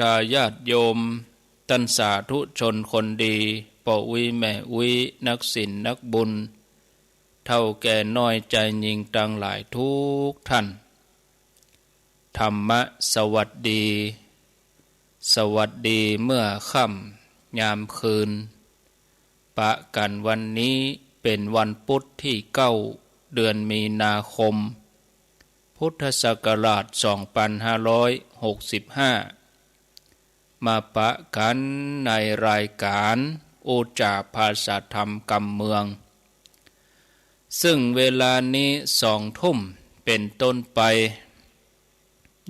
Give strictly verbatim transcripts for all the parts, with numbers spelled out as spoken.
ธาญาติโยม ต้านสาธุชนคนดี ป้ออุ๊ยแม่อุ๊ย นักศีลนักบุญ เฒ่าแก่น้อยจายญิงตังหลายกู้ต้าน ธรรมะสวัสดี สวัสดีเมื่อค่ำยามคืน ปะกั๋นวันนี้เป๋นวันปุ๊ดตี้เก้า เดือนมีนาคม พุทธศักราชสองปันห้าร้อยหกสิบห้า มาปะกั๋นในรายก๋านอุจจาภาษาธรรมกำเมือง ซึ่งเวลานี้สองทุ่มเป๋นต้นไป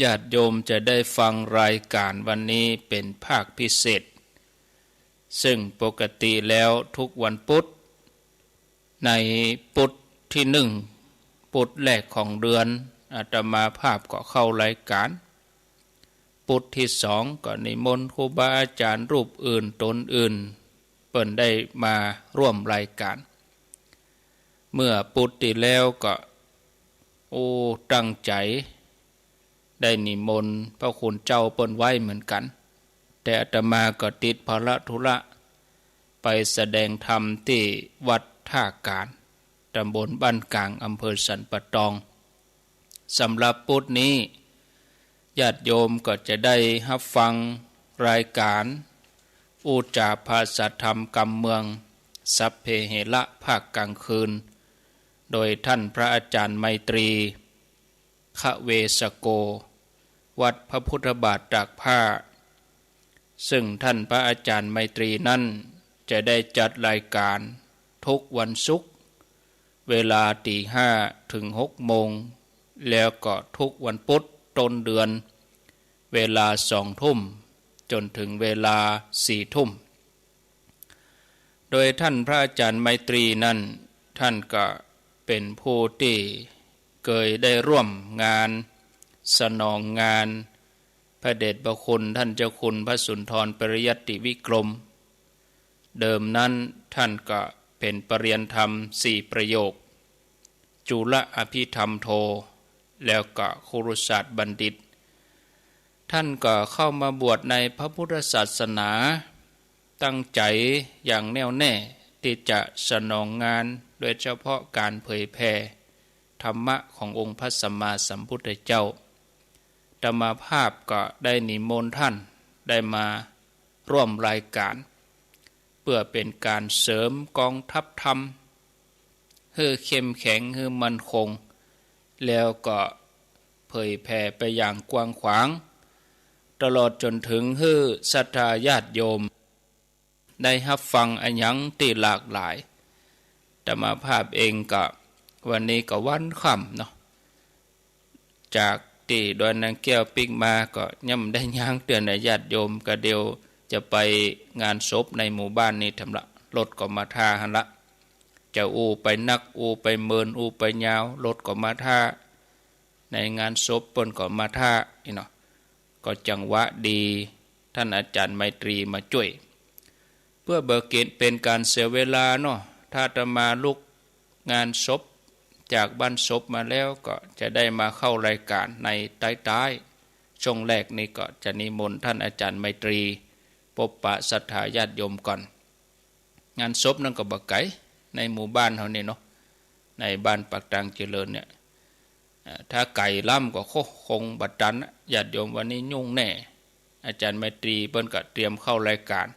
ญาติโยมจะได้ฟังรายก๋านวันนี้เป๋นภาคพิเศษ ซึ่งปกติแล้วทุกวันปุ๊ด ในปุ๊ดตี้นึ่ง ปุ๊ดแรกของเดือน อาตมาภาพก็เข้ารายก๋าน ปุ๊ดตี้สองก็นิมนต์ครูบาอาจ๋ารย์รูปอื่นต๋นอื่น เปิ้นได้มาร่วมรายก๋าน เมื่อปุ๊ดตี้แล้วก็ โอ้ ตั้งใจ๋ ได้นิมนต์พระคุณเจ้าเปิ้นไว้เหมือนกั๋น แต่อาตมาก็ติดภาระธุระ ไปแสดงธรรมตี้วัดท่าก๋าน ตำบลบ้านก๋าง อำเภอสันป่าตอง สำหรับปุ๊ดนี้ ญาติโยมก็จะได้ฮับฟังรายก๋านอุจจาภาษาธรรมกำเมือง สัพเพเหระ ภาคกลางคืน โดยท่านพระอาจ๋ารย์ไมตรี ขเวสโก วัดพระพุทธบาทตากผ้า ซึ่งท่านพระอาจ๋ารย์ไมตรีนั้นจะได้จัดรายก๋านทุกวันศุกร์ เวลาตีห้าเถิงหกโมง แล้วก็ทุกวันปุ๊ดต้นเดือน เวลาสองทุ่มจ๋นเถิงเวลาสี่ทุ่ม โดยท่านพระอาจ๋ารย์ไมตรีนั้น ท่านก็เป๋นผู้ตี้เกยได้ร่วมงานสนองงานพระเดชพระคุณท่านเจ้าคุณพระสุนทรปริยัติวิกรม เดิมนั้นท่านก็เป๋นปริญญาธรรมสี่ประโยค จุลอภิธรรมโท แล้วก็คุรุศาสตร์บัณฑิต ท่านก็เข้ามาบวชในพระพุทธศาสนา ตั้งใจ๋อย่างแน่วแน่ตี้จะสนองงาน โดยเฉพาะก๋านเผยแผ่ธรรมะขององค์พระสัมมาสัมพุทธเจ้า อาตมาภาพก็ได้นิมนต์ท่านได้มาร่วมรายก๋าน เปื้อเป๋นก๋านเสริมก๋องทัพธรรม หื้อเข้มแข็ง หื้อมั่นคง แล้วก็เผยแผ่ไปอย่างกว้างขวาง ตลอดจ๋นเถิงหื้อศรัทธาญาติโยม ได้ฮับฟังอะหยังตี้หลากหลาย อาตมาภาพเองก็ วันนี้ก็วันค่ำเนาะ จากตี้ดอยนางแก้วปิ๊กมาก็ยังบ่ได้ย่างเตื้อ ญาติโยม ก็เดี๋ยวจะไปงานศพในหมู่บ้านนี้แถมละ รถก็มาท่าหั้นละ จะอู้ไปนัก อู้ไปเมิน อู้ไปยาว รถก็มาท่า ในงานศพเปิ้นก็มาท่าอี้เนาะ ก็จังหวะดี ท่านอาจ๋ารย์ไมตรีมาจ้วย เปื้อบ่เก๋นเป๋นก๋านเสียเวลาเนาะ ถ้าอาตมาลุกงานศพจากบ้านศพมาแล้ว ก็จะได้มาเข้ารายก๋านในต๊ายๆ ช่วงแรกนี้ก็จะนิมนต์ท่านอาจ๋ารย์ไมตรี ปบปะศรัทธาญาติโยมก่อน งานศพนั้นก็บ่ไก๋ ในหมู่บ้านเฮานี่เนาะ ในบ้านปากตางเจริญเนี่ย อ่า ถ้าไก๋ล้ำก็ โอ้ คงบ่ตันอะ ญาติโยม วันนี้ยุ่งแน่ อาจ๋ารย์ไมตรีเปิ้นก็เตรียมเข้ารายก๋าน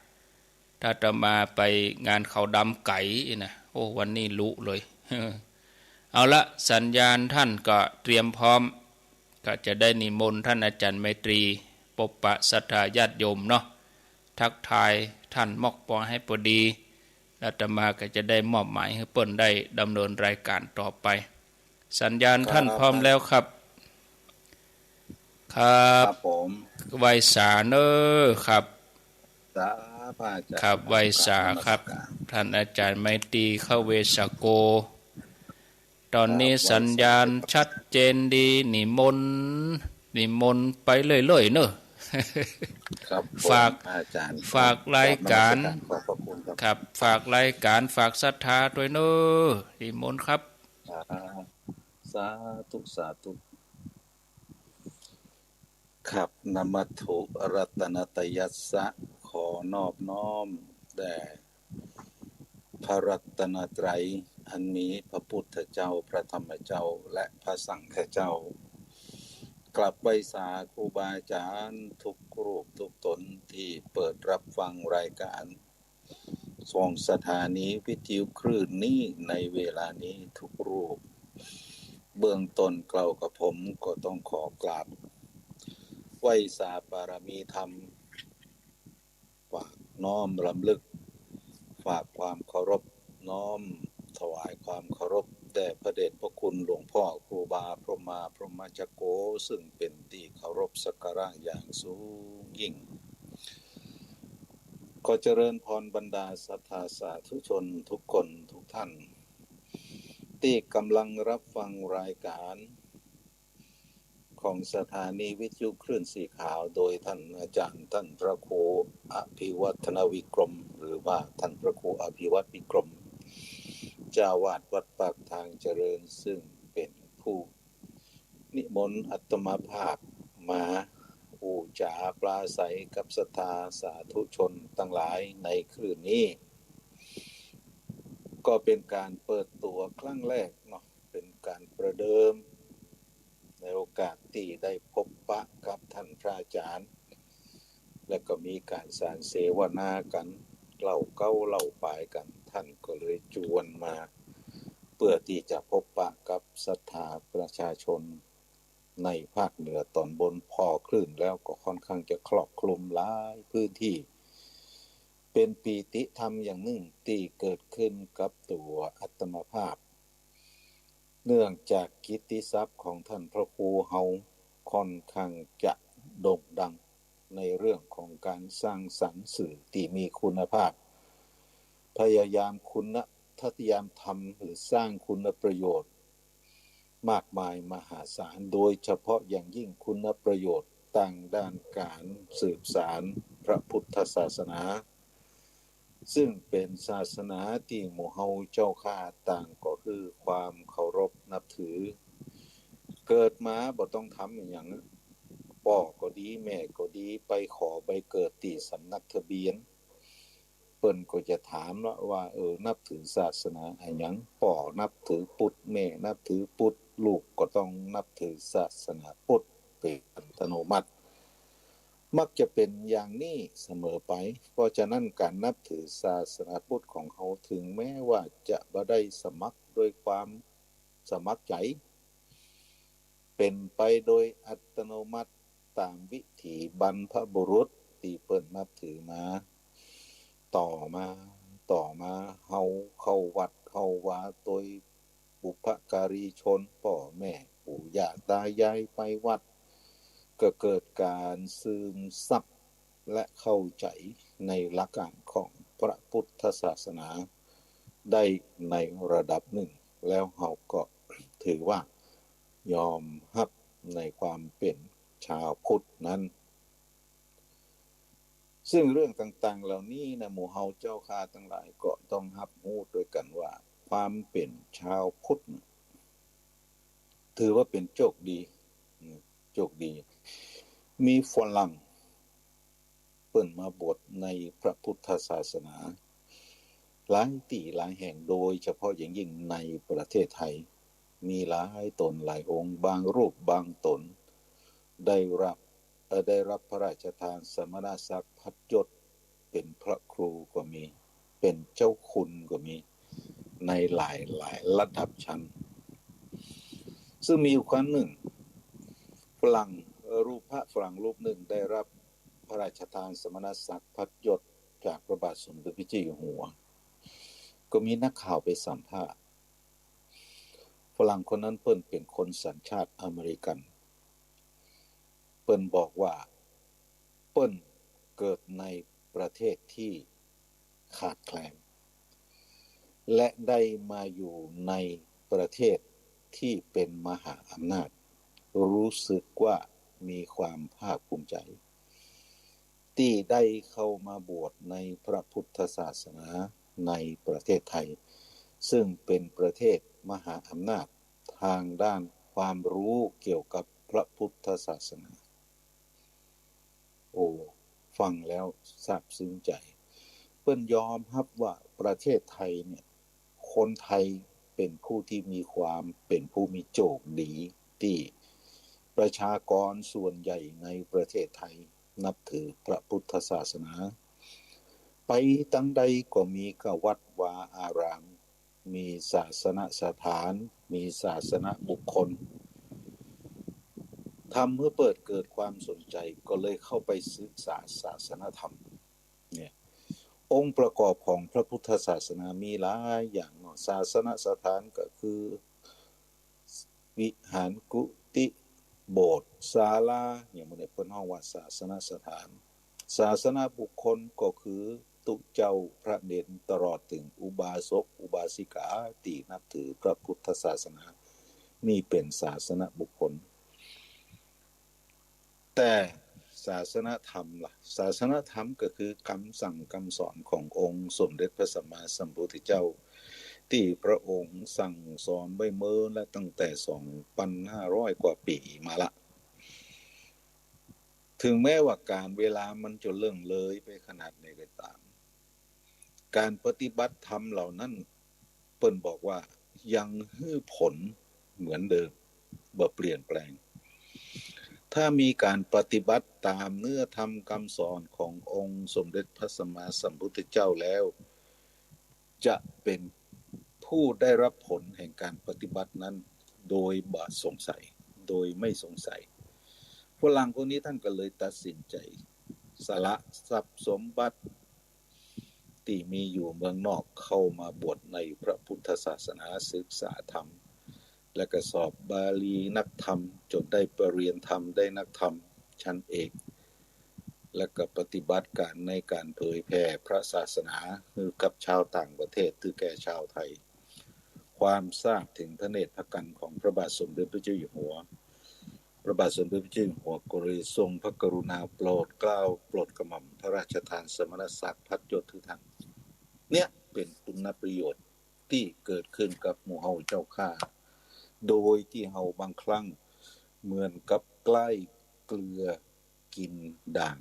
ถ้าอาตมาไปงานขาวดำไก๋อี้นะ โอ้ วันนี้ลุเลย เอาละ สัญญาณท่านก็เตรียมพร้อม ก็จะได้นิมนต์ท่านอาจ๋ารย์ไมตรี ปบปะศรัทธาญาติโยมเนาะ ทักทายท่านมอกปอให้ปอดี อาตมาก็จะได้มอบหมายหื้อเปิ้นได้ดำเนินรายก๋านต่อไป สัญญาณท่านพร้อมแล้วครับ ครับ ครับผม ไหว้สาเน้อครับ สา พระอาจ๋ารย์ ครับ ไหว้สาครับ กราบนมัสการ ท่านอาจ๋ารย์ไมตรี ขเวสโก ต๋อนนี้ ครับ สัญญาณชัดเจนดี นิมนต์ นิมนต์ไปเรื่อยๆ เน้อ ครับผม ฝาก อาจ๋ารย์ ฝากรายก๋าน กราบนมัสการ ขอบพระคุณครับ ครับ ฝากรายก๋าน ฝากศรัทธาตวยเน้อ นิมนต์ครับ สา สาธุ สาธุ ครับ นมัตถุรัตนตยัสสะ ขอนอบน้อมแด่พระรัตนตรัย อันมีพระพุทธเจ้า พระธรรมเจ้า และพระสังฆเจ้า กราบไหว้สาครูบาอาจารย์ทุกรูปทุกต๋นตี้เปิดรับฟังรายก๋าน ของสถานีวิทยุคลื่นนี้ในเวลานี้ทุกรูป เบื้องต้นเกล้ากระผมก็ต้องขอกราบไหว้สาปารมีธรรม ฝากน้อมรำลึก ฝากความเคารพ น้อมถวายความเคารพแด่พระเดชพระคุณหลวงพ่อครูบาพรหมาพรหมจักโก ซึ่งเป๋นตี้เคารพสักการะอย่างสูงยิ่ง ขอเจริญพรบรรดาศรัทธาสาธุชนทุกคนทุกท่าน ตี้ก๋ำลังรับฟังรายก๋านของสถานีวิทยุคลื่นสีขาว โดยท่านอาจารย์ท่านพระครูอภิวัฒนวิกรม หรือว่าท่านพระครูอภิวัฒน์วิกรม เจ้าอาวาสวัดปากทางเจริญ ซึ่งเป๋นผู้ นิมนต์อาตมาภาพมาอู้จ๋าปราศรัยกับศรัทธาสาธุชนตังหลายในคืนนี้ ก็เป๋นก๋านเปิดตั๋วครั้งแรกเนาะ เป๋นก๋านประเดิม ในโอกาสตี้ได้พบปะกับท่านพระอาจารย์ และก็มีก๋านสรรเสวนากั๋น เล่าเก๊าเล่าปายกั๋น ท่านก็เลยจวนมา เปื้อตี้จะพบปะกับศรัทธาประชาชนในภาคเหนือต๋อนบน ผ่อคลื่นแล้วก็ค่อนข้างจะครอบคลุมหลายพื้นตี้ เป๋นปีติธรรมอย่างนึ่งตี้เกิดขึ้นกับตั๋วอาตมาภาพ เนื่องจากกิตติศัพท์ของท่านพระครูเฮาค่อนข้างจะโด่งดังในเรื่องของก๋านสร้างสรรค์สื่อตี้มีคุณภาพ พยายามคุณะ พยายามทำหรือสร้างคุณประโยชน์มากมายมหาศาล โดยเฉพาะอย่างยิ่งคุณประโยชน์ตางด้านก๋านสืบสานพระพุทธศาสนา ซึ่งเป๋นศาสนาตี้หมู่เฮาเจ้าข้าต่างก็หื้อความเคารพนับถือ เกิดมาบ่ต้องทำอะหยัง ป้อก็ดี แม่ก็ดี ไปขอใบเกิดตี้สำนักทะเบียน เปิ้นก็จะถามละว่า เออ นับถือศาสนาอะหยัง ป้อนับถือพุทธ แม่นับถือพุทธ ลูกก็ต้องนับถือศาสนาพุทธเป๋นอัตโนมัติ มักจะเป๋นอย่างนี้เสมอไป เพราะฉะนั้นก๋านนับถือศาสนาพุทธของเฮา ถึงแม้ว่าจะบ่ได้สมัครด้วยความสมัครใจ๋ เป๋นไปโดยอัตโนมัติต๋ามวิถีบรรพบุรุษตี้เปิ้นนับถือมา ต่อมา ต่อมา เฮาเข้าวัดเข้าวาโตยบุพการีชน ป้อแม่ปู่ย่าตายายไปวัด ก็เกิดก๋านซึมซับและเข้าใจ๋ในหลักการของพระพุทธศาสนาได้ในระดับนึ่ง แล้วเฮาก็ถือว่ายอมฮับในความเป๋นชาวพุทธนั้น ซึ่งเรื่องต่างๆ เหล่านี้นะ หมู่เฮาเจ้าข้าตังหลายก็ต้องฮับฮู้ตวยกั๋นว่า ความเป๋นชาวพุทธน่ะ ถือว่าเป๋นโจคดี โจคดี มีฝรั่ง เปิ้นมาบวชในพระพุทธศาสนา หลายตี้หลายแห่ง โดยเฉพาะอย่างยิ่งในประเทศไทย มีหลายต๋นหลายองค์ บางรูปบางต๋น ได้รับ เอ่อ ได้รับพระราชทานสมณศักดิ์พัดยศ เป๋นพระครูก็มี เป๋นเจ้าคุณก็มี ในหลายๆ ระดับชั้น ซึ่งมีอยู่ครั้งนึ่ง ฝรั่ง เอ่อ รูป พระฝรั่งรูปนึ่งได้รับพระราชทานสมณศักดิ์พัดยศจากพระบาทสมเด็จพระเจ้าอยู่หัว ก็มีนักข่าวไปสัมภาษณ์ ฝรั่งคนนั้นเปิ้นเป๋นคนสัญชาติอเมริกัน เปิ้นบอกว่า เปิ้นเกิดในประเทศตี้ขาดแคลน และได้มาอยู่ในประเทศตี้เป๋นมหาอำนาจ รู้สึกว่ามีความภาคภูมิใจ๋ ตี้ได้เข้ามาบวชในพระพุทธศาสนาในประเทศไทย ซึ่งเป๋นประเทศมหาอำนาจทางด้านความรู้เกี่ยวกับพระพุทธศาสนา โอ้ ฟังแล้วซาบซึ้งใจ๋ เปิ้นยอมฮับว่าประเทศไทยเนี่ย คนไทยเป๋นผู้ตี้มีความ เป๋นผู้มีโจคดี ตี้ประชากรส่วนใหญ่ในประเทศไทยนับถือพระพุทธศาสนา ไปตังใดก็มีก้าวัดวาอาราม มีศาสนสถาน มีศาสนบุคคล ทำหื้อเปิ้นเกิดความสนใจ๋ ก็เลยเข้าไปศึกษาศาสนธรรม เนี่ย องค์ประกอบของพระพุทธศาสนามีหลายอย่างเนาะ ศาสนสถานก็คือ วิหาร กุฏิ โบสถ์ ศาลา อย่างหมู่นี้เปิ้นฮ้องว่าศาสนสถาน ศาสนบุคคลก็คือตุ๊เจ้าพระเณรตลอดเถิงอุบาสกอุบาสิกาตี้นับถือพระพุทธศาสนา นี่เป๋นศาสนบุคคล แต่ศาสนธรรมล่ะ ศาสนธรรมก็คือกำสั่งกำสอนขององค์สมเด็จพระสัมมาสัมพุทธเจ้า ตี้พระองค์สั่งสอนไว้เมินละตั้งแต่สองปันห้าร้อยกว่าปี๋มาละ เถิงแม้ว่าก๋าลเวลามันจะล่วงเลยไปขนาดใดก็ต๋าม ก๋านปฏิบัติธรรมเหล่านั้น เปิ้นบอกว่ายังหื้อผลเหมือนเดิม บ่เปลี่ยนแปลง ถ้ามีก๋านปฏิบัติต๋ามเนื้อธรรมกำสอนขององค์สมเด็จพระสัมมาสัมพุทธเจ้าแล้ว จะเป๋นผู้ได้รับผลแห่งก๋านปฏิบัตินั้นโดยบ่สงสัย โดยไม่สงสัย ฝรั่งคนนี้ต้านก็เลยตัดสินใจ๋สละทรัพย์สมบัติ ตี้มีอยู่เมืองนอกเข้ามาบวชในพระพุทธศาสนา ศึกษาธรรม และก็สอบบาลีนักธรรม จ๋นได้ปริญญาธรรม ได้นักธรรมชั้นเอก และก็ปฏิบัติก๋านในก๋านเผยแผ่พระศาสนาหื้อกับชาวต่างประเทศ หื้อแก่ชาวไทย ความทราบเถิงพระเนตรพระกัณฑ์ของพระบาทสมเด็จพระเจ้าอยู่หัว พระบาทสมเด็จพระเจ้าอยู่หัวก็เลยทรงพระกรุณาโปรดเกล้าโปรดกระหม่อมพระราชทานสมณศักดิ์พัดยศหื้อต้าน เนี่ยเป๋นคุณประโยชน์ตี้เกิดขึ้นกับหมู่เฮาเจ้าข้า โดยตี้เฮาบางครั้งเหมือนกับใกล้เกลือกิ๋นด่าง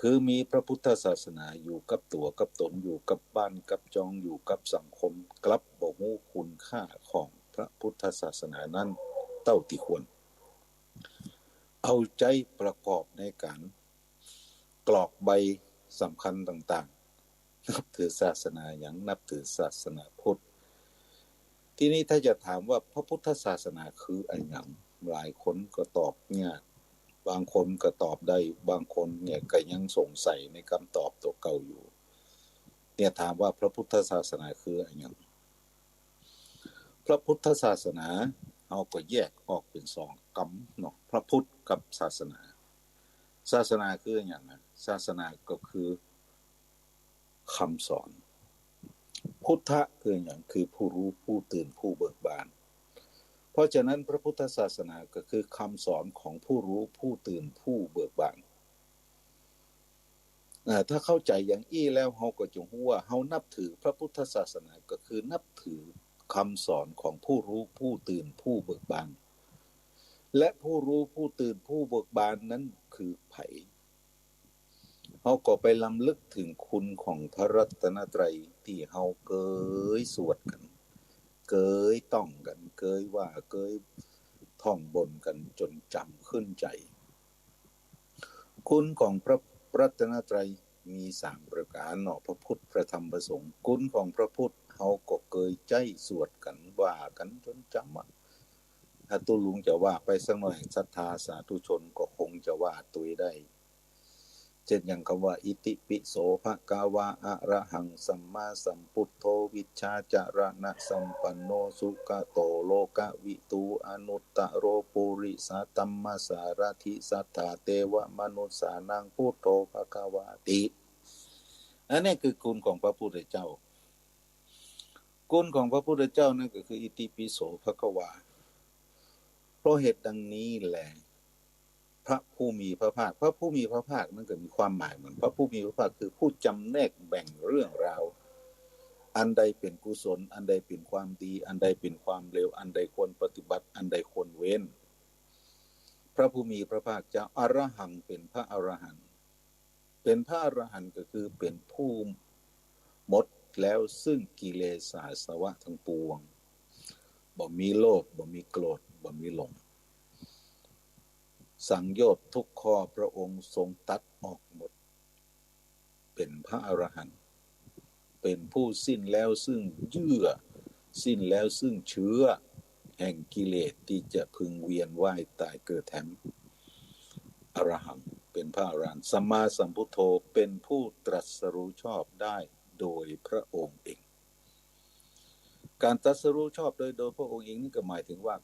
คือมีพระพุทธศาสนาอยู่กับตั๋วกับต๋น อยู่กับบ้านกับจอง อยู่กับสังคม กลับบ่ฮู้คุณค่าของพระพุทธศาสนานั้นเต้าตี้ควร เอาใจ๊ประกอบในก๋านกรอกใบสำคัญต่างๆ นับถือศาสนาหยัง นับถือศาสนาพุทธ ทีนี้ถ้าจะถามว่าพระพุทธศาสนาคืออะหยัง หลายคนก็ตอบยาก บางคนก็ตอบได้ บางคนเนี่ยก็ยังสงสัยในกำตอบตั๋วเก่าอยู่ เนี่ยถามว่าพระพุทธศาสนาคืออะหยัง พระพุทธศาสนาเฮาก็แยกออกเป๋นสองกำเนาะ พระพุทธกับศาสนา ศาสนาคืออะหยังนะ ศาสนาก็คือ กำสอน พุทธะคืออะหยัง คือผู้ฮู้ผู้ตื่นผู้เบิกบาน เพราะฉะนั้นพระพุทธศาสนาก็คือกำสอนของผู้ฮู้ผู้ตื่นผู้เบิกบาน อ่า ถ้าเข้าใจ๋อย่างอี้แล้ว เฮาก็จะฮู้ว่าเฮานับถือพระพุทธศาสนาก็คือนับถือกำสอนของผู้ฮู้ผู้ตื่นผู้เบิกบาน และผู้ฮู้ผู้ตื่นผู้เบิกบานนั้นคือใผ เฮาก็ไปรำลึกเถิงคุณของพระรัตนตรัยตี้เฮาเกยสวดกั๋น เกยต้องกั๋น เกยว่า เกยท่องบนกั๋นจ๋นจ๋ำขึ้นใจ๋ คุณของพระรัตนตรัยมีสามประก๋านเนาะ พระพุทธ พระธรรม พระสงฆ์ คุณของพระพุทธเฮาก็เกยใจ๊สวดกั๋น ว่ากั๋นจ๋นจ๋ำอะ ถ้าตุ๊ลุงจะว่าไปสักหน่อย ศรัทธาสาธุชนก็คงจะว่าตวยได้ เจ้นอย่างกำว่า อิติปิโสภะคะวา อะระหัง สัมมาสัมพุทโธ วิชชาจารณะสัมปันโน สุขะโต โลกะวิทู อนุตตะโร ปุริสะธัมมะสารถิ สัทธา เตวะมนุสสานัง พุทโธภะคะวาติ อันนี้คือคุณของพระพุทธเจ้า คุณของพระพุทธเจ้านั้นก็คือ อิติปิโสภะคะวา เพราะเหตุดังนี้แล พระผู้มีพระภาค พระผู้มีพระภาคนั้นก็มีความหมายเหมือน พระผู้มีพระภาคคือผู้จำแนกแบ่งเรื่องราว อันใดเป๋นกุศล อันใดเป๋นความดี อันใดเป๋นความเลว อันใดควรปฏิบัติ อันใดควรเว้น พระผู้มีพระภาคเจ้า อรหัง เป๋นพระอรหันต์ เป๋นพระอรหันต์ก็คือเป๋นผู้หมดแล้วซึ่งกิเลสอาสวะตังปวง บ่มีโลภ บ่มีโกรธ บ่มีหลง สังโยชน์ทุกข้อพระองค์ทรงตัดออกหมด เป๋นพระอรหันต์ เป๋นผู้สิ้นแล้วซึ่งเยื่อ สิ้นแล้วซึ่งเชื้อ แห่งกิเลสตี้จะพึงเวียนว่ายต๋ายเกิดแถม อรหัง เป๋นพระอรหันต์ สัมมาสัมพุทโธ เป๋นผู้ตรัสรู้ชอบได้โดยพระองค์เอง ก๋านตรัสรู้ชอบโดย โดยพระองค์เองนี่ก็หมายถึงว่า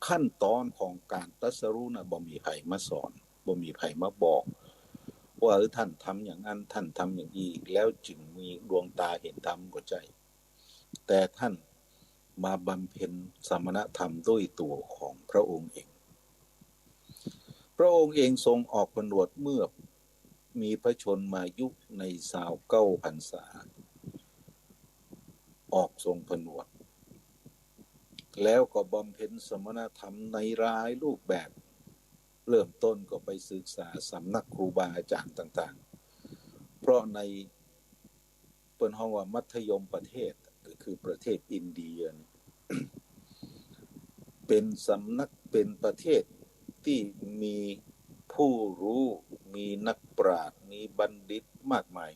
ขั้นตอนของก๋านตรัสรู้น่ะ บ่มีใผมาสอน บ่มีใผมาบอก ว่า เออ ต้านทำอย่างอั้น ต้านทำอย่างอี้ แล้วจึงมีดวงต๋าหันธรรม บ่ใจ้ แต่ต้านมาบำเพ็ญสมณธรรมด้วยตั๋วของพระองค์เอง พระองค์เองทรงออกผนวชเมื่อมีพระชนมายุในซาวเก้าพรรษา ออกทรงผนวช แล้วก็บำเพ็ญสมณธรรมในหลายรูปแบบ เริ่มต้นก็ไปศึกษาสำนักครูบาอาจ๋ารย์ต่างๆ เพราะใน เปิ้นฮ้องว่ามัธยมประเทศ ก็คือประเทศอินเดียเนี่ย เป๋นสำนัก เป๋นประเทศตี้มีผู้รู้ มีนักปราชญ์ มีบัณฑิตมากมาย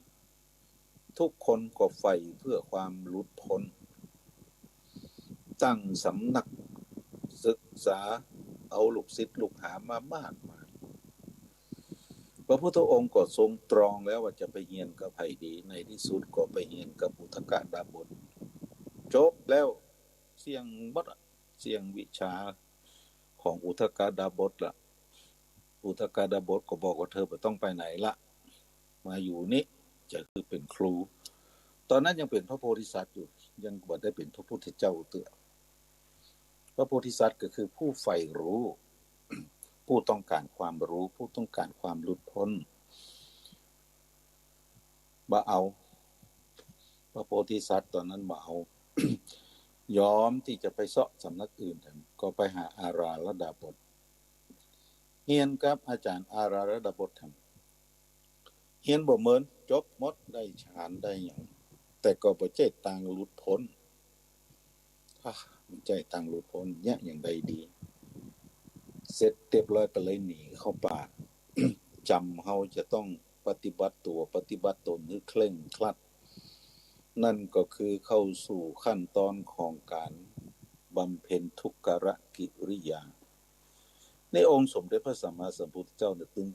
ทุกคนก็ใฝ่เพื่อความหลุดพ้น ตั้งสำนักศึกษา เอาลูกศิษย์ลูกหามามากมาย พระพุทธองค์ก็ทรงตรองแล้วว่าจะไปเฮียนกับใผดี ในที่สุดก็ไปเฮียนกับอุทกดาบส จบแล้ว เสี้ยงหมดอะ เสี้ยงวิชาของอุทกดาบสละ อุทกดาบสก็บอกว่า เธอบ่ต้องไปไหนละ มาอยู่นี่ จะหื้อเป๋นครู ต๋อนนั้นยังเป๋นพระโพธิสัตว์อยู่ ยังบ่ได้เป๋นพระพุทธเจ้าเตื้อ พระโพธิสัตว์ก็คือผู้ใฝ่รู้ ผู้ต้องก๋านความรู้ ผู้ต้องก๋านความหลุดพ้น บ่เอา พระโพธิสัตว์ต๋อนนั้นบ่เอา ยอมตี้จะไปเซาะสำนักอื่นแถม ก็ไปหาอาราลดาบส เฮียนกับอาจ๋ารย์อาราลดาบสแถม เฮียนบ่เหมิน จบหมด ได้ฌานได้หยัง แต่ก็บ่ใจ้ตางหลุดพ้น อ่ะ บ่ใจ้ตางหลุดพ้น เยียะอย่างใดดี เสร็จเรียบร้อยก็เลยหนีเข้าป่า จำเฮาจะต้องปฏิบัติตั๋ว ปฏิบัติต๋นหื้อเคร่งครัด นั่นก็คือเข้าสู่ขั้นตอนของก๋านบำเพ็ญทุกรกิริยา ในองค์สมเด็จพระสัมมาสัมพุทธเจ้าเนี่ย ตึง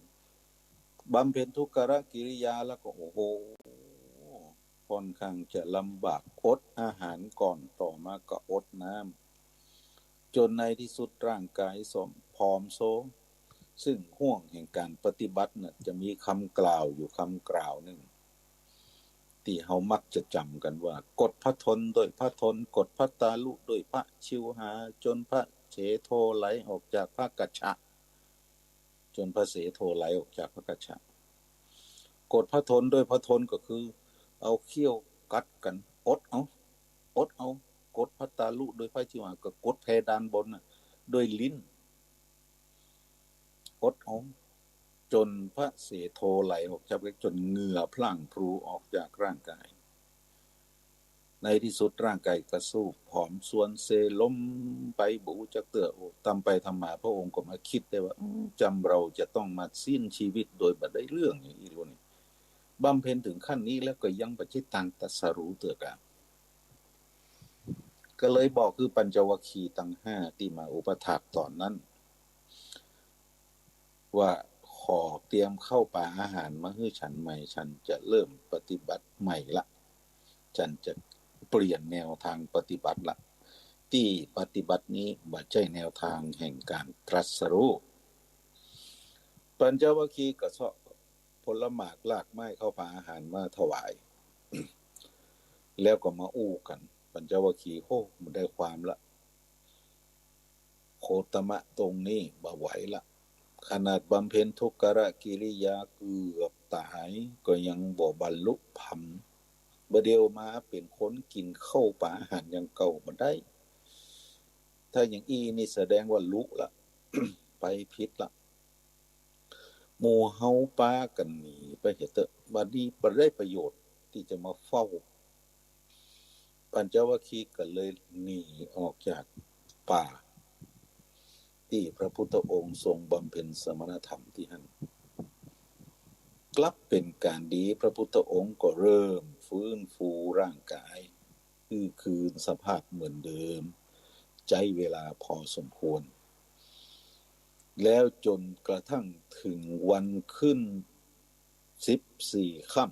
บำเพ็ญทุกรกิริยาแล้วก็ โอ้โห ค่อนข้างจะลำบาก อดอาหารก่อน ต่อมาก็อดน้ำ จ๋นในที่สุดร่างก๋ายส้อมผอมโซม ซึ่งห้วงแห่งก๋านปฏิบัติน่ะ จะมีกำกล่าวอยู่กำกล่าวนึ่ง ตี้เฮามักจะจ๋ำกั๋นว่า กดพระทนด้วยพระทน กดพระตาลุด้วยพระชิวหา จ๋นพระเสโทไหลออกจากพระกัจฉะ จ๋นพระเสโทไหลออกจากพระกัจฉะ กดพระทนด้วยพระทนก็คือ เอาเขี้ยวกัดกั๋น อดเอา อดเอา กดพระตาลุด้วยพระชิวหา ก็กดเพดานบนน่ะ ด้วยลิ้น อดเอา จ๋นพระเสโทไหลออกจาก จ๋นเหงื่อพลั่งพรูออกจากร่างก๋าย ในที่สุดร่างก๋ายก็ซูบผอมซวนเซล้มไป บ่ฮู้จักเตื้อ โอ้ ตำไปตำมา พระองค์ก็มาคิดได้ว่า อืม จำเฮาจะต้องมาสิ้นชีวิตโดยบ่ได้เรื่องอย่างอี้ลูกนี่ บำเพ็ญถึงขั้นนี้แล้วก็ยังบ่ใจ้ตางตรัสรู้เตื้อกา ก็เลยบอกคือปัญจวัคคีย์ตังห้าตี้มาอุปัฏฐากต๋อนนั้น ว่าขอเตรียมข้าวป๋าอาหารมาหื้อฉันใหม่ ฉันจะเริ่มปฏิบัติใหม่ละ ฉันจะเปลี่ยนแนวตางปฏิบัติละ ตี้ปฏิบัตินี้บ่ใจ้แนวตางแห่งก๋านตรัสรู้ ปัญจวัคคีย์ก็เซาะผลหมากรากไม้ข้าวป๋าอาหารมาถวาย แล้วก็มาอู้กั๋น ปัญจวัคคีย์ โอ้ บ่ได้ความละ โคตมะ ตรงนี้บ่ไหวละ ขนาดบำเพ็ญทุกรกิริยาเกือบต๋าย ก็ยังบ่บรรลุธรรม บ่าเดี่ยวมาเป๋นคนกิ๋นข้าวป๋าอาหารอย่างเก่าบ่ได้ ถ้าอย่างอี้นี่แสดงว่าลุละ ไปผิดละ หมู่เฮาปากั๋นหนีไปเหียเต๊อะ บัดนี้บ่ได้ประโยชน์ตี้จะมาเฝ้า ปัญจวัคคีย์ก็เลยหนีออกจากป่าตี้พระพุทธองค์ทรงบำเพ็ญสมณธรรมตี้หั้น กลับเป๋นก๋านดี พระพุทธองค์ก็เริ่มฟื้นฟูร่างกาย หื้อคืนสภาพเหมือนเดิม ใจ๊เวลาพอสมควร แล้วจนกระทั่งเถิงวันขึ้นสิบสี่ค่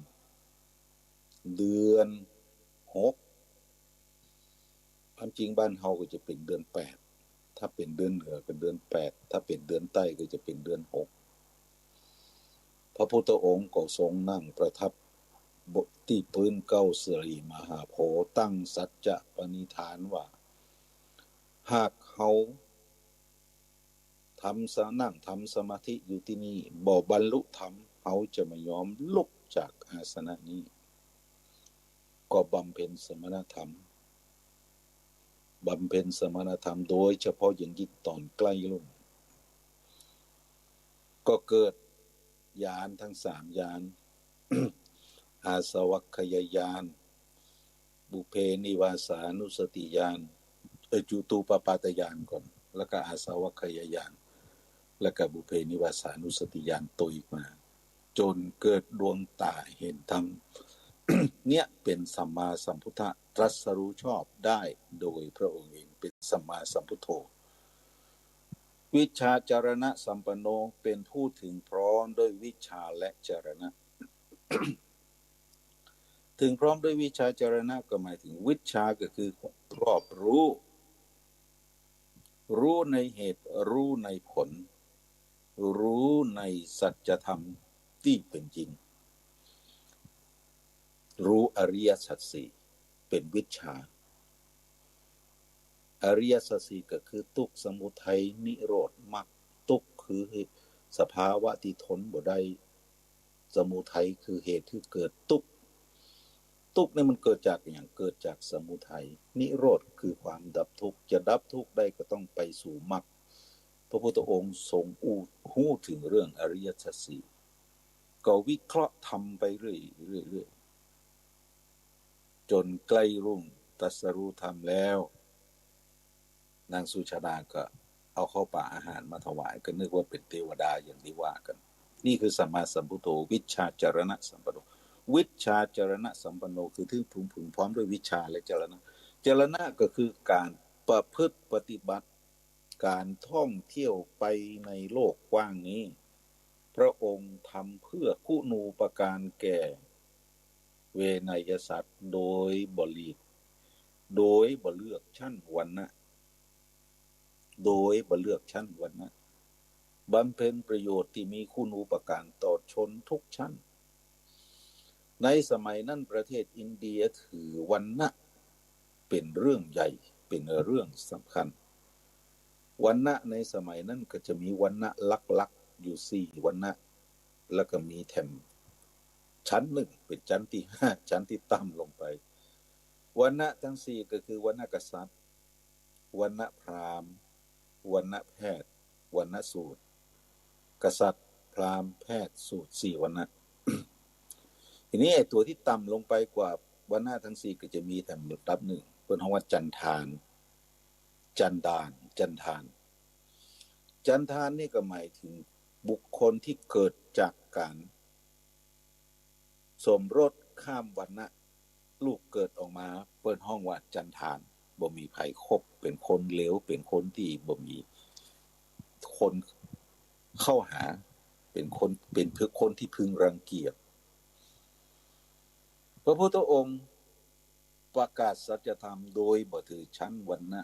ำ เดือนหก ความจริงบ้านเฮาก็จะเป๋นเดือนแปด ถ้าเป๋นเดือนเหนือก็เดือนแปด ถ้าเป๋นเดือนใต้ก็จะเป๋นเดือนหก พระพุทธองค์ก็ทรงนั่งประทับตี้ปื๊นเกล้าสิริมหาโพธิ์ ตั้งสัจจะปณิธานว่า หากเฮา ทำส- นั่งทำสมาธิอยู่ตี้นี่ บ่บรรลุธรรม เฮาจะบ่ยอมลุกจากอาสนะนี้ ก็บำเพ็ญสมณธรรม บำเพ็ญสมณธรรม โดยเฉพาะอย่างยิ่งต๋อนใกล้รุ่ง ก็เกิดญาณทั้งสามญาณ อาสวัคคยญาณ ปุพเพนิวาสานุสติญาณ เอ่อ จูตูปปาตญาณก่อน แล้วก็อาสวัคคยญาณ แล้วก็ปุพเพนิวาสานุสติญาณโตอีกมา จ๋นเกิดดวงต๋าหันธรรม เนี่ยเป๋นสัมมาสัมพุทธะ ตรัสรู้ชอบได้โดยพระองค์เอง เป๋นสัมมาสัมพุทโธ วิชชาจรณะสัมปันโน เป๋นผู้ถึงพร้อมด้วยวิชชาและจรณะ ถึงพร้อมด้วยวิชชา จรณะก็หมายถึงวิชชาก็คือรอบรู้ รู้ในเหตุ รู้ในผล รู้ในสัจธรรมตี้เป๋นจริง รู้อริยสัจสี่ เป๋นวิชชา อริยสัจสี่ก็คือทุกข์ สมุทัย นิโรธ มรรค ทุกข์คือสภาวะตี้ทนบ่ได้ สมุทัยคือเหตุหื้อเกิดตุ๊กข์ ตุ๊กข์นี่มันเกิดจากอะหยัง เกิดจากสมุทัย นิโรธคือความดับทุกข์ จะดับทุกข์ได้ก็ต้องไปสู่มรรค พระพุทธองค์ทรงอู้ ฮู้ถึงเรื่องอริยสัจสี่ ก็วิเคราะห์ธรรมไปเรื่อยๆ เรื่อยๆ จ๋นใกล้รุ่งตรัสรู้ธรรมแล้ว นางสุชาดาก็เอาข้าวปลาอาหารมาถวาย ก็นึกว่าเป๋นเตวดาอย่างตี้ว่ากั๋น นี่คือสัมมาสัมพุทโธ วิชชาจรณะสัมปันโน วิชชาจรณะสัมปันโน คือถึงพึง พึงพร้อมด้วยวิชชาและจรณะ จรณะก็คือก๋านประพฤติปฏิบัติ ก๋านท่องเที่ยวไปในโลกกว้างนี้ พระองค์ทำเพื่อคุณูปการแก่เวไนยสัตว์ โดยบ่หลีก โดยบ่เลือกชั้นวรรณะ โดยบ่เลือกชั้นวรรณะ บำเพ็ญประโยชน์ตี้มีคุณูปการต่อชนทุกชั้น ในสมัยนั้นประเทศอินเดียถือวรรณะเป๋นเรื่องใหญ่ เป๋นเรื่องสำคัญ วรรณะในสมัยนั้นก็จะมีวรรณะหลักๆ อยู่สี่วรรณะ แล้วก็มีแถมชั้นนึ่ง เป๋นชั้นตี้ห้า ชั้นตี้ต่ำลงไป วรรณะตังสี่ก็คือวรรณะกษัตริย์ วรรณะพราหมณ์ วรรณะแพทย์ วรรณะสูตร กษัตริย์ พราหมณ์ แพทย์ สูตร สี่วรรณะ ทีนี้ไอ้ตั๋วตี้ต่ำลงไปกว่าวรรณะตังสี่ก็จะมีแถมระดับนึ่ง เปิ้นฮ้องว่าจันทาน จันดาน จันทาน จันทานนี่ก็หมายถึงบุคคลตี้เกิดจากก๋าน สมรสข้ามวรรณะ ลูกเกิดออกมา เปิ้นฮ้องว่าจันทาน บ่มีใผคบ เป๋นคนเหลว เป๋นคนตี้บ่มีคนเข้าหา เป๋นคน เป๋นคนตี้พึงรังเกียจ พระพุทธองค์ ประกาศสัจธรรมโดยบ่ถือชั้นวรรณะ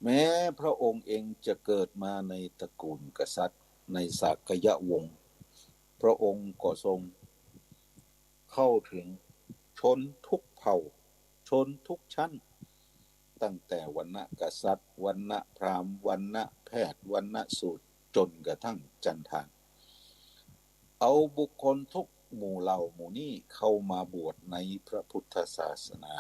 แม้พระองค์เองจะเกิดมาในตระกูลกษัตริย์ ในสากยวงศ์ พระองค์ก็ทรงเข้าถึงชนทุกเผ่า ชนทุกชั้น ตั้งแต่วรรณะกษัตริย์ วรรณะพราหมณ์ วรรณะแพทย์ วรรณะสูตร จ๋นกระทั่งจันทาน เอาบุคคลทุกหมู่เหล่าหมู่นี้เข้ามาบวชในพระพุทธศาสนา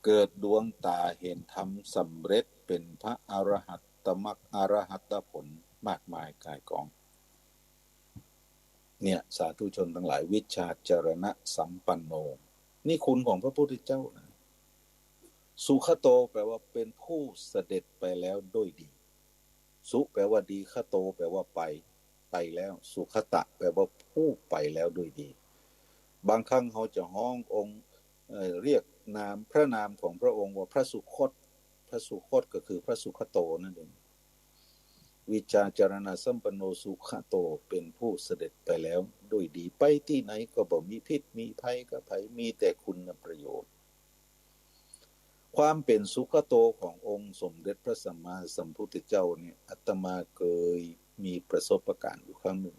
เกิดดวงต๋าหันธรรม สำเร็จเป๋นพระอรหัตตมรรค อรหัตตผลมากมายก่ายกอง เนี่ย สาธุชนทั้งหลาย วิชชาจรณะสัมปันโน นี่คุณของพระพุทธเจ้านะ สุขโต แปลว่าเป็นผู้เสด็จไปแล้วด้วยดี สุ แปลว่าดี ขโต แปลว่าไป ไปแล้ว สุขตะ แปลว่าผู้ไปแล้วด้วยดี บางครั้งเฮาจะฮ้ององค์ เอ่อ เรียกนาม พระนามของพระองค์ว่าพระสุคต พระสุคตก็คือพระสุขโตนั่นเอง วิชชาจรณะสัมปันโนสุขโต เป็นผู้เสด็จไปแล้วด้วยดี ไปตี้ไหนก็บ่มีพิษมีภัยกับใผ มีแต่คุณประโยชน์ ความเป๋นสุขโตขององค์สมเด็จพระสัมมาสัมพุทธเจ้าเนี่ย อาตมาเกยมีประสบการณ์อยู่ครั้งหนึ่ง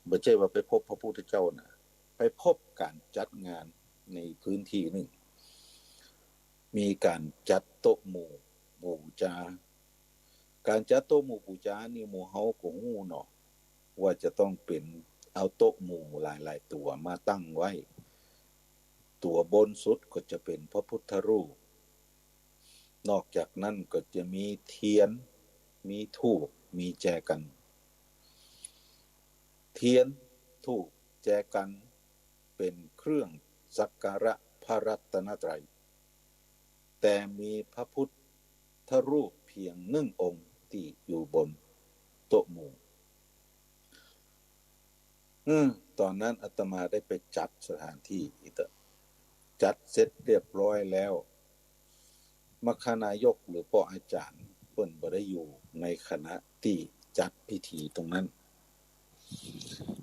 บ่ใจ้ว่าไปพบพระพุทธเจ้านะ ไปพบก๋านจัดงานในพื้นที่หนึ่ง มีก๋านจัดโต๊ะหมู่ปู๋จา ก๋านจัดโต๊ะหมู่ปู๋จานี่หมู่เฮาก็ฮู้เนาะ ว่าจะต้องเป๋นเอาโต๊ะหมู่หลายๆ ตั๋วมาตั้งไว้ ตั๋วบนสุดก็จะเป๋นพระพุทธรูป นอกจากนั้นก็จะมีเตียน มีธูป มีแจกัน เตียน ธูป แจกัน เป๋นเครื่องสักการะพระรัตนตรัย แต่มีพระพุทธรูปเพียงหนึ่งองค์ตี้อยู่บนโต๊ะหมู่ อืม ต๋อนนั้นอาตมาได้ไปจัดสถานที่อีกเต๊อะ จัดเสร็จเรียบร้อยแล้ว มัคคานายกหรือป้ออาจ๋ารย์เปิ้นบ่ได้อยู่ในขณะตี้จัดพิธีตรงนั้น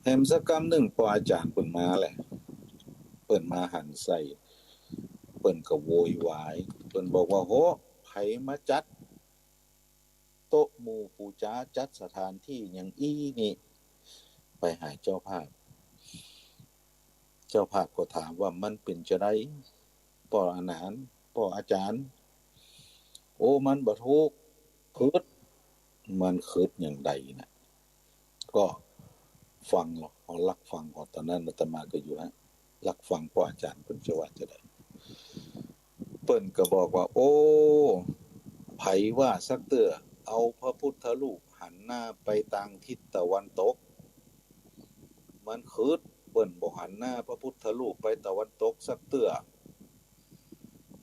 แหมสักกำนึ่งป้ออาจ๋ารย์เปิ้นมาแหละ เปิ้นมาหันใส่ เปิ้นก็โวยวาย เปิ้นบอกว่า โห ใผมาจัดโต๊ะหมู่ปู๋จา จัดสถานที่หยังอี้นี่ ไปหาเจ้าภาพ เจ้าภาพก็ถามว่ามันเป๋นจาใด ป้ออาหนาน ป้ออาจ๋ารย์ โอ้ มันบ่ถูก ขึด มันขึดอย่างใดนะ ก็ฟังเนาะ เอาลักฟังก่อน ต๋อนนั้นอาตมาก็อยู่ฮะ ลักฟังป้ออาจ๋ารย์เปิ้นจะว่าจาใด เปิ้นก็บอกว่า โอ้ ใผว่าสักเตื้อ เอาพระพุทธรูปหันหน้าไปตางทิศตะวันตก มันขึด เปิ้นบ่หันหน้าพระพุทธรูปไปตะวันตกสักเตื้อ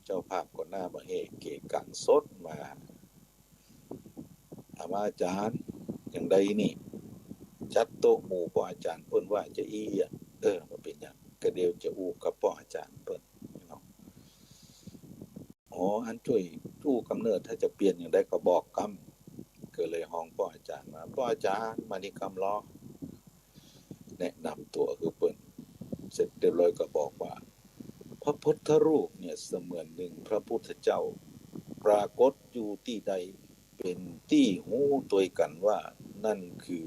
เจ้าภาพก็หน้าบ่าเฮ่เก๋กั๋งสดมา ถามว่า อาจ๋ารย์ อย่างใดนี่ จัดโต๊ะหมู่ป้ออาจ๋ารย์เปิ้นว่าจาอี้อะ เออ บ่เป๋นหยัง ก็เดี๋ยวจะอู้กับป้ออาจ๋ารย์เปิ้นเนาะ อ๋อ อันจ้วยอู้กำเนิด ถ้าจะเปลี่ยนอย่างใดก็บอกกำ ก็เลยฮ้องป้ออาจ๋ารย์มา ป้ออาจ๋ารย์ มานี่กำลอ แนะนำตั๋วหื้อเปิ้น เสร็จเรียบร้อยก็บอกว่า พระพุทธรูปเนี่ยเสมือนหนึ่งพระพุทธเจ้า ปรากฏอยู่ตี้ใด เป๋นตี้ฮู้ตวยกั๋นว่า นั่นคือ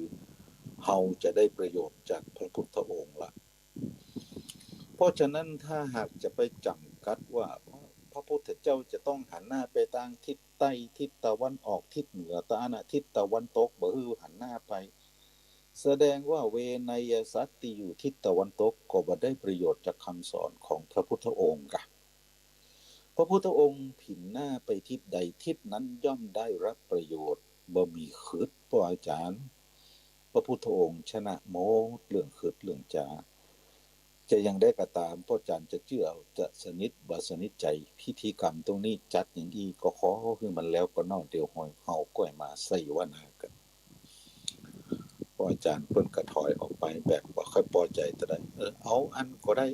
เฮาจะได้ประโยชน์จากพระพุทธองค์ละ เพราะฉะนั้นถ้าหากจะไปจ๋ำกัดว่า พระ พระพุทธเจ้าจะต้องหันหน้าไปตางทิศใต้ ทิศตะวันออก ทิศเหนือ ตะอันนะ ทิศตะวันตก บ่หื้อหันหน้าไป แสดงว่าเวไนยสัตว์ตี้อยู่ทิศตะวันตกก็บ่ได้ประโยชน์จากกำสอนของพระพุทธองค์กะ พระพุทธองค์ผินหน้าไปทิศใด ทิศนั้นย่อมได้รับประโยชน์ บ่มีขึด ป้ออาจ๋ารย์ พระพุทธองค์ชนะหมดเรื่องขึดเรื่องจ๋า จะอย่างใดก็ต๋าม ป้ออาจ๋ารย์จะเจื้อ จะสนิทบ่สนิทใจ๋ พิธีกรรมตรงนี้จัดอย่างอี้ก็ขอหื้อมันแล้วก่อนเนาะ เดี๋ยวเฮาก้อยมาไส้วนากั๋น ป้ออาจ๋ารย์เปิ้นก็ถอยออกไปแบบบ่ค่อยปอใจ๋เต้าใด เออ เอาอั้นก็ได้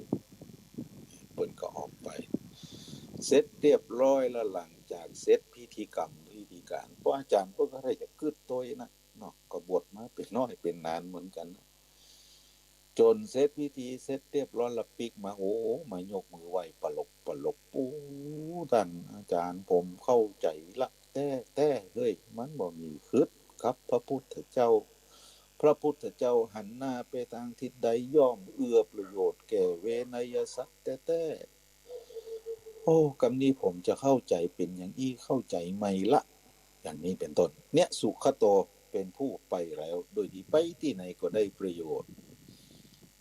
เปิ้นก็ออกไป เสร็จเรียบร้อยแล้ว หลังจากเสร็จพิธีกรรมพิธีก๋าน ป้ออาจ๋ารย์เปิ้นก็ได้จะกึ๊ดตวยนะ เนาะ ก็บวชมาเป๋นน้อยเป๋นนานเหมือนกั๋น จ๋นเสร็จพิธีเสร็จเรียบร้อยละปิ๊กมา โอ้ มายกมือไหว้ปลกปลก ปู่ ต้านอาจ๋ารย์ ผมเข้าใจ๋ละแต๊ๆ เฮ้ย มันบ่มีขึดกับพระพุทธเจ้า พระพุทธเจ้าหันหน้าไปตางทิศใดย่อมเอื้อประโยชน์แก่เวไนยสัตว์แต๊ๆ โอ้ กำนี้ผมจะเข้าใจ๋เป๋นอย่างอี้ เข้าใจ๋ใหม่ละ อย่างนี้เป๋นต้น เนี่ย สุขโต เป๋นผู้ไปแล้วโดยดี ไปตี้ไหนก็ได้ประโยชน์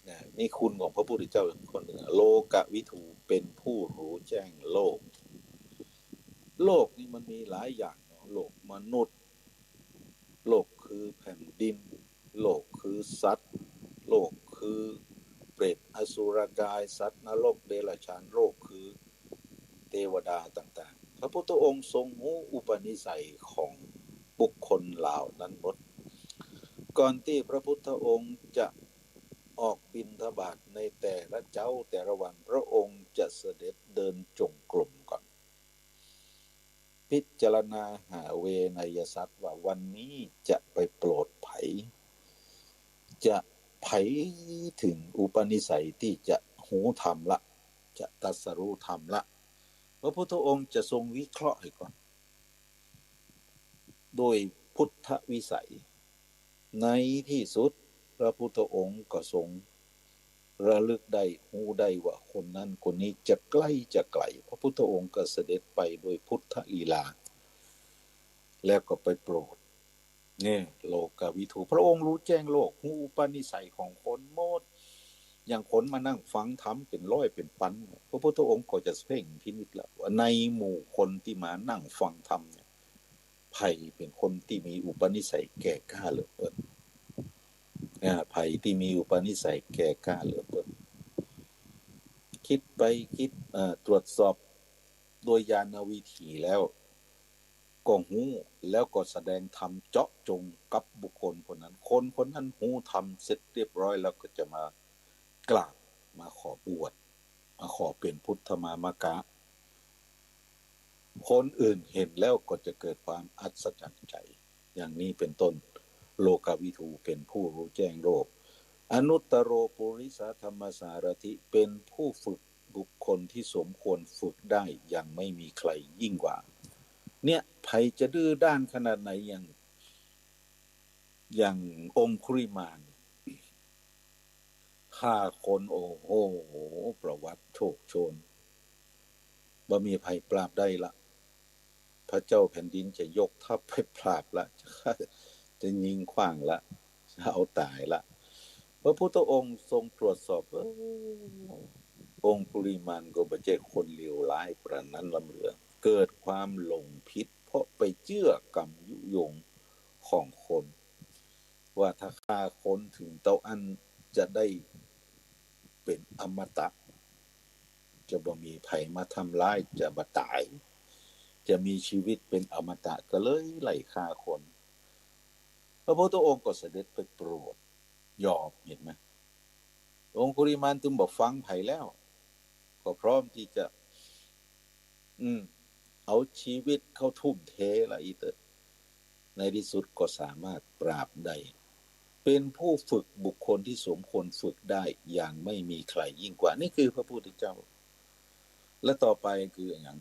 นะ นี่คุณของพระพุทธเจ้าคนหนึ่ง โลกวิทู เป๋นผู้ฮู้แจ้งโลก โลกนี่มันมีหลายอย่างเนาะ โลกมนุษย์ โลกคือแผ่นดิน โลกคือสัตว์ โลกคือเปรต อสุรกาย สัตว์นรก เดรัจฉาน โลกคือเทวดาต่างๆ พระพุทธองค์ทรงฮู้อุปนิสัยของบุคคลเหล่านั้นหมด ก่อนตี้พระพุทธองค์จะออกบิณฑบาตในแต่ละเจ๊าแต่ละวัน พระองค์จะเสด็จเดินจงกรมก่อน พิจารณาหาเวไนยสัตว์ว่าวันนี้จะไปโปรดใผ จะใผถึงอุปนิสัยตี้จะฮู้ธรรมละ จะตรัสรู้ธรรมละ พระพุทธองค์จะทรงวิเคราะห์ให้ก่อน โดยพุทธวิสัย ในตี้สุดพระพุทธองค์ก็ทรงระลึกได้ฮู้ได้ว่าคนนั้นคนนี้จะใกล้จะไกล พระพุทธองค์ก็เสด็จไปโดยพุทธลีลา แล้วก็ไปโปรด เนี่ย โลกวิทู พระองค์ฮู้แจ้งโลก ฮู้อุปนิสัยของคนหมด อย่างคนมานั่งฟังธรรมเป๋นร้อยเป๋นปันเนี่ย พระพุทธองค์ก็จะเพ่งพินิจแล้วว่าในหมู่คนตี้มานั่งฟังธรรมเนี่ย ใผเป๋นคนตี้มีอุปนิสัยแก่กล้าเหลือเปิ้น อ่า ใผตี้มีอุปนิสัยแก่กล้าเหลือเปิ้น คิดไปคิด อ่า ตรวจสอบโดยญาณวิถีแล้ว ก็ฮู้ แล้วก็แสดงธรรมเจาะจงกับบุคคลคนนั้น คนคนนั้นฮู้ธรรมเสร็จเรียบร้อยแล้วก็จะมากราบ มาขอบวช มาขอเป๋นพุทธมามกะ คนอื่นเห็นแล้วก็จะเกิดความอัศจรรย์ใจ อย่างนี้เป๋นต้น โลกวิทูเป๋นผู้ฮู้แจ้งโลก อนุตตโรปุริสธรรมสารถิ เป๋นผู้ฝึกบุคคลที่สมควรฝึกได้อย่างไม่มีใครยิ่งกว่า เนี่ย ใผจะดื้อด้านขนาดไหน อย่าง อย่างองคุลิมาน ฆ่าคน โอ้โห ประวัติโชกโชน บ่มีใผปราบได้ละ พระเจ้าแผ่นดินจะยกทัพไปปราบละ จะฆ่า จะยิงขว้างละ จะเอาต๋ายละ พระพุทธองค์ทรงตรวจสอบ เออ องคุลิมานก็บ่ใจ้คนเลวร้ายปานนั้นล้ำเหลือ เกิดความหลงผิด เพราะไปเจื้อกำยุยงของคน ว่าถ้าฆ่าคนเถิงเต้าอั้นจะได้เป๋นอมตะ จะบ่มีใผมาทำร้าย จะบ่ต๋าย จะมีชีวิตเป๋นอมตะ ก็เลยไล่ฆ่าคน พระพุทธองค์ก็เสด็จไปโปรด ยอม หันก่อ องคุลิมานตึงบ่ฟังใผแล้ว ก็พร้อมตี้จะ อืม เอาชีวิตเข้าทุ่มเทละอี้เต๊อะ ในตี้สุดก็สามารถปราบได้ เป๋นผู้ฝึกบุคคลที่สมควรฝึกได้อย่างไม่มีใครยิ่งกว่า นี่คือพระพุทธเจ้า และต่อไปคืออะหยัง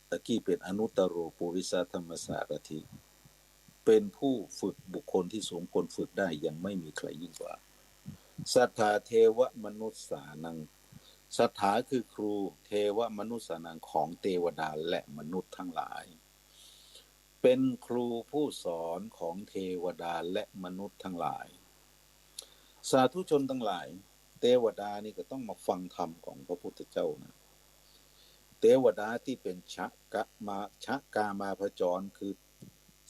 ตะกี้เป๋นอนุตตโรปุริสธรรมสารถิ เป๋นผู้ฝึกบุคคลที่สมควรฝึกได้อย่างไม่มีใครยิ่งกว่า สัทธาเทวมนุสสานัง สัทธาคือครู เทวมนุสสานัง ของเทวดาและมนุษย์ทั้งหลาย เป๋นครูผู้สอนของเทวดาและมนุษย์ทั้งหลาย สาธุชนทั้งหลาย เทวดานี่ก็ต้องมาฟังธรรมของพระพุทธเจ้านะ เทวดาตี้เป๋นชะกะมา ชะกามาพจร คือ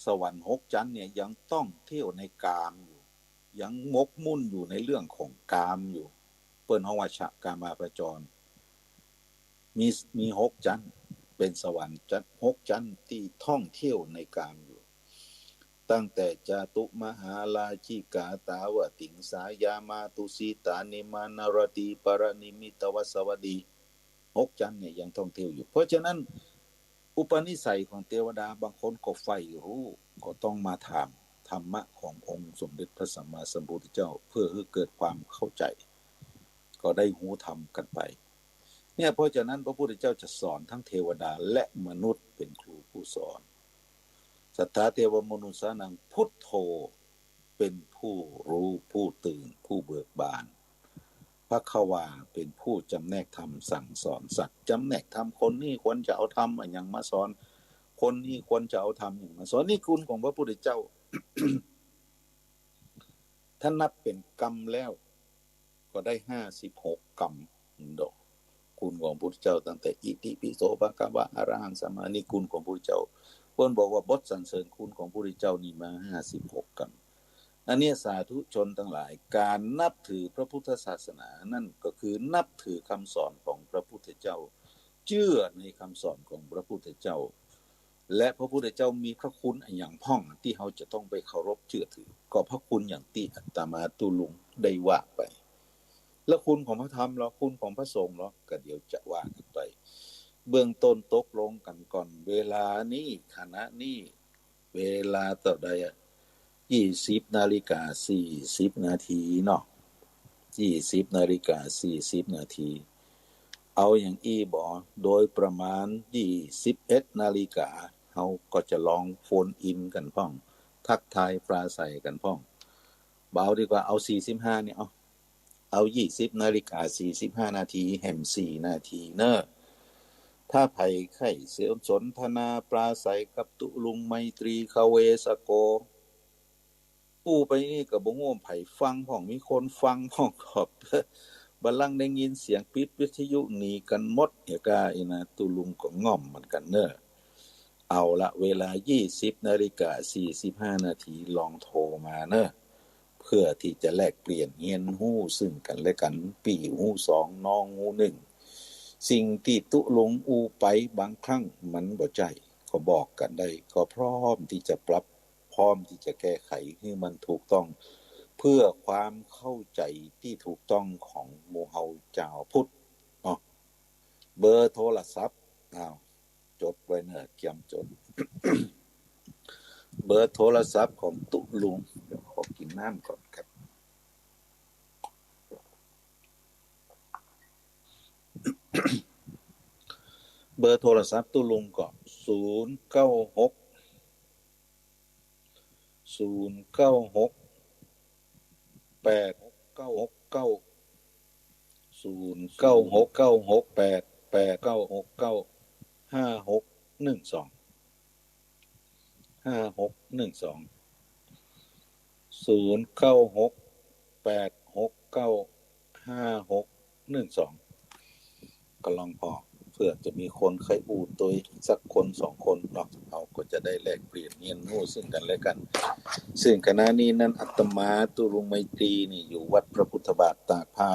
สวรรค์หกจั๊นเนี่ยยังต้องเที่ยวในกามอยู่ ยังหมกมุ่นอยู่ในเรื่องของกามอยู่ เปิ้นฮ้องว่าชะกามาพจร มี มีหกจั๊น เป๋นสวรรค์จั๊น หกจั๊นตี้ท่องเที่ยวในกามอยู่ ตั้งแต่จาตุมหาราชิกา ตาวติงสายา มาตุสิตา นิมมานรดี ปรนิมมิตวสวัสดี หกจั๊นเนี่ยยังท่องเที่ยวอยู่ เพราะฉะนั้น อุปนิสัยของเทวดาบางคนก็ใฝ่ฮู้ ก็ต้องมาถามธรรมะขององค์สมเด็จพระสัมมาสัมพุทธเจ้า เพื่อหื้อเกิดความเข้าใจ๋ ก็ได้ฮู้ธรรมกั๋นไป เนี่ย เพราะฉะนั้นพระพุทธเจ้าจะสอนทั้งเทวดาและมนุษย์เป๋นครูผู้สอน สัทธาเทวมนุสสานัง พุทโธ เป๋นผู้ฮู้ ผู้ตื่น ผู้เบิกบาน ภควา เป๋นผู้จำแนกธรรมสั่งสอนสัตว์ จำแนกธรรม คนนี้ควรจะเอาธรรมอะหยังมาสอน คนนี้ควรจะเอาธรรมอะหยังมาสอน นี่คุณของพระพุทธเจ้า ถ้านับเป๋นกำแล้ว ก็ได้ห้าสิบหกกำดอก คุณของพระพุทธเจ้าตั้งแต่อิติปิโสภะคะวะอะระหังสัมมา นี่คุณของพระพุทธเจ้า เปิ้นบอกว่าบทสรรเสริญคุณของพระพุทธเจ้านี่มาห้าสิบหกกำ อันเนี้ยสาธุชนตังหลาย ก๋านนับถือพระพุทธศาสนานั่นก็คือนับถือคำสอนของพระพุทธเจ้า เจื้อในคำสอนของพระพุทธเจ้า และพระพุทธเจ้ามีพระคุณอะหยังพ่องตี้เฮาจะต้องไปเคารพเจื้อถือ ก็พระคุณอย่างตี้อาตมาตุ๊ลุงได้ว่าไป แล้วคุณของพระธรรมลอ คุณของพระสงฆ์ลอ ก็เดี๋ยวจะว่ากั๋นไป เบื้องต้นตกลงกั๋นก่อน เวลานี้ ขณะนี้ เวลาเต้าใดอะ ยี่สิบนาฬิกาสี่สิบนาทีเนาะ ยี่สิบนาฬิกาสี่สิบนาที เอาอย่างอี้บ่ โดยประมาณยี่สิบเอ็ดนาฬิกา เฮาก็จะลองโฟนอินกั๋นพ่อง ทักทายปราศรัยกั๋นพ่อง บ่เอาดีกว่า เอาสี่สิบห้านี่ เอา เอายี่สิบนาฬิกาสี่สิบห้านาที แหมสี่นาทีเน่อ ถ้าใผใค่เสวนาสนทนาปราศรัยกับตุ๊ลุงไมตรี คเวสโก อู้ไปนี่ก็บ่ฮู้ใผฟังพ่อง มีคนฟังพ่อง ก็บ่ลังได้ยินเสียง ปิดวิทยุหนีกั๋นหมด เหียก้าอี้นะ ตุ๊ลุงก็ง่อมเหมือนกั๋นเน่อ เอาละ เวลายี่สิบนาฬิกาสี่สิบห้านาที ลองโทรมาเน่อ เพื่อตี้จะแลกเปลี่ยนเฮียนฮู้ซึ่งกั๋นและกั๋น ปี้ฮู้สอง น้องฮู้นึ่ง สิ่งตี้ตุ๊ลุงอู้ไปบางครั้งมันบ่ใจ้ ก็บอกกั๋นได้ ก็พร้อมตี้จะปรับ พร้อมตี้จะแก้ไขหื้อมันถูกต้อง เพื่อความเข้าใจ๋ตี้ถูกต้องของหมู่เฮาจาวพุทธเนาะ เบอร์โทรศัพท์ อ้าว จ๋ดไว้เน่อ เกียมจ๋ด เบอร์โทรศัพท์ของตุ๊ลุง เดี๋ยวขอกิ๋นน้ำก่อนครับ เบอร์โทรศัพท์ตุ๊ลุงก็ ศูนย์เก้าหก ศูนย์เก้าหก แปด เก้าหกเก้า ศูนย์เก้าหก เก้าหกแปด แปด เก้าหกเก้า ห้าหกหนึ่งสอง ห้าหกหนึ่งสอง ศูนย์เก้าหก แปดหกเก้า ห้าหกหนึ่งสอง ก็ลองผ่อ เผื่อจะมีคนใค่อู้ตวยสักคนสองคนเนาะ เฮาก็จะได้แลกเปลี่ยนเฮียนฮู้ซึ่งกั๋นและกั๋น ซึ่งขณะนี้นั้นอาตมาตุ๊ลุงไมตรีนี่อยู่วัดพระพุทธบาทตากผ้า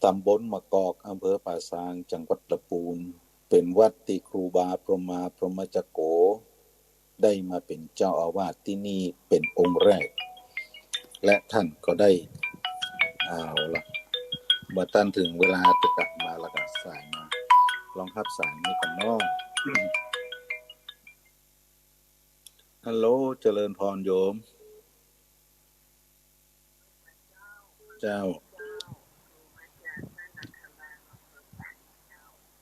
ตำบลมะกอก อำเภอป่าซาง จังหวัดละปูน เป๋นวัดตี้ครูบาพรหมา พรหมจักโก ได้มาเป๋นเจ้าอาวาสตี้นี่เป๋นองค์แรก และต้านก็ได้ เอาละ บ่าต้านเถิงเวลาจะกลับมาแล้วก็สายมา ลองฮับสายนี้ก่อนเนาะ ฮัลโหล เจริญพรโยม เจ้า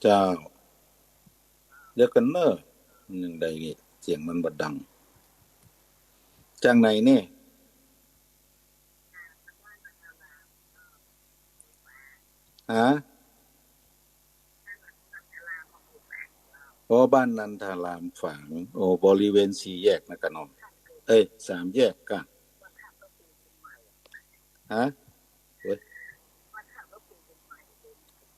เจ้า เดี๋ยวก่อนเน่อ มันยังได้ เสียงมันบ่ดัง จากไหนเนี่ย ฮะ อ๋อ บ้านนันทารามฝาง โอ้ บริเวณสี่แยกนะกะเนาะ เอ้ย สามแยกกะ ฮะ เว้ย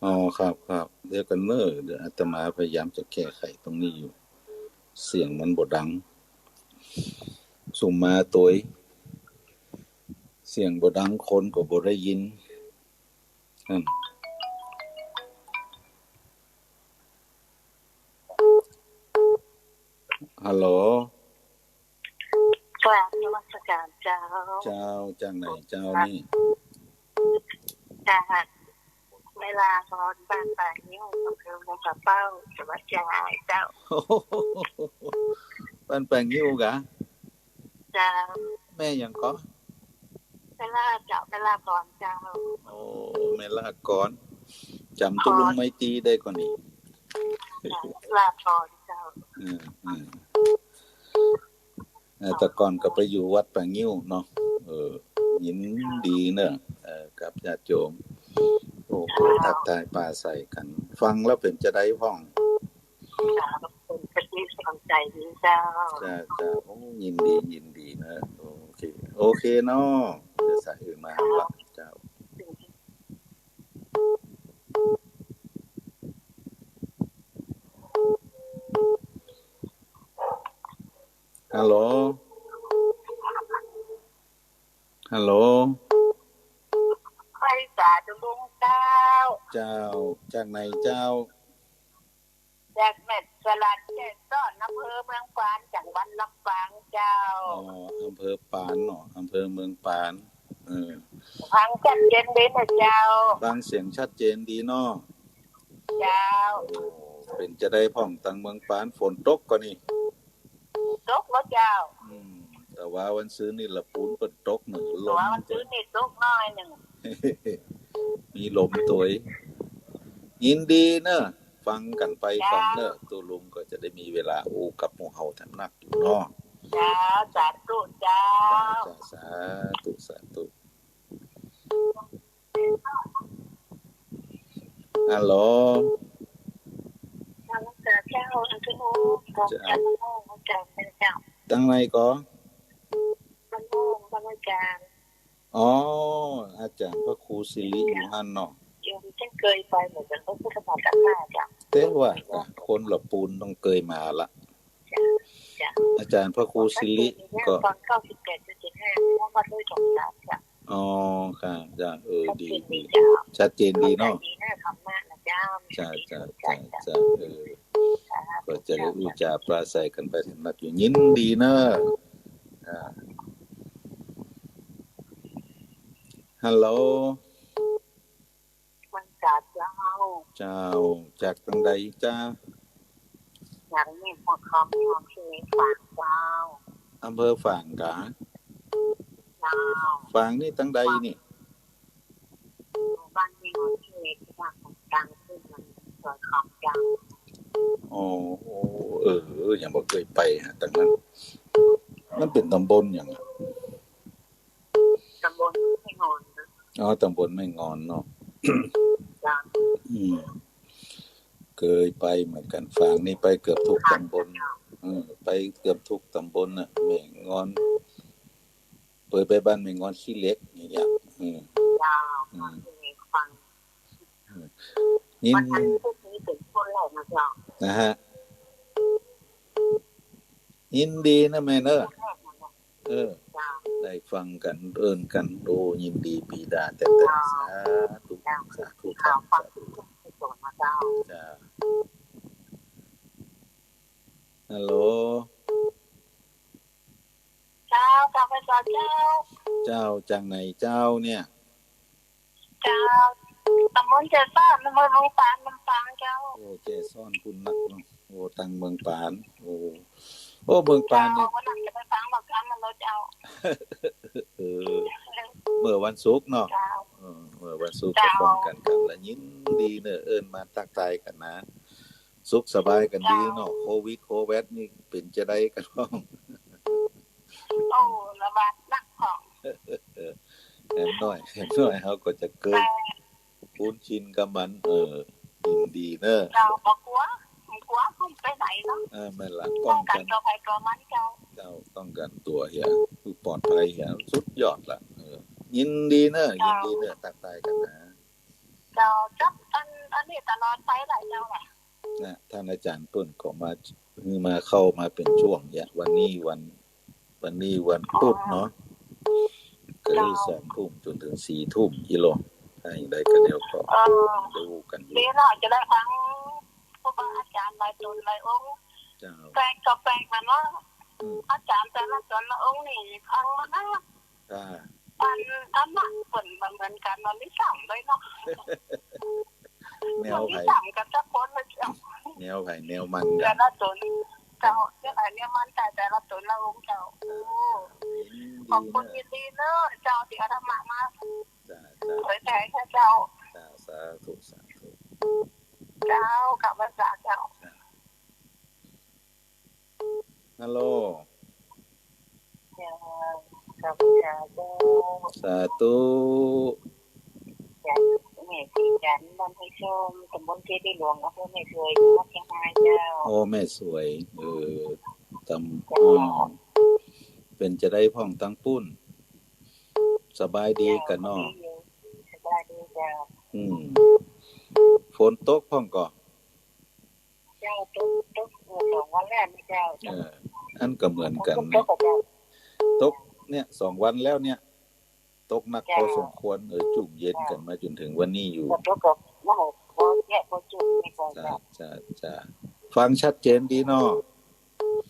อ๋อ ครับ ครับ เดี๋ยวก่อนเน่อ เดี๋ยวอาตมาพยายามจะแก้ไขตรงนี้อยู่ เสียงมันบ่ดัง สุมมาตวย เสียงบ่ดังคนก็บ่ได้ยิน อืม ฮัลโหล กราบนมัสการเจ้า เจ้า จากไหนเจ้านี่ จากแม่ลาพร บ้านป่างิ้ว อำเภอเมืองป่าเป้า จังหวัดเชียงรายเจ้า บ้านป่างิ้วกะ เจ้า แม่หยังก่อ แม่ลาเจ้า แม่ลาพรเจ้า โอ้ แม่ลาพร จ๋ำตุ๊ลุงไมตรีได้ก่อนี่ ลาพรเจ้า อืม อืม เออ แต่ก่อนก็ไปอยู่วัดป่างิ้วเนาะ เออ ยินดีเน่อ เออ กับญาติโยม โอ้โห ทักทายปราศรัยกั๋น ฟังแล้วเป๋นจาใดพ่อง เจ้า เป๋นกะทิสอนใจ๋ดีเจ้า จ้า จ้า โอ้ ยินดี ยินดีเน่อ โอเค โอเคเนาะ เดี๋ยวสายอื่นมาละ เจ้า ฮัลโหล ฮัลโหล ไหว้สาธุลุงเจ้า เจ้า จากไหนเจ้า จากแม่สลาดแจ้ซ้อน อำเภอเมืองปาน จังหวัดลำปางเจ้า อ๋อ อำเภอปานเนาะ อำเภอเมืองปาน เออ ฟังชัดเจนดีนะเจ้า ฟังเสียงชัดเจนดีเนาะ เจ้า โอ้ เป๋นจาใดพ่องตังเมืองปาน ฝนตกก่อนี่ ตกแล้วเจ้า อืม แต่ว่าวันซืนนี่ละปูนเปิ้นตกเนาะ ลม วันซืนนี่ตกน้อยนึ่ง มีลมตวย ยินดีเนาะ ฟังกั๋นไปก่อนเนาะ เจ้า ตุ๊ลุงก็จะได้มีเวลาอู้กับหมู่เฮาถนัดอยู่เนาะ เจ้า สาธุเจ้า เจ้า สาธุ สาธุ ฮัลโหล เจ้า เจ้า เจ้า เจ้า ตังไหนก่อ บ้านโน่น บ้านอาจ๋ารย์ อ๋อ อาจ๋ารย์พระครูสิริอยู่หั้นเนาะ โยมเจ้าเกยไปเหมือนกั๋น พระพุทธบาทกับข้าเจ้า แต่ว่าก็คนละปูนต้องเกยมาละ เจ้า เจ้า อาจ๋ารย์พระครูสิริก็ ตอนเก้าสิบแปดจุดเจ็ดห้า เพราะว่าด้วยสงสารเจ้า อ๋อ ค่ะ เจ้า เออ ชัดเจนดี ดี เจ้า ชัดเจนดีเนาะ เข้าใจ๋ดีนะ ธรรมะนะเจ้า เจ้า เจ้า เจ้า เจ้า เออ สาธุ ก็จะได้อู้จ๋าปราศรัยกั๋นไปถนัดอยู่ ยินดีเนาะ อ่า ฮัลโหล วันจ๋าเจ้า เจ้า จากตังใดจ๊ะ จากนี่หัวคำ อำเภอฝางเจ้า อำเภอฝางกา เจ้า ฝางนี่ตังใดนี่ บ้านนี่หัวเขต บ้านของตังขึ้นมาหัวคำเจ้า อ๋อ เออ ยังบ่เกยไปฮะ ตังนั้น มันเป๋นต๋ำบลหยังอะ ต๋ำบลแม่งอนนะ อ๋อ ต๋ำบลแม่งอนเนาะ เจ้า อืม เกยไปเหมือนกั๋น ฝางนี่ไปเกือบทุกต๋ำบล เออ ไปเกือบทุกต๋ำบลน่ะ แม่งอน เกยไปบ้านแม่งอนขี้เหล็กอย่างเงี้ย อืม เจ้า อืม ฟัง อืม ยิน วันนี้พวกนี้เป๋นคนแรกนะเจ้า นะฮะ ยินดีนะแม่เนอะ คนแรกนะเจ้า เออ เจ้า ได้ฟังกั๋น เอิ้นกั๋น โอ้ ยินดีปีดาแต๊ๆ เจ้า สาธุ เจ้า สาธุ ข่าวฟัง สาธุ ถึงที่สุดนะเจ้า เจ้า ฮัลโหล เจ้า เจ้า พระเจ้า เจ้า เจ้า จากไหนเจ้าเนี่ย เจ้า ต๋ำบลแจ้ซ้อน อำเภอเมืองปาน ลำปางเจ้า โอ้ แจ้ซ้อนปุ้นนักเนาะ โอ้ ตังเมืองปาน โอ้ โอ้ เมืองปานนี่ เจ้า วันหลังจะไปฟังหมอลำมาแล้วเจ้า เออ เมื่อวันศุกร์เนาะ เจ้า เออ เมื่อวันศุกร์ เจ้า ก็ฟ้องกั๋น กั๋นละ ยินดีเนอะ เอิ้นมาตั๊กตายกั๋นนะ สุขสบายกั๋นดีเนาะ เจ้า โควิด โควิดนี่เป๋นจาใดกั๋นบ้าง โอ้ ระบาดนักของ แหมน้อย แหมน้อย เฮาก็จะเกย แต่ คุ้นชินกับมัน เออ ยินดีเนอะ เจ้า บ่กั๋ว บ่กั๋ว คงไปไหนเนาะ เออ แม่นละ ป้องกั๋น ป้องกั๋นตั๋วใผตั๋วมันเจ้า เจ้า ป้องกั๋นตั๋วเหีย คือปลอดภัยเหีย สุดยอดละ เออ ยินดีเนอะ เจ้า ยินดีเนอะ ตั๊กตายกั๋นนะ เจ้า จับอัน อันนี้ตลอดไปหลายเจ้าแหละ นะ ท่านอาจ๋ารย์เปิ้นก็มา คือมาเข้ามาเป๋นช่วงเนี่ย วันนี้วัน วันนี้วันพุธเนาะ ก็คือ เจ้า สองทุ่มจ๋นเถิงสี่ทุ่ม อีหลอ ถ้าอย่างใดก็เดี๋ยวก็ เออ ดูกั๋นอยู่ ดีเนาะ จะได้ฟังครูบาอาจ๋ารย์หลายต๋นหลายองค์ เจ้า แปลกก็แปลกนะเนาะ อืม อาจ๋ารย์แต่ละต๋นละองค์นี่ฟังมานะ อ่า อันธรรมะเปิ้นบ่เหมือนกั๋น มันมีซ้ำเลยเนาะ แนวไผ มันมีซ้ำกั๋นสักคนเลยเจ้า แนวไผแนวมันกั๋น แต่ละต๋น เจ้า แต่ละเนี่ยมันแต่ แต่ละต๋นละองค์เจ้า โอ้ ยินดี ขอบคุณ เนอะ ยินดีเนอะเจ้า ตี้เอาธรรมะมา จ้า จ้า เผยแผ่ให้เจ้า จ้า สาธุ สาธุ เจ้า กราบไหว้พระเจ้า จ้า ฮัลโหล เจ้า ข้าพเจ้า สาธุ จากแม่ศรีจันทร์ บ้านห้วยส้ม ต๋ำบลเจดีย์หลวง อำเภอแม่สวย จังหวัดเชียงรายเจ้า โอ้ แม่สวย เออ ต๋ำ เจ้า อืม เป๋นจาใดพ่องตังปุ้น สบายดีกั๋นเนาะ เจ้า สบายดีเจ้า อืม ฝนตกพ่องก่อ เจ้า ตก ตก เออ สองวันแล้วนี่เจ้า เออ อันก็เหมือนกั๋น ตก ตก ตกเนี่ย สองวันแล้วเนี่ย ตกหนัก เจ้า พอสมควร เออ จุ่มเย็นกั๋นมาจ๋นเถิงวันนี้อยู่ เจ้า ก็ตกหนัก บ่แยะบ่จุ่มนี่ก็ จ้า เจ้า จ้า จ้า ฟังชัดเจนดีเนาะ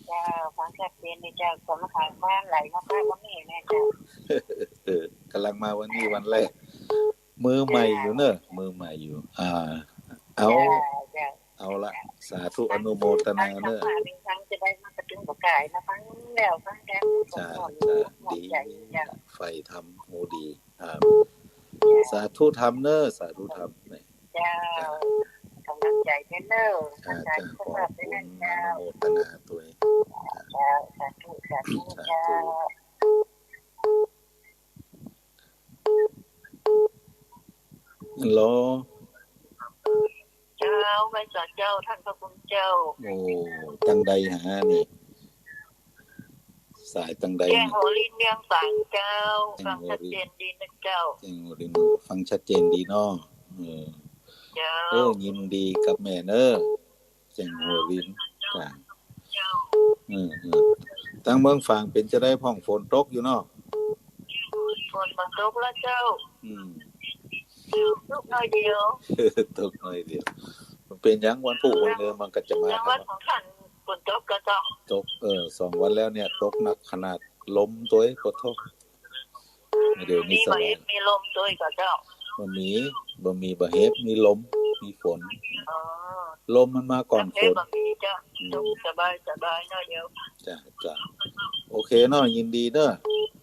เจ้า ฟังชัดเจนดีเจ้า สำหรับการไหลมาวันนี้นะเจ้า เออ ก๋ำลังมาวันนี้วันแรก มือใหม่อยู่เนอะ มือใหม่อยู่ อ่า เอา เจ้า เจ้า เอาละ สาธุอนุโมทนาเนอะ ทางจะได้มากระตุ้นประกายนะ ฟังแล้วฟังแล้ว จ้า จ้า ดี ใฝ่ธรรม โอ้ ดี อ่า สาธุธรรมเนอะ สาธุธรรมเนี่ย เจ้า จ้า ก๋ำลังใจ๋เน้อ จ้า อาจารย์ จ้า ขอบคุณ อนุโมทนาตวย เจ้า สาธุ สาธุ สาธุ เจ้า ฮัลโหล เจ้า ไหว้สาเจ้า ต้านพระคุณเจ้า โอ้ ตังใดหานี่ สายตังใด แจ้งหัวรินเวียงสาเจ้า แจ้งหัวริน ฟังชัดเจนดีนะเจ้า แจ้งหัวริน ฟังชัดเจนดีเนาะ เออ เจ้า โอ้ ยินดีกับแม่เนอะ แจ้งหัวริน จ้า อืม อืม ตังเมืองฝางเป๋นจาใดพ่อง ฝนตกอยู่เนาะ ฝนบ่ตกแล้วเจ้า อืม ตกหน่อยเดียว ตกหน่อยเดียว มันเป๋นหยัง วันพูกวันเฮือมันก็จะมา ยังวันของท่านฝนตกก็เจ้า ตก เออ สองวันแล้วเนี่ย ตกหนักขนาด ลมตวย ปะโธ่ เดี๋ยวนี้สบาย มีบ่เห็บ มีลมตวยก็เจ้า บ่มี บ่มีบ่เห็บ มีลม มีฝน อ๋อ ลมมันมาก่อนฝน บ่มีเจ้า อืม สบาย สบายหน่อยเดียว จ้า จ้า โอเคเนาะ ยินดีเนอะ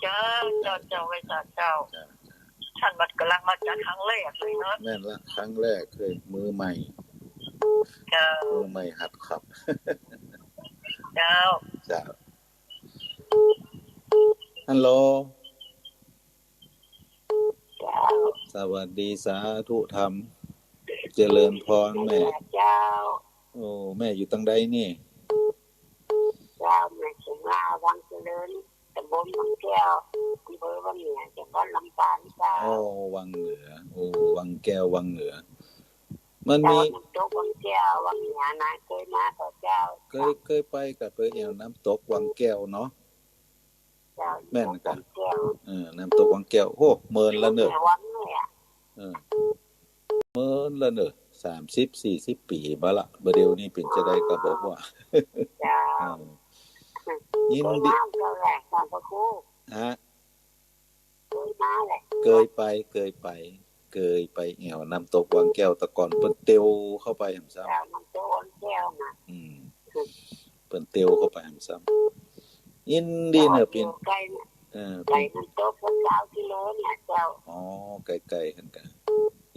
เจ้า เจ้า เจ้า ไหว้สาเจ้า จ้า ท่านบัดก๋ำลังมาจัดครั้งแรกเลยเนาะ แม่นละ ครั้งแรกเลย มือใหม่ เจ้า มือใหม่หัดขับ เจ้า เจ้า ฮัลโหล เจ้า สวัสดี สาธุธรรม เจริญพรแม่ เจ้า โอ้ แม่อยู่ตังใดนี่ เจ้า แม่อยู่วังเจริญ ตำบลวังแก้ว อำเภอวังเหนือ จังหวัดลำปางเจ้า โอ้ วังเหนือ โอ้ วังแก้ว วังเหนือ มันมี เจ้า น้ำตกวังแก้ว วังเหนือนะ เกยมาก่อเจ้า เกย เกยไปก่อ ไปแอ่วน้ำตกวังแก้วเนาะ เจ้า แม่นก่อ วังแก้ว เออ น้ำตกวังแก้ว โอ้ เมินละเนอะ วังเนี่ย เออ เมินละเนอะ สามสิบ สี่สิบ ปี๋บ่ละ บ่าเดี่ยวนี้เป๋นจาใดก็บ่ฮู้ เจ้า เออ ยินดี เกยมาเจ้าแหละ ท่านพระครู ฮะ เกยมาแหละ เกยไป เกยไป เกยไปแอ่วน้ำตกวังแก้ว แต่ก่อนเปิ้นเตียวเข้าไปแหมซ้ำ เจ้า น้ำตกวังแก้วนะ อืม เปิ้นเตียวเข้าไปแหมซ้ำ ยินดีเนอะ เปิ้น ใก้ เออ ใก้น้ำตกวังแก้วกิโลเนี่ยเจ้า อ๋อ ใก้ๆ หั้นก่อ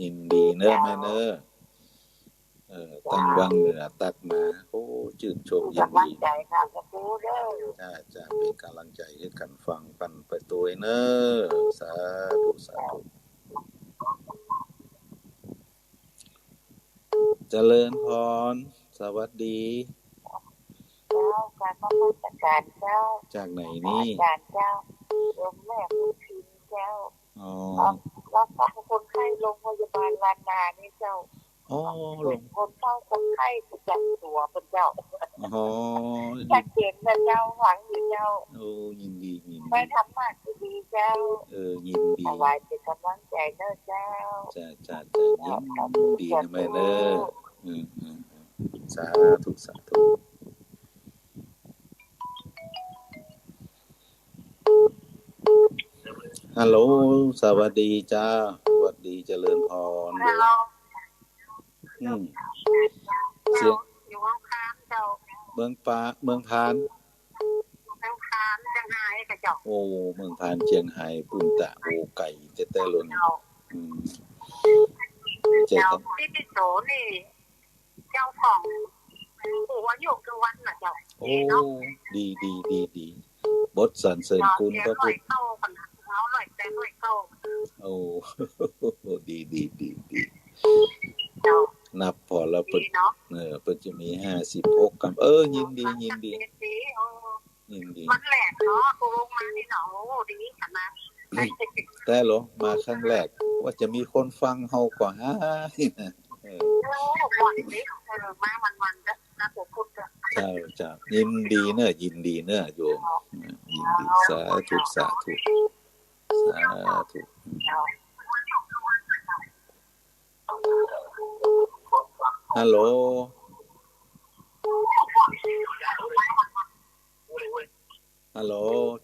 ยินดีเนอะ เจ้า แม่เนอะ เออ ตังวังเหนือตักมา โอ้ จื้นชม ยินดี ก๋ำลังใจ๋ค่ะ พระครูเด้อ จ้า จ้า เป๋นก๋ำลังใจ๋หื้อกั๋น ฟังกั๋นไปตวยเนอะ สาธุ สาธุ เจริญพร สวัสดี เจ้า กราบนมัสก๋านเจ้า จากไหนนี่ อาจารย์เจ้า โยมแม่บุญถิ่นเจ้า อ๋อ รับฟังคนไข้โรงพยาบาลล้านนานี่เจ้า อ๋อ เป๋นคนเฝ้าคนไข้ประจ๋ำตั๋วเปิ้นเจ้า อ๋อ ชัดเจนนะเจ้า ฟังอยู่เจ้า โอ้ ยินดี ยินดี ได้ธรรมะดีๆ เจ้า เออ ยินดี ถวายเป๋นก๋ำลังใจ๋เนอะเจ้า จ้า จ้า จ้า ยินดีนะแม่เนอะ อืม อืม อืม สาธุ สาธุ ฮัลโหล สวัสดีจ้า สวัสดี เจริญพร ฮัลโหล อืม เสียง อยู่เมืองพานเจ้า เมืองปา เมืองพาน เมืองพานเจียงฮายกะเจ้า โอ้ เมืองพานเจียงฮาย ปู๊นตะ โอ้ ไก๋แต๊ๆ เลย เจ้า อืม เจ้า เจ้า ตี้ปิโสนี่ เจ้าของผู้อายุคือวันน่ะเจ้า โอ้ ดีเนาะ ดี ดี ดี ดี บทสรรเสริญคุณพระพุทธ เจ้า เสียงร้อยเก้าขนาด เอาร้อยแปด ร้อยเก้า โอ้ ดี ดี ดี ดี เจ้า นับผ่อแล้วเปิ้น ดีเนาะ เออ เปิ้นจะมีห้าสิบหกกำ เออ ยินดี ยินดี โอ้ ยินดี วันแรกเนาะ ตูลงมานี่เนาะ โอ้ ดีขนาด แต๊เหรอ มาครั้งแรก ว่าจะมีคนฟังเฮาก่อ เออ โอ้ ม่วนดี เออ มาวันๆ เด้อ นะ ขอบคุณเจ้า เจ้า เจ้า ยินดีเนอะ ยินดีเนอะ โยม เจ้า เออ ยินดี สาธุ สาธุ ส สาธุ ฮัลโหล ฮัลโหล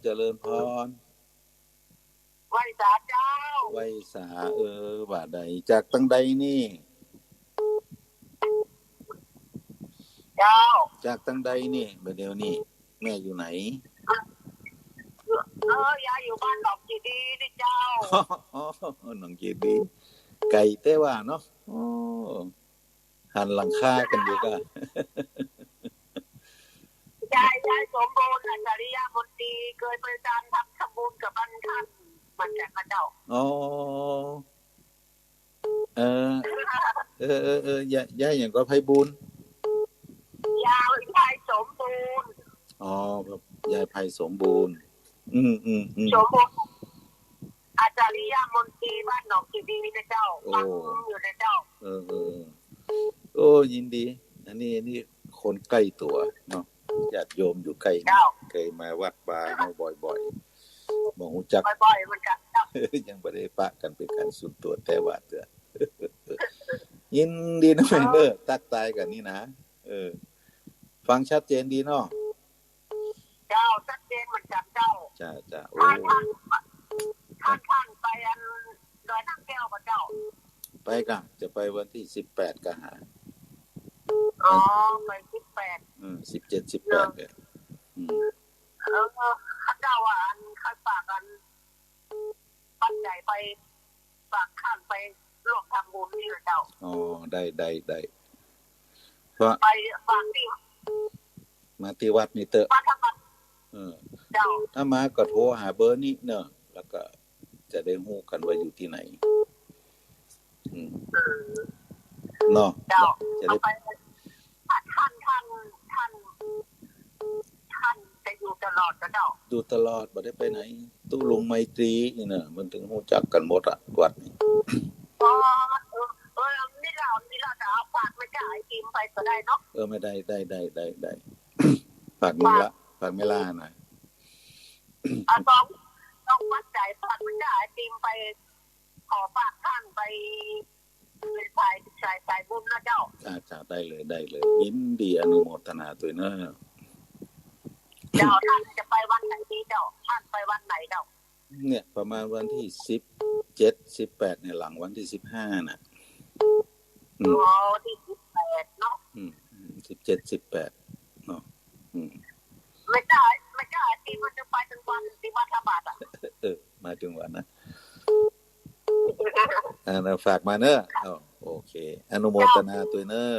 เจริญพร ไหว้สาเจ้า ไหว้สา เออ ว่าใด จากตังใดนี่ เจ้า จากตังใดนี่ บ่าเดี่ยวนี้ แม่อยู่ไหน เออ ยายอยู่บ้านหนองเจดีย์นี่เจ้า อ๋อ หนองเจดีย์ ไก๋แต๊ว่าเนาะ โอ้ หันหลังคากั๋นอยู่ก่า ยาย ยายสมบูรณ์ อัจฉริยะมนตรี เกยไปตานทำบุญกับบ้านต้าน มาจากพระเจ้า อ๋อ เออ เออ เออ เออ ยาย ยายหยังก่อ ไพบูลย์ ยาย ยายสมบูรณ์ อ๋อ ยายไพสมบูรณ์ อืม อืม อืม สมบูรณ์ อัจฉริยะมนตรี บ้านหนองเจดีย์นะเจ้า โอ้ ฟังอยู่นะเจ้า เออ เออ เออ โอ้ ยินดี อันนี้ อันนี้คนใก้ตั๋วเนาะ ญาติโยมอยู่ใก้ เจ้า เกยมาวัดวาเฮาบ่อยๆ บ่ฮู้จัก บ่อยๆ เหมือนกั๋นเจ้า ยังบ่ได้ปะกั๋นเป๋นก๋านส่วนตั๋วแต๊ว่าเตื้อ ยินดีนะแม่เนอะ ตั๊กตายกั๋นนี่นะ เออ ฟังชัดเจนดีเนาะ เจ้า ชัดเจนเหมือนกั๋นเจ้า จ้า จ้า โอ้ ต้าน ต้าน ต้าน ต้านไปอันดอยนางแก้วก่อเจ้า ไปก่า จะไปวันตี้สิบแปดก่าหา อ๋อ ไปสิบแปด อืม สิบเจ็ด สิบแปด เนี่ย อืม เออ ข้าเจ้าว่าอัน ใค่ฝากอัน ปัจจัยไป ฝากต้านไปร่วมทำบุญนี่นะเจ้า อ๋อ ได้ ได้ ได้ เพราะ ไปฝากตี้ มาตี้วัดนี่เต๊อะ มาทำบุญ เออ เจ้า ถ้ามาก็โทรหาเบอร์นี้เนอะ แล้วก็จะได้ฮู้กั๋นว่าอยู่ตี้ไหน อืม เออ เนาะ เจ้า จะได้ เอาไป ต้าน ต้าน ต้าน ต้านจะอยู่ตลอดก่อเจ้า อยู่ตลอด บ่ได้ไปไหน ตุ๊ลุงไมตรีนี่นะ มันตึงฮู้จักกั๋นหมดอะ วัดนี่ อ๋อ เออ เออ มีแล้ว มีแล้ว จะเอาฝากแม่จ๊ะไอติมไปก็ได้เนาะ เออ ไม่ได้ ได้ ได้ ได้ ได้ ฝากแม่ละ ฝากแม่ละนะ อ่ะ สอง สองปัจจัย ฝากแม่จ๊ะไอติมไป ขอฝากต้านไป เป็นสาย สาย สายบุญนะเจ้า จ้า จ้า ได้เลย ได้เลย ยินดีอนุโมทนาตวยเนอะ เจ้า ต้านจะไปวันไหนดีเจ้า ต้านไปวันไหนเจ้า เนี่ย ประมาณวันตี้สิบเจ็ด สิบแปด เนี่ย หลังวันตี้สิบห้าน่ะ อืม อ๋อ ตี้สิบแปดเนาะ อืม อืม สิบเจ็ด สิบแปด เนาะ อืม แม่จ๊ะ แม่จ๊ะไอติมมันจะไปตึงวันตี้วัดพระบาทอะ เออ มาตึงวันนะ อ่า ฝากมาเนอะ อ้าว โอเค อนุโมทนาตวยเนอะ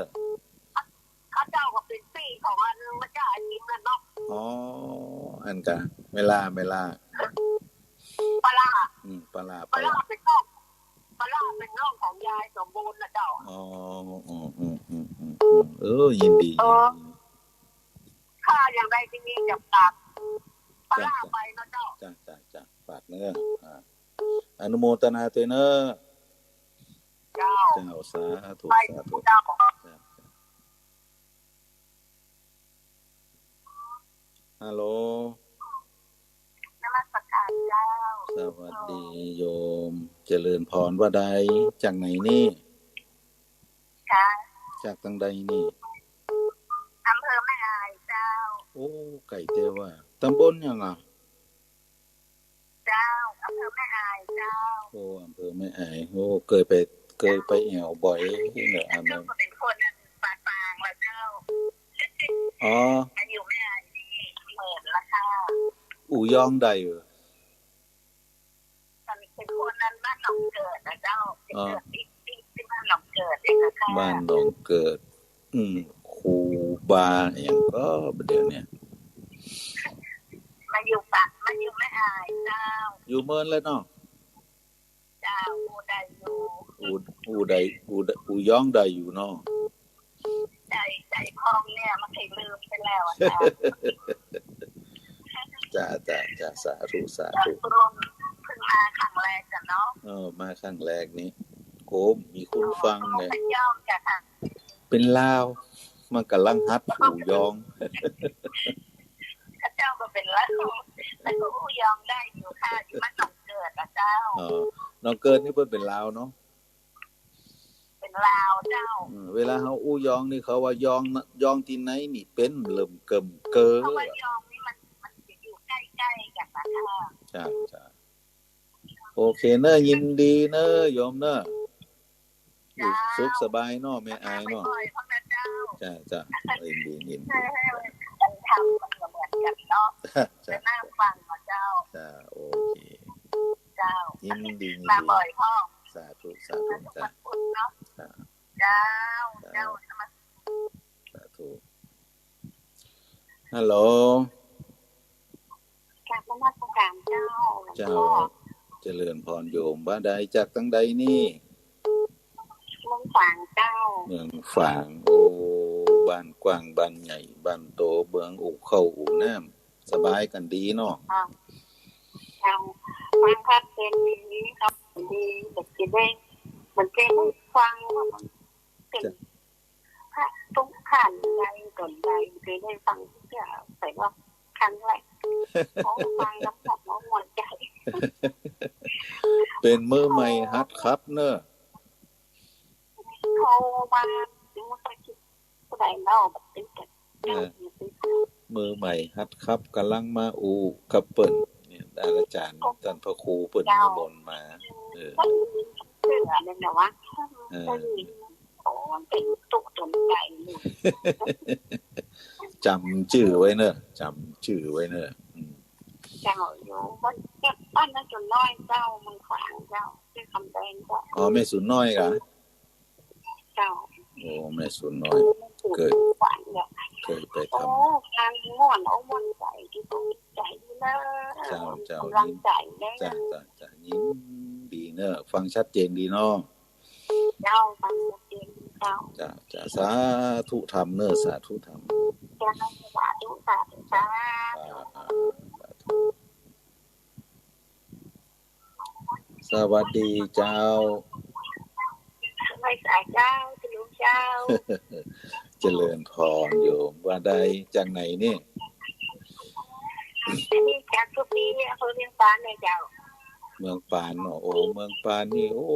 ข้าเจ้าก็เป๋นปี้ของอันแม่จ๊ะไอติมนั่นเนาะ อ๋อ อันก่า แม่ละ แม่ละ ป้าละ อืม ป้าละ ป้าละ ป้าละเป๋นน้อง ป้าละเป๋นน้องของยายสมบูรณ์นะเจ้า อ๋อ อืม อืม อืม อืม อืม เออ ยินดี เออ ยินดี ข้าอย่างใดตี้มีจะฝาก ป้าละ จ้ะ ไปนะเจ้า จ้ะ จ้ะ จ้ะ ฝากเนอะ อ่า อนุโมทนาตวยเนอะ เจ้า เจ้า สาธุ ไป สาธุ เจ้า จ้ะ ฮัลโหล นมัสการเจ้า สวัสดีโยม เจริญพร ว่าใด จากไหนนี่ ค่ะ จากตังใดนี่ อำเภอแม่อายเจ้า โอ้ ไก๋แต๊ว่า ตำบลหยังอะ เจ้า อำเภอแม่อายเจ้า โอ้ อำเภอแม่อาย โอ้ เกยไป เกยไปแอ่วบ่อยเนาะ เจ้า อันนั้น ก็เป๋นคนปากปางละเจ้า อ๋อ มาอยู่แม่อายนี่เหินละค่ะ อู่ยองได้เหรอ เป๋นคนนั้นบ้านหนองเกิดนะเจ้า อ๋อ เป๋นเกิดตี้ ตี้ ตี้บ้านหนองเกิดเองนะค่ะ บ้านหนองเกิด อืม ครูบาหยังก่อ บ่าเดี่ยวนี้ มาอยู่ปะ มาอยู่แม่อายเจ้า อยู่เมินเลยเนาะ เจ้า อู้ได้อยู่ อู้ อู้ได้ อู้ได้ อู้ยองได้อยู่เนาะ ได้ ได้พ่องเนี่ย มันเคยลืมไปแล้วอะเจ้า จ้า จ้า จ้า สาธุ สาธุ เพิ่งมาครั้งแรกกั๋นเนาะ เออ มาครั้งแรกนี่ โอ้ มีคนฟังเนี่ย เยองจ้ะค่ะ เป๋นลาว มันก่ำลังหัดอู้ยอง ข้าเจ้าก็เป๋นลาว แต่ก็อู้ยองได้อยู่ค่ะ อยู่บ้านหนองเกิ กิดอะเจ้า อ๋อ น้องเกิดนี่เปิ้นเป๋นลาวเนาะ เป๋นลาวเจ้า อืม เวลาเฮาอู้ยองนี่เขาว่ายอง ยองตี้ไหนนี่เป๋นเริ่มเกิ่มเกอ เพราะว่ายองนี่มัน มันจะอยู่ใกล้ๆ กั๋นนะเจ้า จ้ะ จ้ะ โอเคเนอะ ยินดีเนอะโยมเนอะ อยู่สุขสบายเนาะ แม่อายเนาะ มาบ่อยๆ พ่องนะเจ้า จ้ะ จ้ะ ยินดี ยินดี เออ ทำมันก็เหมือนกั๋นเนาะ จ้ะ จะนั่งฟังนะเจ้า จ้ะ โอเค เจ้า ยินดี ยินดี มาบ่อยพ่อง สาธุ สาธุ จ้ะ วันพุธเนาะ จ้ะ เจ้า เจ้า เจ้า นมัส สาธุ ฮัลโหล กราบนมัสการเจ้า เจ้า หลวงพ่อ เจริญพรโยม ว่าใดจากตังใดนี่ เมืองฝางเจ้า เมืองฝาง โอ้ บ้านกว้างบ้านใหญ่ บ้านโต เมืองอู้เข้าอู้น้ำ สบายกั๋นดีเนาะ อ่า เจ้า ฟังครับ เป๋นดีครับ ดี แบบจะได้ มันจะได้ฟังว่ามันเป๋น จ้ะ พระทุกข์ขันใดก่อนใด เคยได้ฟังทุกอย่าง แต่ว่าครั้งแรก โอ้ ฟังแล้วแบบว่าม่วนใจ๋ เป๋นมือใหม่หัดขับเนอะ โทรมา ยังไม่ค่อยคิดเท่าไหร่แล้ว แบบเป็นแบบ เออ มือใหม่หัดขับ ก่ำลังมาอู้กับเปิ้น เนี่ย อาจารย์ ท่านพระครูเปิ้น เจ้า นิมนต์มา เออ ก็มีเสือเลยนะวะ เออ ก็มี โอ้ มันเป๋นตุ๊กตนใจ๋เลย จ๋ำจื้อไว้เนอะ จ๋ำจื้อไว้เนอะ อืม เจ้า อยู่บ้าน บ้านแม่สูนน้อยเจ้า เมืองฝางเจ้า ชื่อคำแดงเจ้า อ๋อ แม่สูนน้อยกะ เจ้า โอ้ แม่สูนน้อย เมืองสูน เกย เมืองฝางเจ้า เกยไปทำ โอ้ ฟังม่วน โอ้ ม่วนใจ๋ ดีอกดีใจ๋ดีเนอะ เจ้า เจ้า ก๋ำลังใจ๋เนอะ จ้ะ จ้ะ จ้ะ ยินดีเนอะ ฟังชัดเจนดีเนาะ เจ้า ฟังชัดเจนดีเจ้า จ้ะ จ้ะ สาธุธรรมเนอะ สาธุธรรม เจ้า สาธุ สาธุ สาธุ อ่า อ่า สาธุ สวัสดีเจ้า ไหว้สาเจ้า คุณลุงเจ้า เจริญพรโยม ว่าใดจากไหนนี่ อันนี้จากสุพี อำเภอเวียงปานเนี่ยเจ้า เมืองปานเนาะ โอ้ เมืองปานนี่ โอ้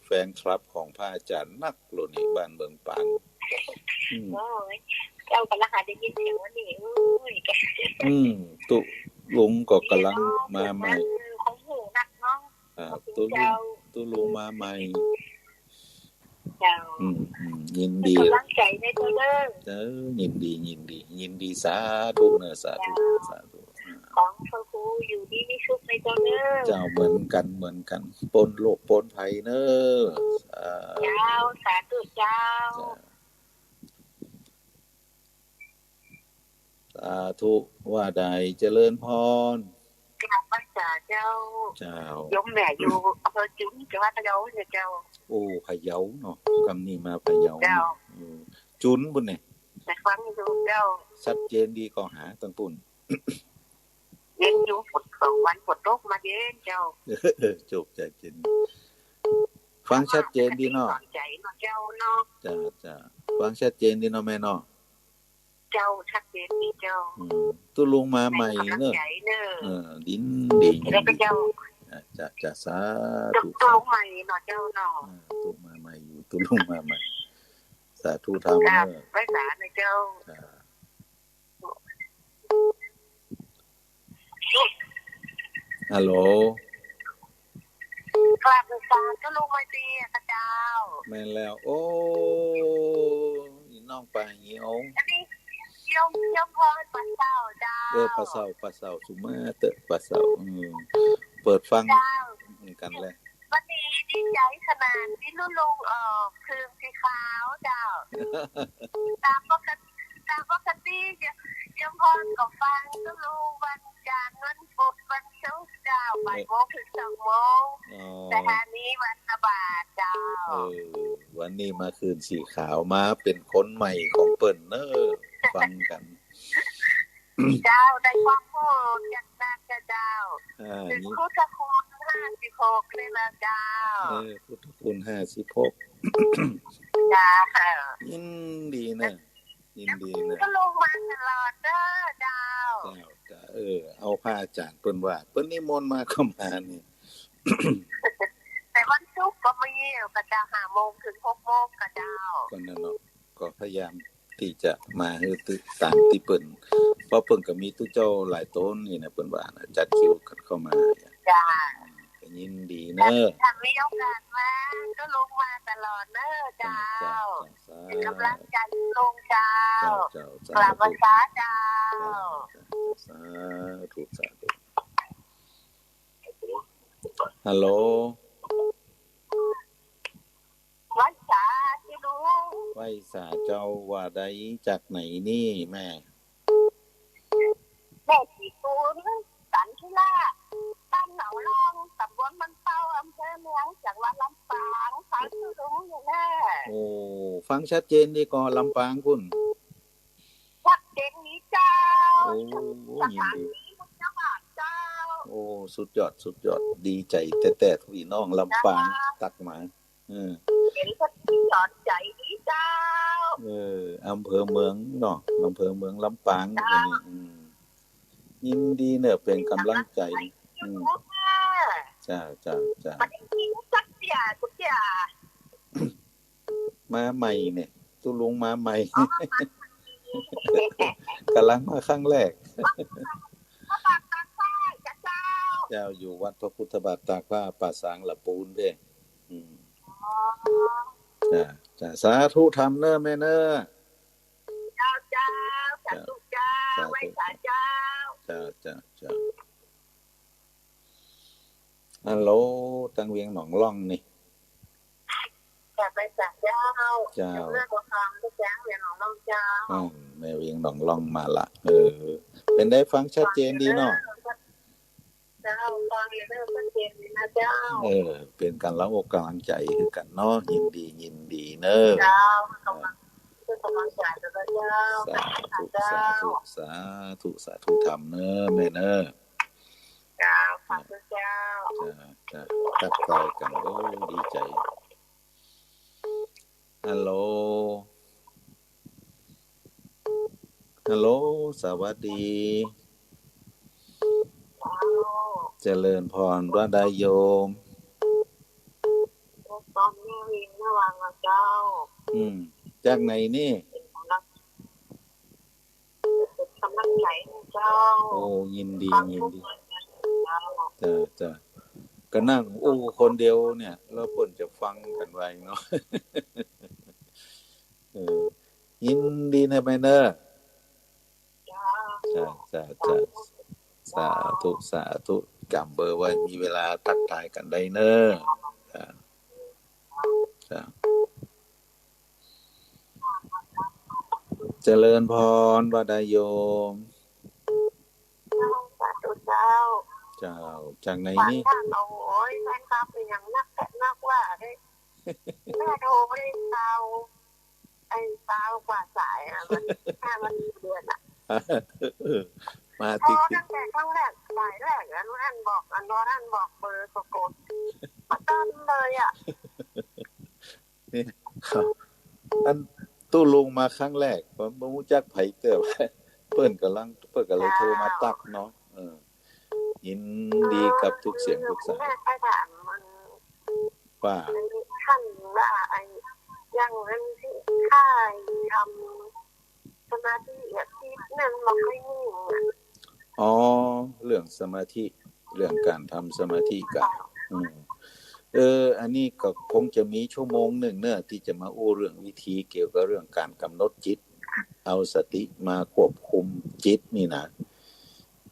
แฟนคลับของพระอาจารย์นักโลนี่ บ้านเมืองปาน อืม โอ้ย เจ้าก๋ำลังหาได้ยินเสียงวันนี้ โอ้ย อืม ตุ๊ลุงก็ก๋ำลังมาใหม่ เออ ของหมู่นักเนาะ อ่า ตุ๊ลุง เจ้า ตุ๊ลุงมาใหม่ เจ้า อืม อืม ยินดี เป๋นก๋ำลังใจ๋ในเจ้าเด้อ เออ ยินดี ยินดี ยินดี สาธุเนอะ สาธุ เจ้า สาธุ ของพระครูอยู่ดีมีสุขในเจ้าเด้อ เจ้า เหมือนกั๋น เหมือนกั๋น ป๊นโรคป๊นภัยเนอะ สาธุ เจ้า สาธุเจ้า จ้า สาธุ ว่าใด เจริญพร กราบไหว้สาเจ้า เจ้า โยมแม่อยู่อำเภอจุน จังหวัดพะเยาเนี่ยเจ้า โอ้ พะเยาเนาะ ค่ำนี้มาพะเยา เจ้า เออ จุนปู้นเนี่ย แต่ฟังอยู่เจ้า ชัดเจนดีก่อ หาตังปู้น เย็นอยู่ ฝนสองวันฝนตกมาเย็นเจ้า เออ จบ ชัดเจน ฟังชัดเจนดีเนาะ สอนใจ๋เนาะเจ้าเนาะ จ้า จ้า ฟังชัดเจนดีเนาะแม่เนาะ เจ้า ชัดเจนดีเจ้า อืม ตุ๊ลุงมาใหม่เนอะ แม่ก๋ำลังใจ๋เนอะ เออ ยินดี แล้วก็เจ้า อ่ะ จ้า จ้า สาธุ ตุ๊ลุงใหม่เนาะเจ้าเนาะ อ่า ตุ๊มาใหม่อยู่ ตุ๊ลุงมาใหม่ สาธุธรรมเนอะ ไหว้สานะเจ้า จ้า ฮัลโหล กราบไหว้สาตุ๊ลุงมาเตียค่ะเจ้า แม่นแล้ว โอ้ อีน้องป่าเหียว อันนี้โยม โยมพรป่าเศร้าเจ้า เออ ป่าเศร้า ป่าเศร้า สุมาเต๊อะ ป่าเศร้า อืม เปิดฟัง เจ้า กั๋นเลย วันนี้ดีใจ๋ขนาดตี้ตุ๊ลุงออกเครื่องสีขาวเจ้า ต๋ามปกติ ต๋ามปกติโยมพรก็ฟังตุ๊ลุงวันจันทร์ วันพุธ วันศุกร์เจ้า บ่ายโมงเถิงสองโมง อ๋อ แต่อันนี้วันละบาทเจ้า เออ วันนี้มาเครื่องสีขาว มาเป๋นคนใหม่ของเปิ้นเนอะ ฟังกั๋น เจ้า ได้ความรู้จักนักเจ้า อ่า ถึงพุทธคุณห้าสิบหกเลยนะเจ้า เออ พุทธคุณห้าสิบหก เจ้า ยินดีเนอะ ยินดีเนอะ ตุ๊ลุงมาตลอดเด้อเจ้า เจ้า เจ้า เออ เอาพระอาจารย์เปิ้นว่า เปิ้นนิมนต์มาก็มานี่ แต่วันศุกร์ก็มีก็เจ้า ห้าโมงเถิงหกโมงก็เจ้า ก็นั่นเนาะ ก็พยายามตี้จะมาหื้อตึกต๋ามตี้เปิ้น เพราะเปิ้นก็มีตุ๊เจ้าหลายต๋นนี่นะ เปิ้นว่านะ จัดคิวกั๋นเข้ามา เจ้า ก็ยินดีเน่อ ถ้ามีโอกาสมาก็ลงมาตลอดเน่อเจ้า เจ้า เจ้า สาธุ เป๋นก๋ำลังใจ๋ลุงเจ้า เจ้า เจ้า สาธุ กราบไหว้สาเจ้า เจ้า สาธุ สาธุ ฮัลโหล ไหว้สาตี้ลุง ไหว้สาเจ้า ว่าใดจากไหนนี่แม่ แม่ศรีปูน สันติราช บ้านหนองล่อง ต๋ำบลมันเป้า อำเภอเมือง จังหวัดลำปาง ฟังตี้ลุงอยู่แน่ โอ้ ฟังชัดเจนดีก่อ ลำปางพุ้น ชัดเจนดีเจ้า โอ้ ยินดี สถานีพุทธบาทเจ้า โอ้ สุดยอด สุดยอด ดีใจ๋แต๊ๆ ตี้น้องลำปาง เจ้า ตั๊กมา เออ เป๋นคนตี้สอนใจ๋ดีเจ้า เออ อำเภอเมืองเนาะ อำเภอเมืองลำปาง เจ้า อืม ยินดีเน่อ เป๋นก๋ำลังใจ๋ อืม เจ้า เจ้า เจ้า บ่ได้ยินสักเตื้อ สักเตื้อ มาใหม่เนี่ย ตุ๊ลุงมาใหม่ อ๋อ มาใหม่ ก๋ำลังมาครั้งแรก พระบาทตากผ้าเจ้า เจ้า อยู่วัดพระพุทธบาทตากผ้า ป่าสางละปูนเพ่ อืม อ๋อ จ้า จ้า สาธุธรรมเน่อแม่เน่อ เจ้า เจ้า สาธุเจ้า สาธุ ไหว้สาเจ้า เจ้า เจ้า เจ้า ฮัลโหล ตังเวียงหนองล่องนี่ กราบไหว้สาเจ้า เจ้า เจ้า เวียงหนองล่องเจ้า อืม แม่เวียงหนองล่องมาละ เออ เป๋นใดฟังชัดเจนดีเนาะ เจ้า ฟังอยู่เน่อ ชัดเจนดีนะเจ้า เออ เป๋นก๋ำลังอกก๋ำลังใจ๋หื้อกั๋นเนาะ ยินดี ยินดีเน่อ เจ้า เป๋นก๋ำลัง เป๋นก๋ำลังใจ๋หื้อกั๋นเจ้า สาธุ เจ้า สาธุ สาธุ สาธุธรรมเน่อแม่เน่อ เจ้า สาธุเจ้า จ้า จ้า ตั๊กทายกั๋น โอ้ ดีใจ๋ ฮัลโหล ฮัลโหล สวัสดี เจ้า เจริญพร ว่าใดโยม ต๋อนนี้วินระหว่างเจ้า อืม จากไหนนี่ เป๋นก๋ำลัง เป๋นก๋ำลังใจ๋หื้อเจ้า โอ้ ยินดี ฟัง ยินดี ทุกวันเจ้า จ้า จ้า ก็นั่งอู้คนเดียวเนี่ย แล้วเปิ้นจะฟังกั๋นไหวเนาะ เออ ยินดีเน่อแม่เน่อ เจ้า จ้า จ้า จ้า สาธุ สาธุ จ๋ำเบอร์ไว้ มีเวลาตั๊กทายกั๋นได้เน่อ จ้า จ้า เจริญพร ว่าใดโยม เจ้า สาธุเจ้า เจ้า จากไหนนี่ ฟังท่าน โอ้ย แฟนคลับเป๋นอย่างนักแต๊นักว่าเด้ แม่โทรไปเจ้า ไอ้เจ้ากว่าสายอะ มัน ห้านาทีเดือนอะ เออ มา โทร ติด ติด ตั้งแต่ครั้งแรก สายแรกอะ อันนั้นบอก อันนั้นบอกเบอร์สะกด บ่ตันเลยอะ นี่ ครับ อันตุ๊ลุงมาครั้งแรก บ่ บ่ฮู้จักใผเตื้อ เปิ้นก่ำลัง เปิ้นก็เลยโทรมาตั๊กเนาะ เออ ยินดีกับทุกเสียงทุกสาย แม่ไปถามมัน ว่า ท่านว่าไอ้ อย่างนั้นที่ค่ายทำสมาธิอะ ที่นั่นบ่ค่อยนิ่งอะ อ๋อ เรื่องสมาธิ เรื่องก๋านทำสมาธิกะ อืม เออ อันนี้ก็คงจะมีชั่วโมงนึ่งเนาะ ตี้จะมาอู้เรื่องวิธีเกี่ยวกับเรื่องก๋านก๋ำหนดจิต เอาสติมาควบคุมจิตนี่นะ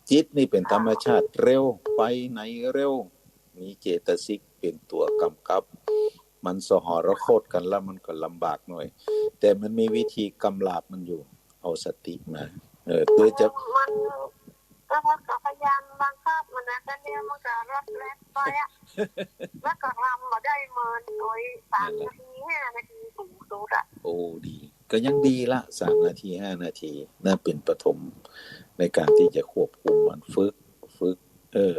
จิตนี่เป๋นธรรมชาติเร็ว ไปไหนเร็ว มีเจตสิกเป๋นตั๋วก๋ำกับ มันสหรคตกั๋นแล้วมันก็ลำบากหน่อย แต่มันมีวิธีกำราบมันอยู่ เอาสติมา เออ เพื่อจะ มัน ก็ ก็พยายามบังคับมันนะ แต่เนี่ยมันก็รถแล่นไปอะ แล้วก็ทำมาได้เมินโดยสามนาที ห้านาทีสูงสุดอะ โอ้ ดี ก็ยังดีละ สามนาที ห้านาที น่าเป๋นปฐมในก๋านตี้จะควบคุมมัน ฝึก ฝึก เออ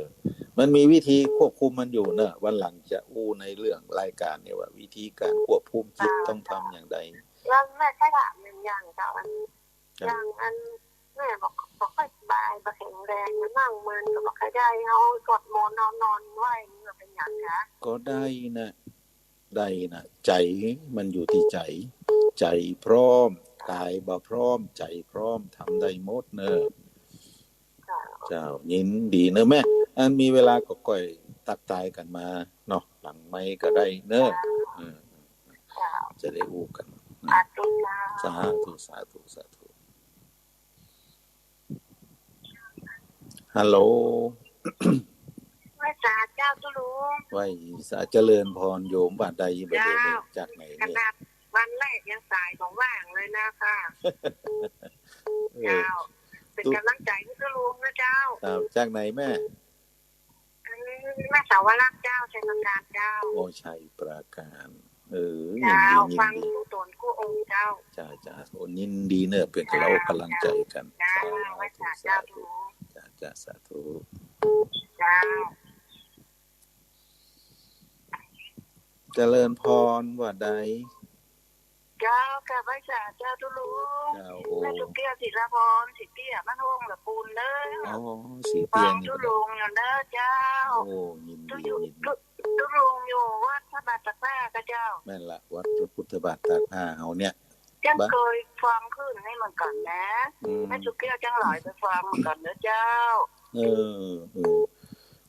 มันมีวิธีควบคุมมันอยู่เนาะ วันหลังจะอู้ในเรื่องรายก๋านเนี่ยว่าวิธีก๋านควบคุมจิตต้องทำอย่างใด แล้วแม่แค่ถามหนึ่งอย่างเจ้า อัน อย่างอัน แม่บ่ บ่ค่อยสบาย บ่แข็งแรง นั่งเมินก็บ่ค่อยได้ เฮาสวดมนต์ เฮานอนไหว้นี่ก็เป๋นหยังจ๊ะ ก็ได้นะ ได้นะ ใจ๋มันอยู่ตี้ใจ๋ ใจ๋พร้อม ก๋ายบ่พร้อม ใจ๋พร้อม ทำได้หมดเน่อ เจ้า ยินดีเน่อแม่ อันมีเวลาก็ก้อยตั๊กตายกั๋นมาเนาะ หลังไมค์ก็ได้เน่อ เออ เจ้า จะได้อู้กั๋น สาธุเจ้า สาธุ สาธุ สาธุ ฮัลโหล ไหว้สาเจ้าตุ๊ลุง ไหว้สา เจริญพรโยม ว่าใดบ่าเดี่ยวนี้ เจ้า จากไหนเนี่ย ขนาดวันแรกยังสายบ่ว่างเลยนะคะ เออ เจ้า เป๋นก๋ำลังใจ๋หื้อตุ๊ลุงนะเจ้า ครับ จากไหนแม่ อันนี้แม่สาวรักษ์เจ้า ชัยปราการเจ้า โอ้ ชัยปราการ เออ เจ้า ยินดี ฟัง ยินดี กู้ต๋นกู้องค์เจ้า จ้า จ้า โอ้ ยินดีเน่อ เป๋นก๋ำลัง เจ้า ก๋ำลังใจ๋กั๋น เจ้า สาธุ ไหว้สาเจ้าตุ๊ลุง จ้า จ้า สาธุ เจ้า เจริญพร ว่าใด เจ้า กราบไหว้สาเจ้าตุ๊ลุง เจ้า โอ้ แม่ตุ๊กเกี้ยว ศิลาพร ศรีเตี้ย บ้านโฮ่งละปูนเน่อ อ๋อ ศรีเตี้ย ฟังตุ๊ลุงอยู่เน่อเจ้า โอ้ ยินดี ตุ๊ลุง ยินดี ตุ๊ ตุ๊ลุงอยู่วัดพระบาทตากผ้าก่อเจ้า แม่นละ วัดพระพุทธบาทตากผ้าเฮาเนี่ย จั้งบ่ เกยฟังคืนนี้เหมือนกั๋นนะ อืม แม่ตุ๊กเกี้ยวจั้งหลายไปฟังเหมือนกั๋นเน่อเจ้า เออ เออ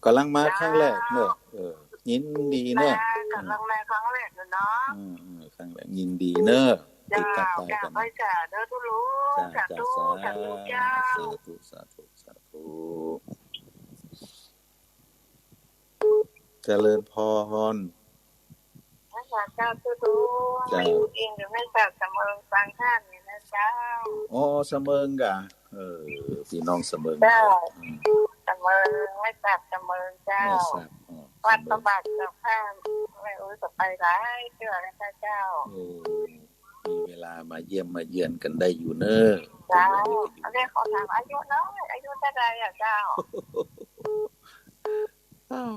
ก๋ำลังมา เจ้า ครั้งแรกเน่อ เออ ยินดีเน่อ มากำลังมาครั้งแรกเลยเนาะ อืม อืม ครั้งแรก ยินดีเน่อ เจ้า ติดตามไป กราบ กัน ไหว้สาเน่อตุ๊ลุง จ้า สาธุ จ้า สาธุ สาธุ เจ้า สาธุ สาธุ สาธุ เจริญพร ไหว้สาเจ้าตุ๊ลุง เจ้า มาอยู่อิงอยู่แม่สาวสะเมิง ฟังธรรมอยู่นะเจ้า อ๋อ สะเมิงก่ะ เออ ปี้น้องสะเมิง เจ้า อืม สะเมิง แม่สาวสะเมิงเจ้า แม่สาว อ๋อ วัดพระบาทตากผ้า แม่อุ๊ยก็ไปหลายเตื้อแล้วค่ะเจ้า โอ้ มีเวลามาเยี่ยมมาเยือนกั๋นได้อยู่เน่อ เจ้า อันนี้ขอถามอายุหน่อย อายุเต้าใดอะเจ้า อ้าว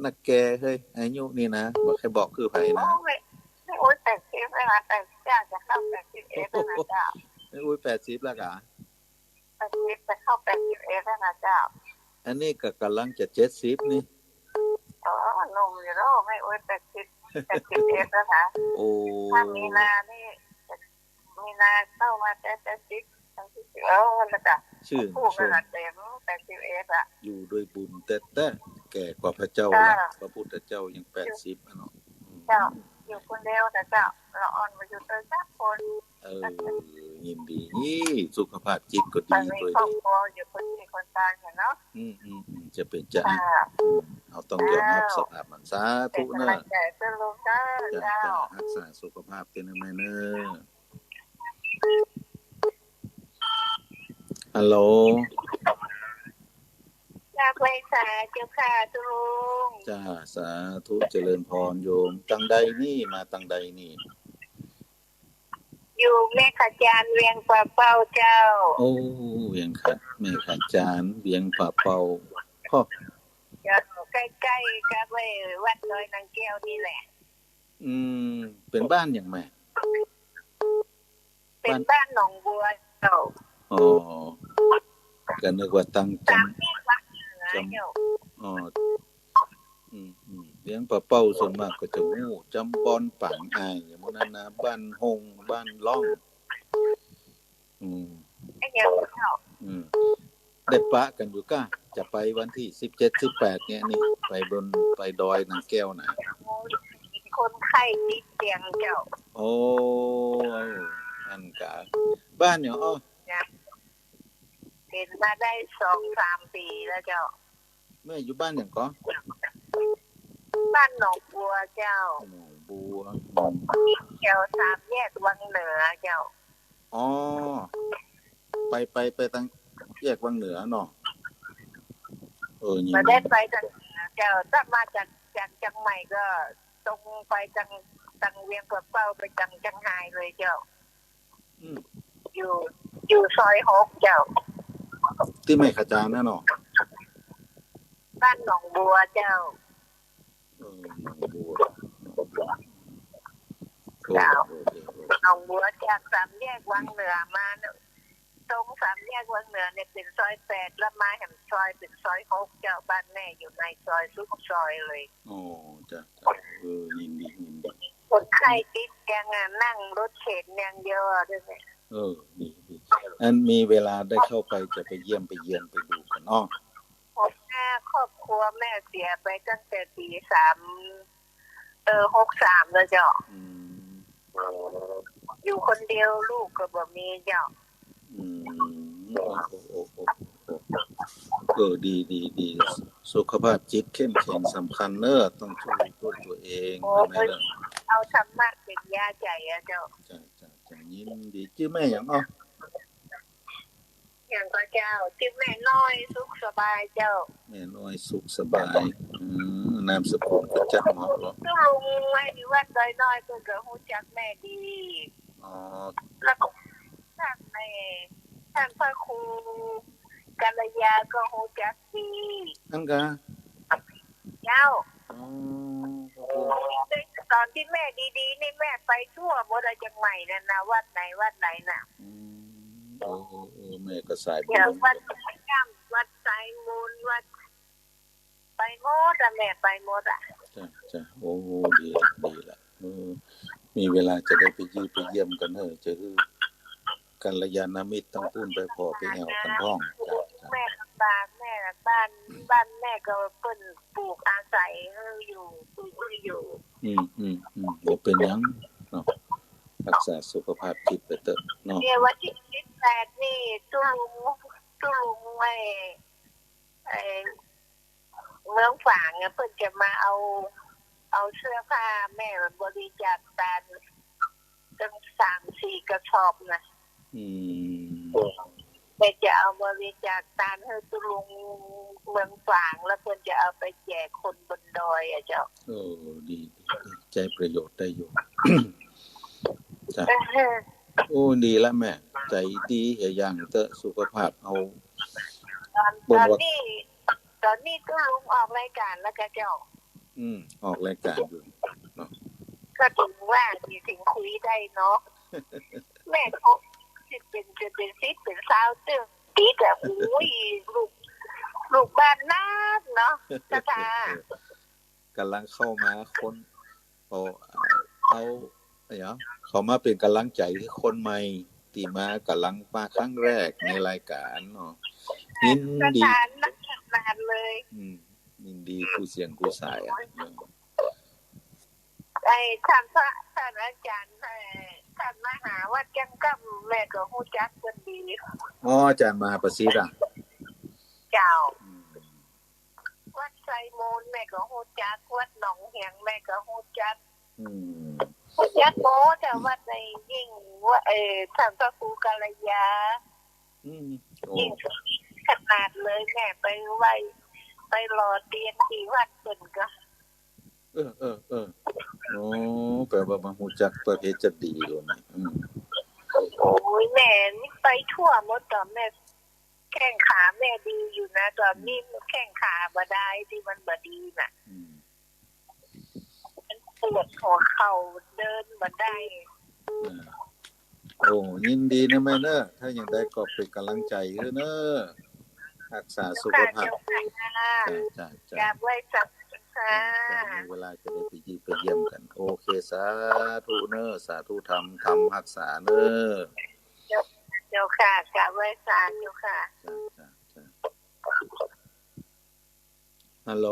นักแก่เฮ้ย อายุนี่นะ บ่ใค่บอกคือใผนะ โอ้ย แม่อุ๊ยแปดสิบแล้วนะ แปดสิบ จะเข้าแปดสิบเอ็ดแล้วนะเจ้า แม่อุ๊ยแปดสิบแล้วก่ะ แปดสิบ จะเข้าแปดสิบเอ็ดแล้วนะเจ้า อันนี้ก็ก๋ำลังจะเจ็ดสิบนี่ อ๋อ หนุ่มอยู่เนาะ แม่อุ๊ยแปดสิบ แปดสิบเอ็ดแล้วนะ โอ้ ถ้ามีนานี่ มีนาเข้ามาแต่แปดสิบ แปดสิบ เออ แล้วก็ ชื่นชม พูดกันละเต็ม แปดสิบเอ็ดอะ อยู่ด้วยบุญแต๊ๆ แก่กว่าพระเจ้าละ เจ้า พระพุทธเจ้ายังแปดสิบอะเนาะ อืม เจ้า อยู่คนเดียวนะเจ้า ละอ่อนบ่อยู่ด้วยสักคน เออ ยินดี นี่ สุขภาพจิตก็ดี บ่มี ด้วย ครอบครัว อยู่คนเดียวคนตายเนาะ อืม อืม อืม จะเป๋นจะ ค่ะ อืม เฮาต้องยอมฮับ เจ้า สภาพมัน สาธุเน่อ เป๋นก๋ำลังใจ๋เปิ้นลูกเจ้า เจ้า เจ้า เจ้า ฮักษาสุขภาพเต้อแม่เน่อ ฮัลโหล กราบไหว้สาเจ้าค่ะตุ๊ลุง จ้า สาธุ เจริญพรโยม ตังใดนี่ มาตังใดนี่ อยู่แม่ขะจาน เวียงป่าเป้าเจ้า โอ้ เวียงขะ แม่ขะจาน เวียงป่าเป้า ฮะ เจ้า ใก้ๆ กับไอ้วัดดอยนางแก้วนี่แหละ อืม เป๋นบ้านหยังแม่ เป๋นบ้าน บ้านหนองบัวเจ้า อ๋อ ก็นึกว่าตัง สามแยกวังเหนือ จำ เจ้า อ๋อ อืม อืม เวียงป่าเป้าส่วนมากก็จะฮู้ จำบอน ปางอ้าย อย่างพวกนั้นนะ บ้านฮง บ้านล่อง อืม ไอ้เจ้า อืม ได้ปะกั๋นอยู่ก้า จะไปวันตี้สิบเจ็ด สิบแปด เนี่ย นี่ ไปบน ไปดอยนางแก้วนะ คนไข้ติดเตียงเจ้า โอ้ อันกา บ้านหยังอ้อ เป๋นมาได้สองสามปี๋แล้วเจ้า แม่อยู่บ้านหยังก่อ บ้านหนองบัวเจ้า หนองบัว แถวสามแยกวังเหนือเจ้า อ๋อ ไป ไป ไปตังแยกวังเหนือเนาะ เออ นี่ บ่ได้ไปตังเหนือเจ้า ถ้ามาจาก จากเจียงใหม่ก็ตรงไปตัง ตังเวียงป่าเป้า ไปตังเจียงฮายเลยเจ้า อืม อยู่ อยู่ซอยหกเจ้า ตี้แม่ขะจานน่ะเนาะ บ้านหนองบัวเจ้า เออ หนองบัว หนองบัว เจ้า โอเค โอเค หนองบัวจากสามแยกวังเหนือมาเนาะ ตรงสามแยกวังเหนือเนี่ยเป๋นซอยแปด แล้วมาแหมซอยเป๋นซอยหกเจ้า บ้านแม่อยู่ในซอยสุดซอยเลย อ๋อ จ้ะ จ้ะ เออ ยินดี ยินดี คนไข้ติดเตียงอะ นั่งรถเข็นอย่างเดียวอะ เดี๋ยวนี้ เออ ดี ดี อันมีเวลาได้เข้าไปจะไปเยี่ยมไปเยียนไปดูก่อนเนาะ ผมพาครอบครัวแม่เสียไปตั้งแต่ปี๋สาม เออ หกสามแล้วเจ้า อืม อยู่คนเดียว ลูกก็บ่มีเจ้า อืม โอ้ โอ้ โอ้ โอ้ โอ้ เออ ดี ดี ดี สุขภาพจิตเข้มแข็งสำคัญเนอะ ต้องช่วยด้วยตัวเอง โอ้ นะแม่เนอะ เอาธรรมะเป๋นยาใจ๋อะเจ้า จ้ะ จ้ะ จ้ะ ยินดี จื้อแม่หยังอ้อ หยังก่อเจ้า จื้อแม่น้อยสุขสบายเจ้า แม่น้อยสุขสบาย อืม นามสกุลก็จั๊กเหมาะเนาะ ตุ๊ลุงไว้วัดดอยน้อยเปิ้นก็ฮู้จักแม่ดี อ๋อ แล้วก็ต้านแม่ ต้านพระครูกัลยาก็ฮู้จักดี อั้นกา เจ้า อ๋อ ตอนตี้แม่ดีๆ นี่แม่ไปทั่วหมดอะ เจียงใหม่นั่นนะ วัดไหนวัดไหนน่ะ อืม โอ้ โอ้ โอ้ แม่ก็สายบุญ อย่างวัดไซย้ำ วัดไซมูล วัด ไปหมดอะ แม่ไปหมดอะ จ้ะ จ้ะ โอ้ ดีละ ดีละ เออ มีเวลาจะได้ไปเยี่ยมไปเยี่ยมกั๋นเนอะ จะหื้อกัลยาณมิตรตังปุ้นไปผ่อไปแอ่วกั๋นพ่อง จ้ะ จ้ะ แม่ลำบาก แม่บ้าน บ้านแม่ก็เปิ้นปลูกอาศัยหื้ออยู่ ปลูกหื้ออยู่ อืม อืม อืม บ่เป๋นหยังเนาะ ฮักษาสุขภาพจิตไปเต๊อะเนาะ เนี่ยวันตี้สิบแปดนี่ตุ๊ลุง ตุ๊ลุงไอ้ ไอ้ เมืองฝางอะ เปิ้นจะมาเอา เอาเสื้อผ้าแม่บริจาคตาน ตั้งสามสี่กระสอบนะ อืม แม่จะเอาบริจาคตานหื้อตุ๊ลุงเมืองฝาง แล้วเปิ้นจะเอาไปแจกคนบนดอยอะเจ้า โอ้ ดี ดี ใจ๊ประโยชน์ได้อยู่ จ้ะ เออ โอ้ ดีละแม่ ใจ๋ดี เหีย อย่างเต๊อะ สุขภาพเอา ตอน บ่งว่า ตอนนี้ ตอนนี้ตุ๊ลุงออกรายก๋านแล้วกาเจ้า อืม ออกรายก๋านอยู่เนาะ ก็ถึงว่าสิถึงคุยได้เนาะ แม่ก็สิเป๋น จะเป๋นสิบเป๋นซาวเตื้อติดอะ โอ้ย ลูก ลูกบ้านนักเนาะ ตาตา ก๋ำลังเข้ามาคน เอา เอา เดี๋ยว เข้ามาเป๋นก๋ำลังใจ๋หื้อคนใหม่ ตี้มาก๋ำลังมาครั้งแรกในรายก๋านเนาะ ยินดี สถานนักขนาดเลย อืม ยินดีกู้เสียงกู้สายอะ ไอ้ต้านพระ ต้านอาจ๋ารย์ ไอ้ต้านมหาวัดแก้มก้ำ แม่ก็ฮู้จักเปิ้นดี อ๋อ อาจ๋ารย์มหาประสิทธิ์อะ เจ้า อืม วัดไซมูลแม่ก็ฮู้จัก วัดหนองเหียงแม่ก็ฮู้จัก อืม ฮู้จักหมด แต่วัดในยิ่งว่า เอ่อ ต้านพระครูกัลยา อืม โอ้ ยิ่งขนาดเลย แม่ไปไหว้ ไปหล่อเตียนตี้วัดเปิ้นก็ เออ เออ เออ โอ้ แป๋ว่ามาฮู้จักประเภทจะดีเลยนี่ อืม โอ้ย แม่นี่ไปทั่วหมด ต๋อนแม่ แข้งขาแม่ดีอยู่นะ ต๋อนนี้แข้งขาบ่ได้ ตี้มันบ่ดีน่ะ อืม มันปวดหัวเข่า เดินบ่ได้ อ่า โอ้ ยินดีนะแม่เนอะ ถ้าอย่างใดก็เป๋นก๋ำลังใจ๋หื้อเนอะ ฮักษาสุขภาพ เจ้าค่ะ จ้ะ จ้ะ จ้ะ กราบไหว้สาธุค่ะ จ้ะ มีเวลาจะได้ไปเยี่ยม ไปเยี่ยมกั๋น โอเค สาธุเนอะ สาธุธรรม ธรรมฮักษาเนอะ เจ้า เจ้าค่ะ กราบไหว้สาธุค่ะ จ้ะ จ้ะ จ้ะ ฮัลโหล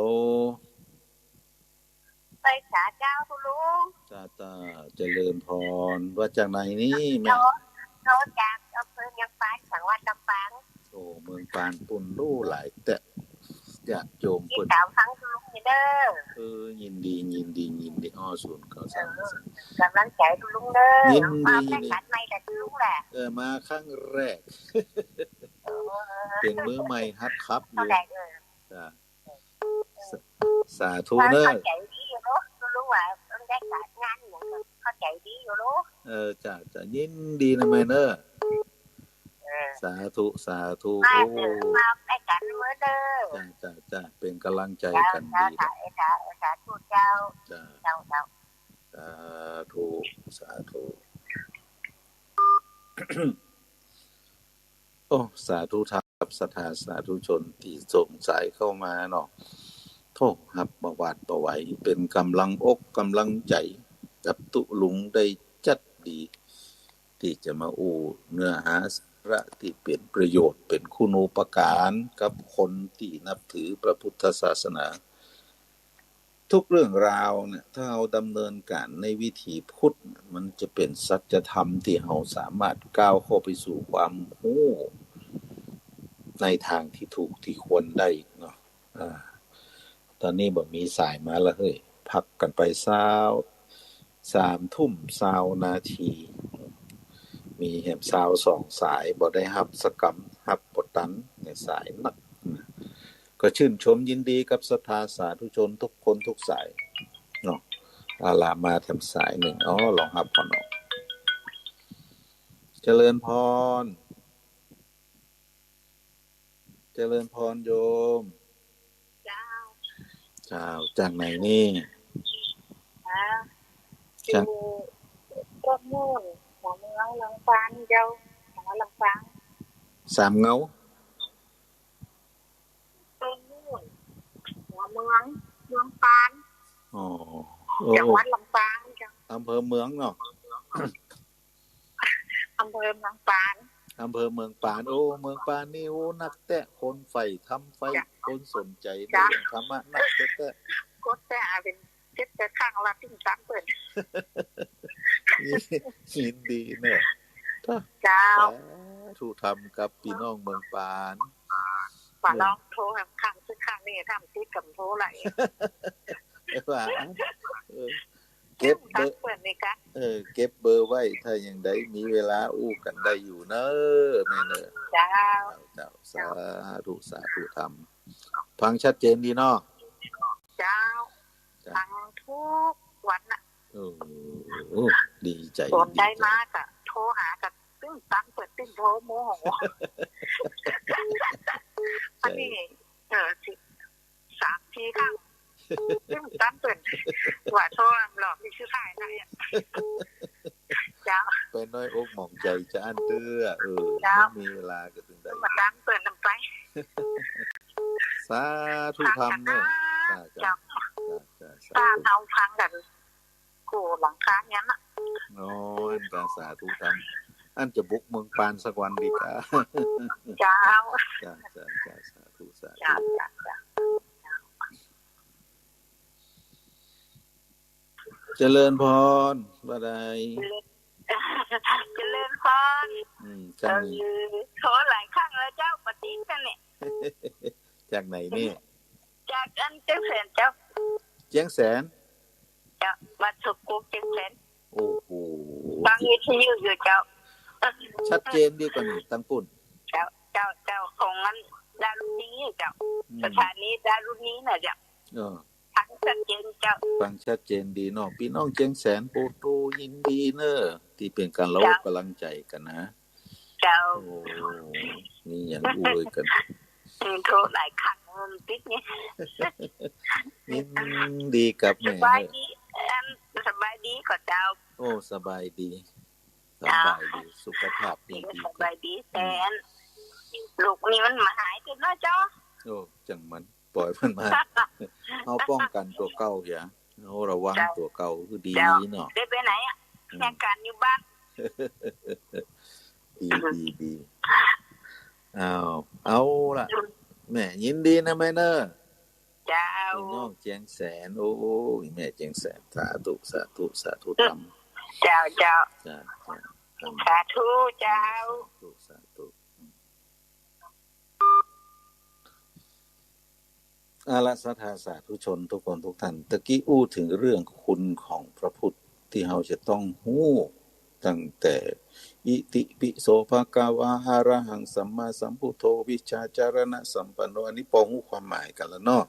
ไหว้สาเจ้าตุ๊ลุง จ้า จ้า เจริญพร ว่าจากไหนนี่แม่ โทร โทรจากอำเภอเมืองปาน จังหวัดลำปาง โอ้ เมืองปานปุ้น โอ้ หลายแต๊ ญาติโยมเปิ้น ติดต๋ามฟังตุ๊ลุงนี่เน่อ เออ ยินดี ยินดี ยินดี อ้อ ศูนย์เก้าสาม เออ ก๋ำลังใจ๋ตุ๊ลุงเน่อ ยินดี มา ยินดี รายก๋านใหม่กับตุ๊ลุงแหละ เออ มาครั้งแรก เออ เป๋นมือใหม่หัดขับอยู่ เท่าไหร่เอ่ย จ้ะ สา สาธุเน่อ เข้าใจ๋ดีอยู่เนาะ ตุ๊ลุงว่ามันได้ก๋านงานหยังเข้าใจ๋ดีอยู่เนาะ เออ จ้ะ จ้ะ ยินดีนะแม่เน่อ เออ สาธุ สาธุ มาเน่อ โอ้ มาไปกั๋นเมื่อเน่อ จ้ะ จ้ะ จ้ะ เป๋นก๋ำลังใจ๋กั๋นดี เจ้า เจ้า สาธุเจ้า เจ้า เจ้า เจ้า สาธุ สาธุ สาธุ อ้ สาธุธรรมครับ ศรัทธาสาธุชนตี้ส่งสายเข้ามาเนาะ โธ่ ฮับบ่หวาดบ่ไหว เป๋นก๋ำลังอกก๋ำลังใจ๋กับตุ๊ลุงได้จัดดี ตี้จะมาอู้เนื้อหาสาระตี้เป๋นประโยชน์ เป๋นคุณูปการกับคนตี้นับถือพระพุทธศาสนา ทุกเรื่องราวเนี่ย ถ้าเฮาดำเนินก๋านในวิถีพุทธเนี่ย มันจะเป๋นสัจธรรมตี้เฮาสามารถก้าวเข้าไปสู่ความฮู้ในตางตี้ถูกตี้ควรได้เนาะ อ่า ต๋อนนี้บ่มีสายมาละเฮ้ย พักกั๋นไปซาว สามทุ่มซาวนาที มีแหมซาวสองสาย บ่ได้ฮับสักกำ ฮับบ่ตัน ในสายนักนะ ก็ชื่นชมยินดีกับศรัทธาสาธุชนทุกคนทุกสายเนาะ เอาละ มาแถมสายนึ่ง อ้อ ลองฮับก่อนเนาะ เจริญพร เจริญพรโยม เจ้า เจ้า จากไหนนี่ อ่า จาก อยู่ต้นนู่น หัวเมืองลำปางเจ้า หัวลำปาง สามเงา ต้นนู่น หัวเมือง เมืองปาน อ๋อ โอ้ จังหวัดลำปางเจ้า อำเภอเมืองเนาะ อำเภอเมืองปาน อำเภอเมืองปาน โอ้ เมืองปานนี่ โอ้ นักแต๊ คนใฝ่ธรรม ใฝ่ เจ้า คนสนใจ๋ใน เจ้า เรื่องธรรมะ นักแต๊แต๊ กดแต๊ เป๋นเจ็ดแปดครั้งละ ตึงต๋ามเปิ้น ยินดีเนาะ เจ้า สาธุธรรมกับปี้น้องเมืองปาน ว่าลองโทรหาครั้งสักครั้งนี่ ถ้ามันติดก็โทรละ ว่า เออ เก็บเบอร์ ตึงต๋ามเปิ้นนี่กะ เออ เก็บเบอร์ไว้ ถ้าอย่างใดมีเวลาอู้กั๋นได้อยู่เนอะ แม่เนอะ เจ้า เจ้า เจ้า สาธุ สาธุธรรม ฟังชัดเจนดีเนาะ เจ้า เจ้า ฟังทุกวันน่ะ โอ้โห ดีใจ๋ สนใจ๋ ดีใจ๋ มากอะ โทรหากั๋นตึงต๋ามเปิ้น ตึงโทรโมโห ใช่ อันนี้ เออ สิ สามสี่ครั้ง ตึงต๋ามเปิ้น ว่าโทรรอบนี้สุดท้ายละเนี่ย เจ้า ไปน้อยอกหมองใจ๋จะอั้นเตื้อ เออ เจ้า มันมีเวลาก็ตึงได้ มาต๋ามเปิ้นนำไป สาธุธรรมเนอะ เจ้า เจ้า เจ้า เจ้า สาธุ ถ้าเฮาฟังกั๋น กู้หลังคาเฮือนน่ะ โอ้ย อั้นกาสาธุธรรม อั้นจะบุกเมืองปานสักวันดีกา เจ้า เจ้า เจ้า เจ้า สาธุ สาธุ เจ้า เจ้า เจ้า เจริญพร ว่าใด เจริญพร อืม เจ้า เออ โทรหลายครั้งแล้วเจ้า บ่ติดกั๋นเนี่ย จากไหนเนี่ย จากอันเจียงแสนเจ้า เจียงแสน เจ้า บ้านสะกุก เจียงแสน โอ้โห ฟังวิทยุอยู่เจ้า ชัดเจนดีกว่านี่ ตังปุ้น เจ้า เจ้า เจ้า ของอันดารุณีเจ้า อืม สถานีดารุณีน่ะเจ้า เออ ฟังชัดเจนเจ้า ฟังชัดเจนดีเนาะ ปี้น้องเจียงแสน โปโต ยินดีเนอะ ตี้เป๋นก๋านละ เจ้า กำลังใจ๋กั๋นนะ เจ้า โอ้ มีหยังอวยกั๋น อืม โทรหลายครั้งมันติดไง ยินดีกับแม่ สบายดี อัน สบายดีก่อเจ้า โอ้ สบายดี เจ้า สบายดี สุขภาพนี่ดี สบายดี อืม แต่อัน ลูกนี่มันบ่หายไปเนาะเจ้า โอ้ จั่งมัน ปล่อยมันมา เฮาป้องกั๋นตั๋วเก่าเหีย เฮาระวังตั๋วเก่าหื้อดีเนาะ เจ้า ได้ไปไหนอะ อืม แฮงก๋านอยู่บ้าน ดี ดี ดี เอา เอาละ แม่ ยินดีนะแม่เนอะ เจ้า ปี้น้องเจียงแสน โอ้ย แม่เจียงแสน สาธุ สาธุ สาธุธรรม เจ้า เจ้า จ้า จ้า สาธุเจ้า สาธุ สาธุ เอาละ ศรัทธาสาธุชนทุกคนทุกท่าน ตะกี้อู้เถิงเรื่องคุณของพระพุทธตี้เฮาจะต้องฮู้ ตั้งแต่ อิติปิโสภะคะวา อะระหังสัมมาสัมพุทโธ วิชชาจารณะสัมปันโน อันนี้ปอฮู้ความหมายกั๋นแล้วเนาะ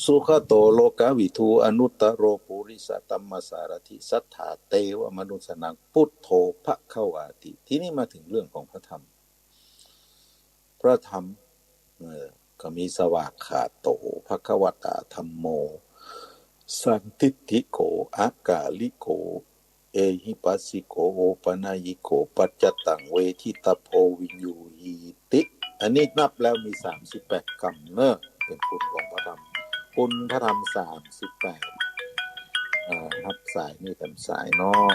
สุขะโตโลกะวิทู อนุตตะโรปุริสะธัมมะสารถิ สัทธาเตวะมะนุสสานัง พุทโธภะคะวาติ ทีนี้มาเถิงเรื่องของพระธรรม พระธรรม เอ่อ ก็มี สวากขาโต ภะคะวะตา ธัมโม สันทิฏฐิโก อะกาลิโก เอ หิปัสสิโก โอปะนัยยิโก ปัจจตัง เวทิตาโพ วิญญูหีติ อันนี้นับแล้วมีสามสิบแปดกำเนอะ เป๋นคุณของพระธรรม คุณพระธรรมสามสิบแปด อ่า ฮับสายนี่แถมสายเนาะ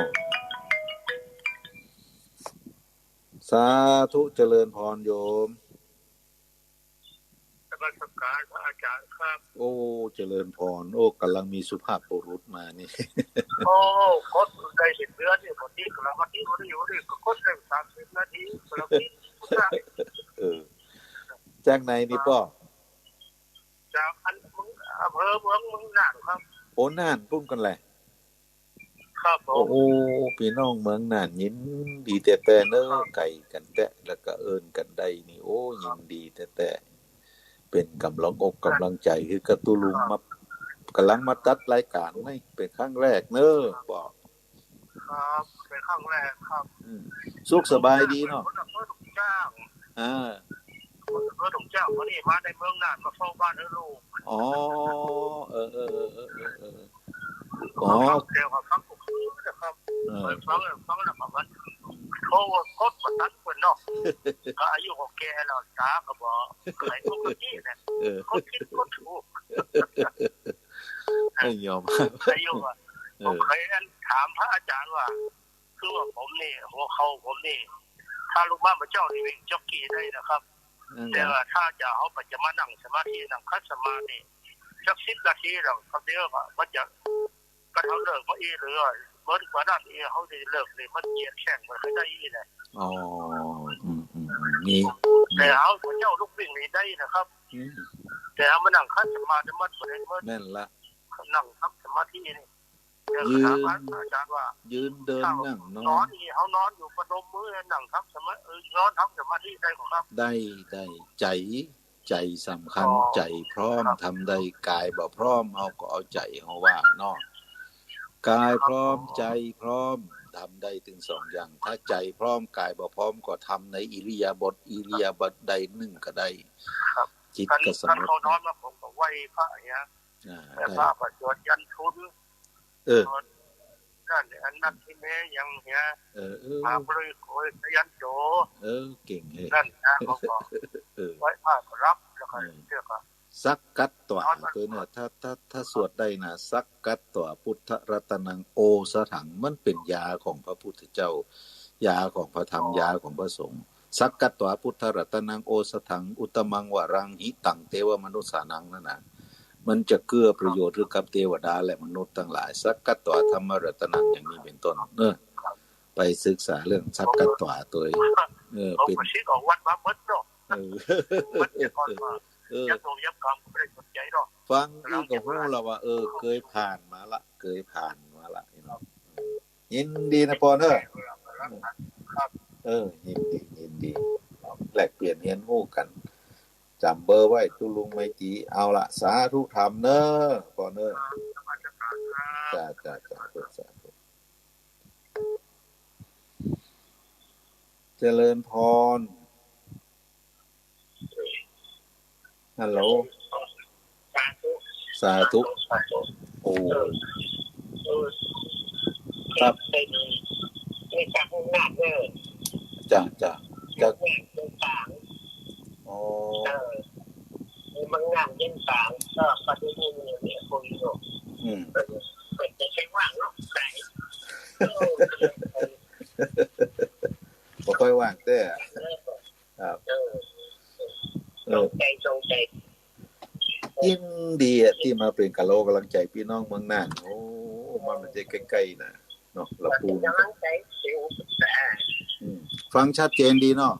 สาธุ เจริญพรโยม นมัสการพระอาจารย์ครับ โอ้ เจริญพร โอ้ ก่ำลังมีสุภาพบุรุษมานี่ โอ้ กดได้สิบเดือนนี่ พอดีก่ำลังมาที่ พอดี พอดี ก็กดได้สามสิบนาที ก่ำลังมีสุภาพ เออ จากไหนนี่ป้อ จากอันเมือง อำเภอเมือง เมืองน่านครับ โอ้ น่านปุ้นกั๋นแหละ ครับผม โอ้ ปี้น้องเมืองน่านยินดีแต๊ๆ เนอะ ครับ ไก๋กั๋นแต๊ แล้วก็เอิ้นกั๋นได้นี่ โอ้ ยินดีแต๊ๆ เป๋นก่ำลังอกก่ำลังใจ๋ หื้อกับตุ๊ลุง ครับ มา ก่ำลังมาตัดรายก๋านนี่ เป๋นครั้งแรกเนอะ ครับ ป้อ ครับ เป๋นครั้งแรกครับ อืม สุขสบายดีเนาะ คนอำเภอทุ่งจ้าง อ่า คนอำเภอทุ่งจ้าง วันนี้มาในเมืองน่าน มาเฝ้าบ้านหื้อลูก อ๋อ เออ เออ อ๋อ ฟังแล้วก็ฟังทุกคืนนะครับ เออ ฟังแล้ว ฟังแล้วก็มัน โทรกดบ่ตันเปิ้นเนาะ ก็อายุก็แก่แล้ว ต๋าก็บ่ค่อยปกตินะ เออ กดผิดกดถูก ไม่ยอม อายุอะ เออ ผมเคยถามพระอาจารย์ว่า คือว่าผมนี่ หัวเข่าผมนี่ ถ้าลุกมาบ่าเจ๊านี่วิ่งจ็อกกี้ได้นะครับ นั่นแหละ แต่ว่าถ้าจะเอาไปจะมานั่งสมาธิ นั่งขัดสมาธิสักสิบนาทีแล้ว ครับ เดี๋ยวก็มันจะ ก็เฮาเลิกมาอี้ หรือว่าเหมือนกว่านั้นอี้ เฮาจะเลิกนี่ มันเยียดแข้งมันก็ได้อี้แหละ อ๋อ อืม อืม อืม นี่ แต่เอาเจ้าลุกวิ่งนี่ได้นะครับ อืม แต่เอามานั่งขัดสมาธิมันบ่ได้ มัน แม่นละ นั่งทำสมาธินี่ ยืน อาจารย์ว่า ยืนเดินนั่งนอน นอนนี่ เฮานอนอยู่ พนมมือ นั่งทำสมา เออ นอนทำสมาธิได้บ่ครับ ได้ ได้ ใจ๋ ใจ๋สำคัญ อ๋อ ใจ๋พร้อม ครับ ทำได้ ก๋ายบ่พร้อม เฮาก็เอาใจ๋เฮาว่าเนาะ ก๋ายพร้อม ครับ ใจ๋พร้อม ทำได้ตึงสองอย่าง ถ้าใจ๋พร้อม ก๋ายบ่พร้อม ก็ทำในอิริยาบถ อิริยาบถใดนึ่งก็ได้ ครับ จิตก็สงบ ต๋อนเฮานอนมา ผมก็ไหว้พระอย่างเงี้ย อ่า ไหว้พระ ได้ ก็สวดยันทุน เออ นั่นแหละ อันนั้นที่แม่ยังเหีย เออ เออ มาบริโภคยันโจ เออ เก่งเฮ้ย นั่นนะ เขาก็ เออ ไหว้พระก็รับ แล้วก็ เออ เรียกว่า สักกัตวา นอน ตั๋วเนี่ย ถ้า ถ้า ถ้าสวดได้นะ สักกัตวาพุทธรัตนังโอสถัง มันเป๋นยาของพระพุทธเจ้า ยาของพระธรรม อ๋อ ยาของพระสงฆ์ สักกัตวาพุทธรัตนังโอสถัง อุตตมังวรังหิตังเตวมนุสสานัง นั่นนะ มันจะเกื้อประโยชน์หื้อกับเตวดาและมนุษย์ตังหลาย สักกัตวาธัมมรัตนัง อย่างนี้เป๋นต้น เออ ไปศึกษาเรื่องสักกัตวาตั๋วเอง เออ ผม เป๋น ก็สิออกวัดมาเมิดเนาะ เออ เมิดแต่ก่อนว่า เออ ยังหนุ่มยังกำก็ไม่ได้สนใจ๋เนาะ ฟังอี้ก็ฮู้ละว่า เออ เกยผ่านมาละ เกยผ่านมาละ พี่น้อง ยินดีนะป้อเนอะ ครับ เออ ยินดี ยินดี แลกเปลี่ยนเฮียนฮู้กั๋น จ๋ำเบอร์ไว้ ตุ๊ลุงไมตรี เอาละ สาธุธรรมเนอะ ป้อเนอะ ครับ นมัสการครับ จ้า จ้า สาธุ สาธุ เจริญพร ฮัลโหล สาธุ สาธุ สาธุ โอ้ เออ เออ ครับ ได้ดี ได้จากห้องน้ำเด้อ จ้ะ จ้ะ จาก ห้องน้ำเดินตาง อ๋อ เออ มีห้องน้ำเดินตาง ก็ ก็ได้ยินเนี่ย คุยอยู่ อืม เออ เปิดใจใช้ว่างเนาะ ใส เออ บ่ค่อยว่างแต๊ เออ ครับ เออ เออ จงใจ๋ จงใจ๋ ยินดีอะ ตี้มาเป๋นกำลังอกกำลังใจ๋ปี้น้องเมืองน่าน โอ้ มันบ่ใจ้ใก้ๆ นะ เนาะ ละปูน เป๋นกำลังใจ๋ เสียงสะอาด อืม ฟังชัดเจนดีเนาะ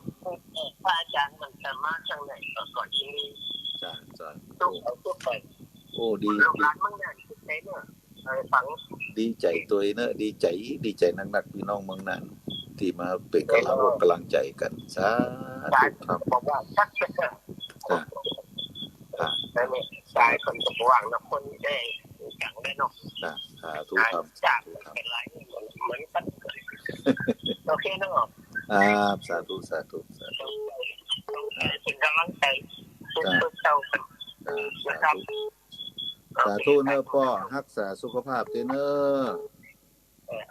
พระอาจารย์มันจะมาจังไหนก็ ก็ยินดี จ้ะ จ้ะ ทุกเอาทุกไป โอ้ ดี ลูกหลานเมืองน่านทุกไปเนาะ เออ ฟัง ดีใจ๋ตวยเนอะ ดีใจ๋ ดีใจ๋นักๆ ปี้น้องเมืองน่าน ตี้มาเป๋นกำลังอกกำลังใจ๋กั๋น สาธุธรรม บอกว่าสักเถอะ อ่ะ อ่ะ นั่นแหละ สายคนตกว่างนะ คนได้จังได้เนาะ นะ สาธุธรรม สาธุธรรม เป็นไร เหมือน เหมือนกัน โอเคเนาะ อ่า สาธุ สาธุ สาธุ เป็นกำลังใจ๋ จ้ะ ทุกๆ เจ้า อ่า นะครับ สาธุ สาธุเนอะป้อ รักษาสุขภาพตวยเนอะ เออ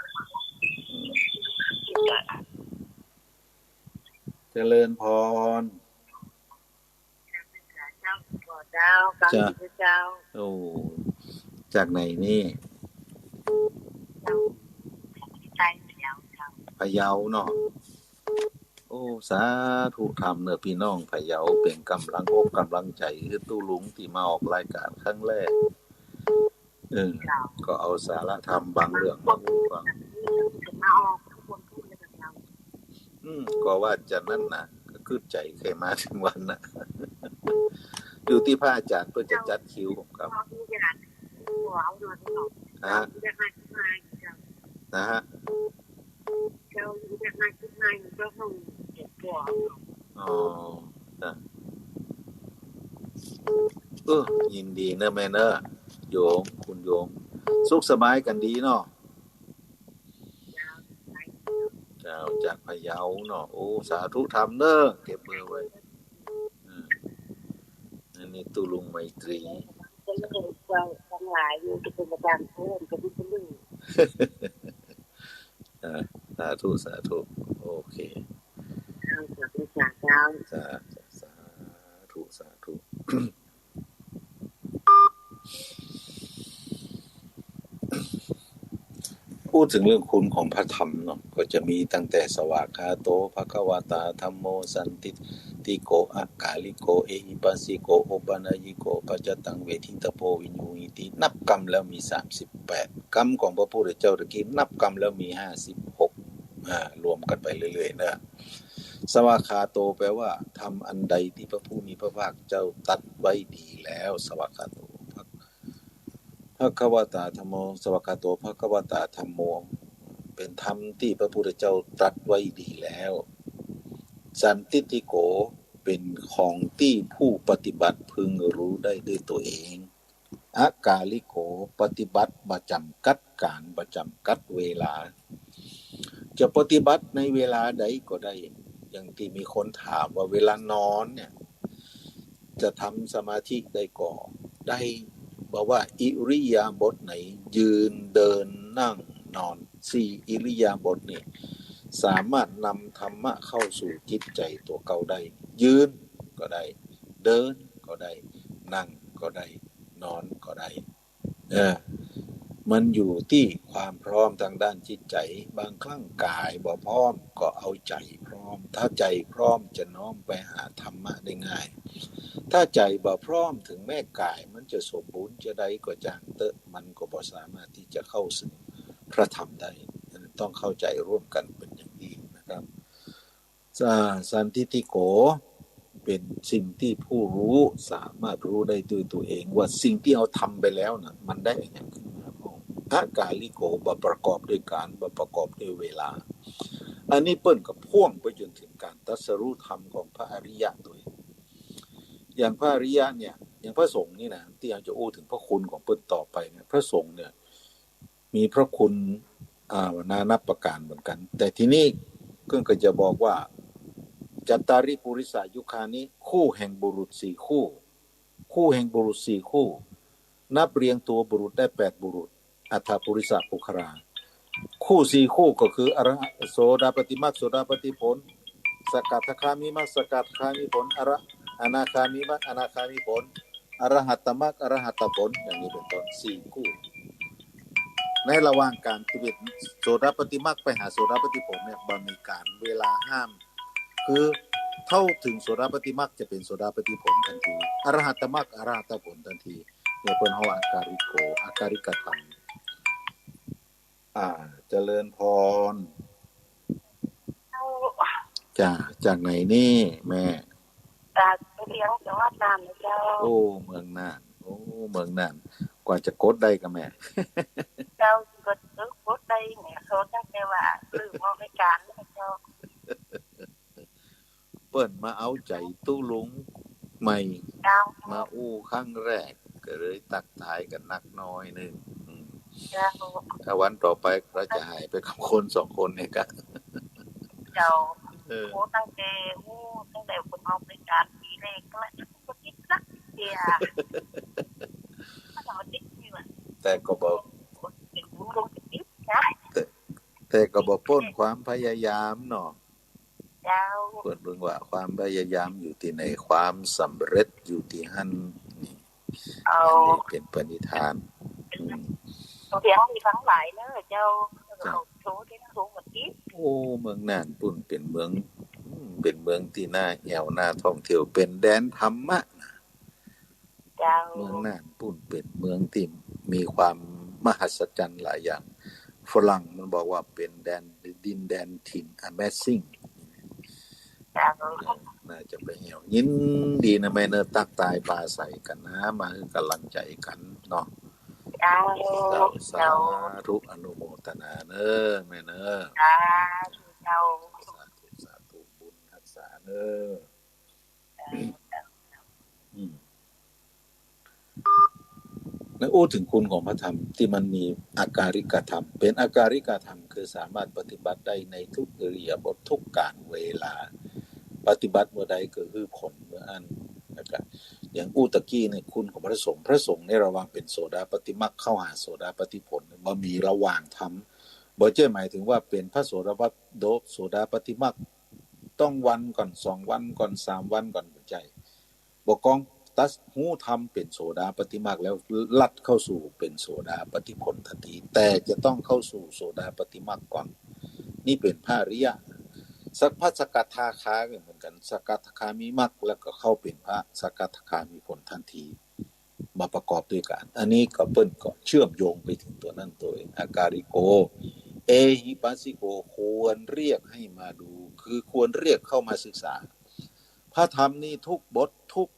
เจริญพร เจ้า เจ้า โอ้ จากไหนนี่ พะเยาเนาะ โอ้ สาธุธรรมเน่อ ปี้น้องพะเยา เป๋นก๋ำลังอกก๋ำลังใจ๋หื้อตุ๊ลุงตี้มาออกรายก๋านครั้งแรก เออ ก็เอาสาระธรรมบางเรื่องมาอู้ฟัง อืม ก็ว่าจะนั้นน่ะ ก็กึ๊ดใจ๋ใค่มาเถิงวันน่ะ อยู่ตี้พระอาจ๋ารย์เปิ้นจะจัดคิวผมครับ ฮะ นะฮะ เจ้าอยู่ด้านหน้าคิดมาอยู่เจ้าห้องเก็บตัว อ๋อ จ้ะ เออ ยินดีเน่อแม่เน่อ โยม คุณโยม สุขสบายกั๋นดีเนาะ เจ้า จากพะเยาเนาะ โอ้ สาธุธรรมเน่อ เก็บเบอร์ไว้ อืม อันนี้ตุ๊ลุงไมตรี เจ้า ทั้งหลายอยู่ที่เป็นประจำเพื่อนก็ไม่รู้ อ่า สาธุ สาธุ โอเค เจ้า สาธุ สาธุ สา สาธุ สาธุ พูดถึงเรื่องคุณของพระธรรมเนาะ ก็จะมีตั้งแต่ สวากขาโต ภะคะวะตา ธัมโม สันทิฏฐิโก อะกาลิโก เอหิปัสสิโก โอปะนัยยิโก ปัจจตัง เวทิตาโพ วิญญูหิติ นับกำแล้วมี สามสิบแปด กำของพระพุทธเจ้าตะกี้ นับกำแล้วมี ห้าสิบหก อ่า รวมกันไปเรื่อยๆ นะ สวากขาโต แปลว่า ธรรมอันใดที่พระผู้มีพระภาคเจ้าตรัสไว้ดีแล้ว สวากขาโต ภะ ภะคะวะตา ธัมโม สวากขาโต ภะคะวะตา ธัมโม เป๋นธรรมตี้พระพุทธเจ้าตรัสไว้ดีแล้ว สันทิฏฐิโก เป๋นของตี้ผู้ปฏิบัติพึงรู้ได้ด้วยตัวเอง อะกาลิโก ปฏิบัติบ่จ๋ำกัดก๋าล บ่จ๋ำกัดเวลา จะปฏิบัติในเวลาใดก็ได้ อย่างตี้มีคนถามว่าเวลานอนเนี่ย จะทำสมาธิได้ก่อ ได้ บ่ว่าอิริยาบถไหน ยืน เดิน นั่ง นอน สี่อิริยาบถนี่ สามารถนำธรรมะเข้าสู่จิตใจ๋ตั๋วเก่าได้ ยืนก็ได้ เดินก็ได้ นั่งก็ได้ นอนก็ได้ เออ มันอยู่ตี้ความพร้อมตางด้านจิตใจ๋ บางครั้งก๋ายบ่พร้อมก็เอาใจ๋พร้อม ถ้าใจ๋พร้อมจะน้อมไปหาธรรมะได้ง่าย ถ้าใจ๋บ่พร้อม เถิงแม้ก๋ายมันจะสมบูรณ์จาใดก็จ้างเต๊อะ มันก็บ่สามารถตี้จะเข้าเถิงพระธรรมได้ ต้องเข้าใจ๋ร่วมกั๋นเป๋นอย่างยิ่งนะครับ สา สันทิฏฐิโก เป๋นสิ่งตี้ผู้รู้สามารถรู้ได้ด้วยตัวเอง ว่าสิ่งตี้เฮาทำไปแล้วน่ะ มันได้อะหยังขึ้นมาบ้าง อะกาลิโก บ่ประกอบด้วยก๋าล บ่ประกอบด้วยเวลา อันนี้เปิ้นก็พ่วงไปจ๋นเถิงก๋านตรัสรู้ธรรมของพระอริยะโตย อย่างพระอริยะเนี่ย อย่างพระสงฆ์นี่นะ ตี้เฮาจะอู้เถิงพระคุณของเปิ้นต่อไปเนี่ย พระสงฆ์เนี่ย มีพระคุณ อ่า นานับประก๋านเหมือนกั๋น แต่ทีนี้เปิ้นก็จะบอกว่า จัตตาริปุริสายุคานิ คู่แห่งบุรุษสี่คู่ คู่แห่งบุรุษสี่คู่ นับเรียงตัวบุรุษได้แปดบุรุษ อัฏฐปุริสปุคคลา คู่สี่คู่ก็คือ อรหัต โสดาปัตติมรรค โสดาปัตติผล สกทาคามิมรรค สกทาคามิผล อร อนาคามิมรรค อนาคามิผล อรหัตตมรรค อรหัตตผล อย่างนี้เป๋นต้น สี่คู่ ในระหว่างก๋านตี้เป๋นโสดาปัตติมรรคไปหาโสดาปัตติผลเนี่ย บ่มีก๋าลเวลาห้าม คือเต้าเถิงโสดาปัตติมรรคจะเป๋นโสดาปัตติผลตันที อรหัตตมรรค อรหัตตผลตันที เนี่ยเปิ้นฮ้องอะกาลิโก อะกาลิกธรรม อ่า เจริญพร เจ้า จากไหนนี่แม่ จากเชียง จังหวัดน่านนะเจ้า โอ้ เมืองน่าน โอ้ เมืองน่าน กว่าจะกดได้ก่อแม่ เจ้า กด กดได้เนี่ย โทรตั้งแต่ว่าลืมออกรายก๋านนะเจ้า เปิ้นมาเอาใจ๋ตุ๊ลุงใหม่ เจ้า มาอู้ครั้งแรก ก็เลยตักทายกั๋นนักน้อยนึ่ง อืม เจ้า ถ้าวันต่อไปเฮาจะหายไปกับคนสองคนเนี่ยกะ เจ้า เออ โอ้ ตั้งแต่ โอ้ ตั้งแต่เปิ้นออกรายก๋านปี๋แรกแล้ว ก็ติดสักเตื้อ แต่ก็บ่ เป๋นผู้ลงติดนะ แต่ แต่ก็บ่ป๊นความพยายามเนาะ เจ้า เปิ้นเบิ่งว่าความพยายามอยู่ตี้ไหน ความสำเร็จอยู่ตี้หั้น นี่ เจ้า อันนี้เป๋นปณิธาน อืม เสียงมีตังหลายเน่อเจ้า เจ้า โอ้ เมืองน่านปุ้นเป๋นเมือง อืม เป๋นเมืองตี้น่าแอ่ว น่าท่องเที่ยว เป๋นแดนธรรมะนะ เจ้า เมืองน่านปุ้นเป๋นเมืองตี้มีความมหัศจรรย์หลายอย่าง ฝรั่งมันบอกว่าเป๋นแดน ดินแดนถิ่น Amazing เจ้า น่าจะไปแอ่ว ยินดีนะแม่เนอะ ตั๊กตายปาใสกั๋นนะ มาหื้อก๋ำลังใจ๋กั๋นเนาะ เจ้า เจ้า สาธุ อนุโมทนาเนอะแม่เนอะ สาธุเจ้า สาธุ สาธุ บุญฮักษาเนอะ อืม แล้วอู้เถิงคุณของพระธรรมตี้มันมีอาการิกธรรม เป๋นอาการิกธรรม คือสามารถปฏิบัติได้ในทุกอิริยาบถ ทุกกาลเวลา ปฏิบัติเมื่อใดก็หื้อผลเมื่ออั้น แล้วก็อย่างอู้ตะกี้นี่คุณของพระสงฆ์ พระสงฆ์นี่ระหว่างเป๋นโสดาปัตติมรรคเข้าหาโสดาปัตติผล บ่มีระหว่างธรรม บ่ใจ้หมายถึงว่าเป๋นพระโสดาปัต โด โสดาปัตติมรรค ต้องวันก่อน สองวันก่อน สามวันก่อน บ่ใจ้ บ่กอง ตั๊สฮู้ธรรมเป๋นโสดาปัตติมรรคแล้วลัดเข้าสู่เป๋นโสดาปัตติผลทันที แต่จะต้องเข้าสู่โสดาปัตติมรรคก่อน นี่เป๋นพระอริยะ สัก พระสกทาคาก็เหมือนกั๋น สกทาคามีมรรคแล้วก็เข้าเป๋นพระสกทาคามีผลทันที มาประกอบตวยกั๋น อันนี้ก็เปิ้นก็เชื่อมโยงไปเถิงตั๋วนั้นตั๋วเอง อาการิโก เอหิปัสสิโก ควรเรียกให้มาดู คือควรเรียกเข้ามาศึกษา พระธรรมนี่ทุกบททุก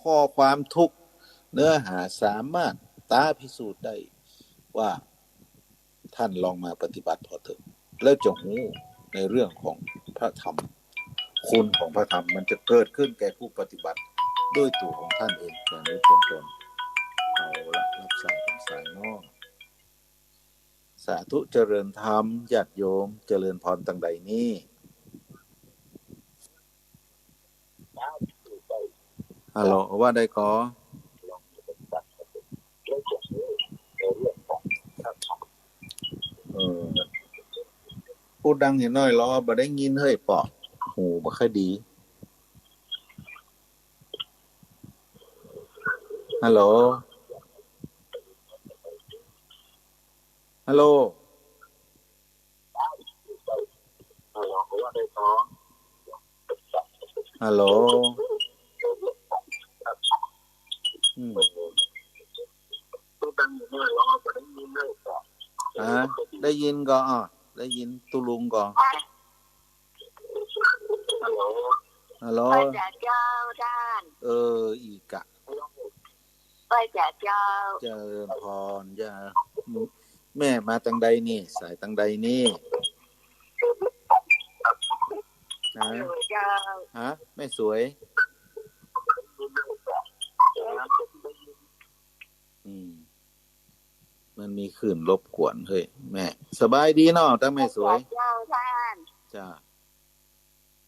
ข้อความทุกเนื้อหาสามารถต๊าพิสูจน์ได้ว่า ท่านลองมาปฏิบัติผ่อเถิง แล้วจะฮู้ในเรื่องของพระธรรม คุณของพระธรรมมันจะเกิดขึ้นแก่ผู้ปฏิบัติด้วยตั๋วของท่านเอง อย่างนี้เป๋นต้น เอาละ รับสาย สายเนาะ สาธุ เจริญธรรม ญาติโยม เจริญพรตังใดนี้ ฮัลโหล ว่าใดก่อ เออ พูดดังหน่อยลอ บ่ได้ยินเฮ้ย ปอ หูบ่ค่อยดี ฮัลโหล ฮัลโหล ฮัลโหล อืม อ่า ได้ยินก่อ อ่ะ ได้ยินตุ๊ลุงก่อ ฮัลโหล ฮัลโหล ไหว้เจ้าต้าน เออ อีกอะ ไหว้เจ้า เจริญพรจ้า แม่มาตังใดนี่ สายตังใดนี่ ฮะ ฮัลโหลเจ้า ฮะ แม่สวย อืม มันมีคลื่นรบกวน เฮ้ย แม่ สบายดีเนาะ ตังแม่สวย เจ้าต้าน จ้า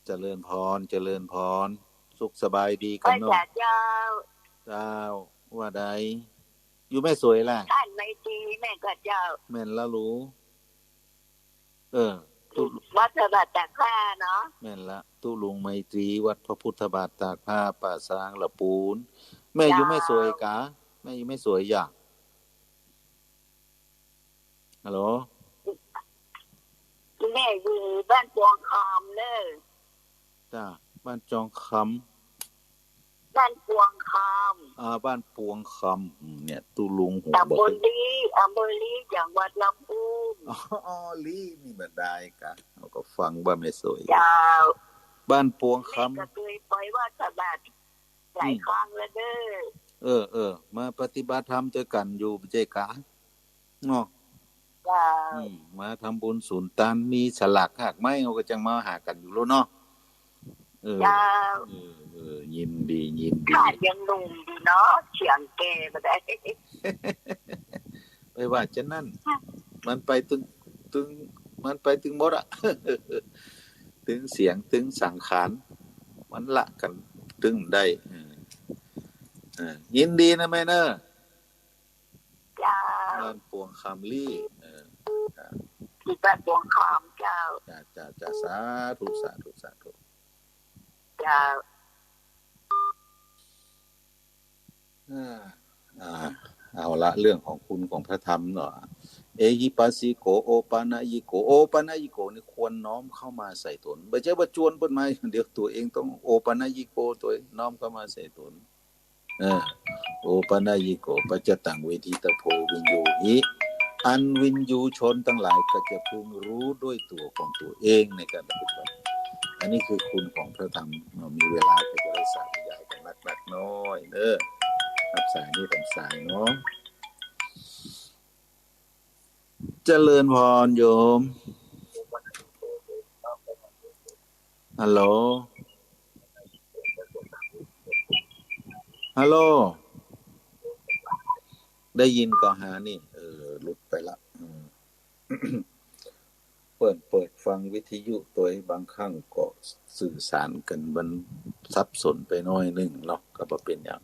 เจริญพร เจริญพร สุขสบายดีกั๋นเนาะ เจ้า เจ้า ว่าใด อยู่แม่สวยล่ะ ต้านไมตรี แม่นก่อเจ้า แม่นละลูก เออ ตุ๊ วัดพระบาทตากผ้าเนาะ แม่นละ ตุ๊ลุงไมตรี วัดพระพุทธบาทตากผ้า ป่าซางละปูน แม่อยู่แม่สวยกา แม่อยู่แม่สวยอย่า ฮัลโหล แม่อยู่บ้านปวงคำเน่อ จ้า บ้านจองคำ บ้านปวงคำ อ่า บ้านปวงคำ อืม เนี่ย ตุ๊ลุงหู ตำบลลี้ อำเภอลี้ จังหวัดลำพูน อ๋อ ลี้นี่บ่ได้กา เฮาก็ฟังว่าแม่สวย เจ้า บ้านปวงคำ แม่ก็เกยไปวัดพระบาทหลายครั้งแล้วเน่อ เออ เออ มาปฏิบัติธรรมตวยกั๋นอยู่ บ่ใจ้กา เนาะ เจ้า อืม มาทำบุญสุนตาน มีสลากหากไม้ เฮาก็จังมาหากั๋นอยู่แล้วเนาะ เออ เจ้า เออ เออ ยินดี ยินดี ข้ายังหนุ่มอยู่เนาะ เสียงแก่บ่ได้ ไปว่าจะนั้น มันไปตึง ตึง มันไปตึงหมดอะ ตึงเสียง ตึงสังขาร มันละกั๋นตึงได้ เออ เออ ยินดีนะแม่เนอะ เจ้า บ้านปวงคำลี้ เออ ครับ ติด บ้านบวงขามเจ้า จ้า จ้า จ้า สาธุ สาธุ สาธุ เจ้า อ่า อ่า เอาละ เรื่องของคุณของพระธรรมเนาะ เอหิปัสสิโก โอปะนะยิโก โอปะนะยิโกนี่ควรน้อมเข้ามาใส่ตน บ่ใจ้ว่าจวนเปิ้นมาอย่างเดียว ตั๋วเองต้องโอปะนะยิโก ตั๋วเองน้อมเข้ามาใส่ตน เออ โอปะนะยิโก ปัจจตังเวทิตะโพ วิญญูหิ อันวิญญูชนตังหลายก็จะพึงรู้ด้วยตั๋วของตั๋วเองในการปฏิบัติ อันนี้คือคุณของพระธรรมเนาะ มีเวลาก็จะได้สาธยายกั๋นนักๆ น้อยเนาะ ฮับสายนี้สองสายเนาะ เจริญพรโยม ฮัลโหล ฮัลโหล ได้ยินก่อหานี่ เออ หลุดไปละ อืม เปิ้นเปิดฟังวิทยุตวย บางครั้งก็สื่อสารกั๋นมันสับสนไปหน้อยนึ่งเนาะ ก็บ่เป๋นหยัง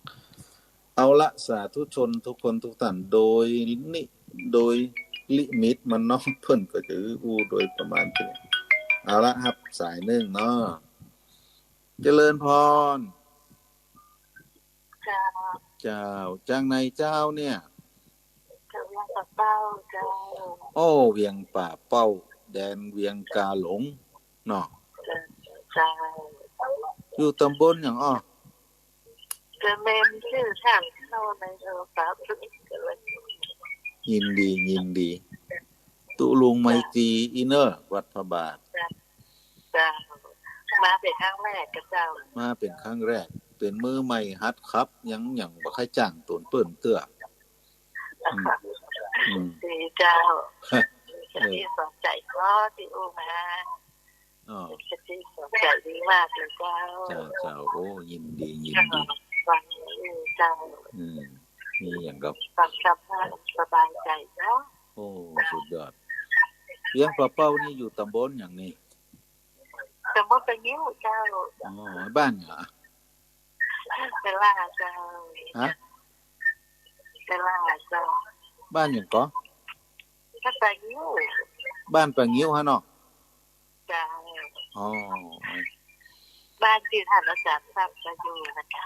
เอาละ สาธุชนทุกคนทุกท่าน โดยนิ โดยลิมิตมันเนาะ เปิ้นก็จะอู้โดยประมาณนี้ เอาละ ฮับสายนึ่งเนาะ เจริญพร เจ้า เจ้า จากไหนเจ้าเนี่ย จากเวียงป่าเป้าเจ้า โอ้ เวียงป่าเป้า แดนเวียงกาหลงเนาะ เจ้า อยู่ตำบลหยังอ้อ เจ้า แม่นจื้อทางเข้าใน เออ ป่าเป้า ยินดี ยินดี ตุ๊ลุงไมตรี เจ้า อินเนอร์ วัดพระบาท เจ้า เจ้า มาเป๋นครั้งแรกก่อเจ้า มาเป๋นครั้งแรก เป๋นมือใหม่หัดขับ ยัง ยังบ่ค่อยจ้างตนเปิ้นเตื้อ อืม อืม ดีเจ้า เออ ดีสนใจ๋เนาะตี้อู้มา อ๋อ ดีสนใจ๋ดีมากเลยเจ้า เจ้า เจ้า โอ้ ยินดี ยินดี ฟังอยู่เจ้า อืม มีหยังก็ ฟังธรรมะสบายใจ๋เนาะ โอ้ สุดยอด เวียงป่าเป้านี่อยู่ตำบลหยังนี่ ตำบลป่างิ้วเจ้า อ๋อ บ้านหยัง เปล่าเจ้า ฮะ เปล่าเจ้า บ้านหยังก่อ บ้านป่างิ้ว บ้านป่างิ้วหั้นเนาะ เจ้า อ๋อ บ้านตี้ท่านอาจารย์สร้างมาอยู่นะเจ้า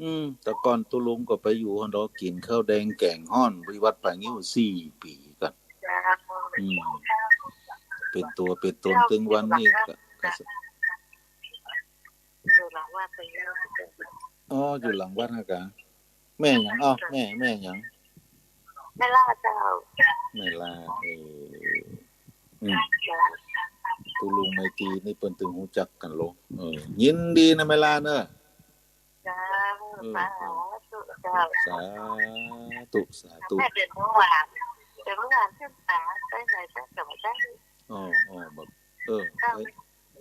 อืม แต่ก่อนตุ๊ลุงก็ไปอยู่หั้นเนาะ กิ๋นข้าวแดงแก๋งฮ้อน ตี้วัดป่างิ้วสี่ปี๋ก่อน เจ้า อืม เป๋นตั๋วเป๋นตน เจ้า ตึงวันนี้ก็ ก็ อยู่หลังวัดป่างิ้ว อ๋อ อยู่หลังวัดนะกะ แม่หยัง อ้อ แม่ แม่หยัง แม่ล่าเจ้า แม่ล่า เออ อืม ตุ๊ลุงไมตรีนี่เปิ้นตึงฮู้จักกั๋นโล เออ ยินดีนะแม่ล่าเนอะ เจ้า เออ สาธุเจ้า สาธุ สาธุ แม่เป๋นเบาหวาน เป๋นเบาหวานขึ้นตา ไปไหนก็จะบ่ได้ อ๋อ อ๋อ แบบ เออ เจ้า เอ้ย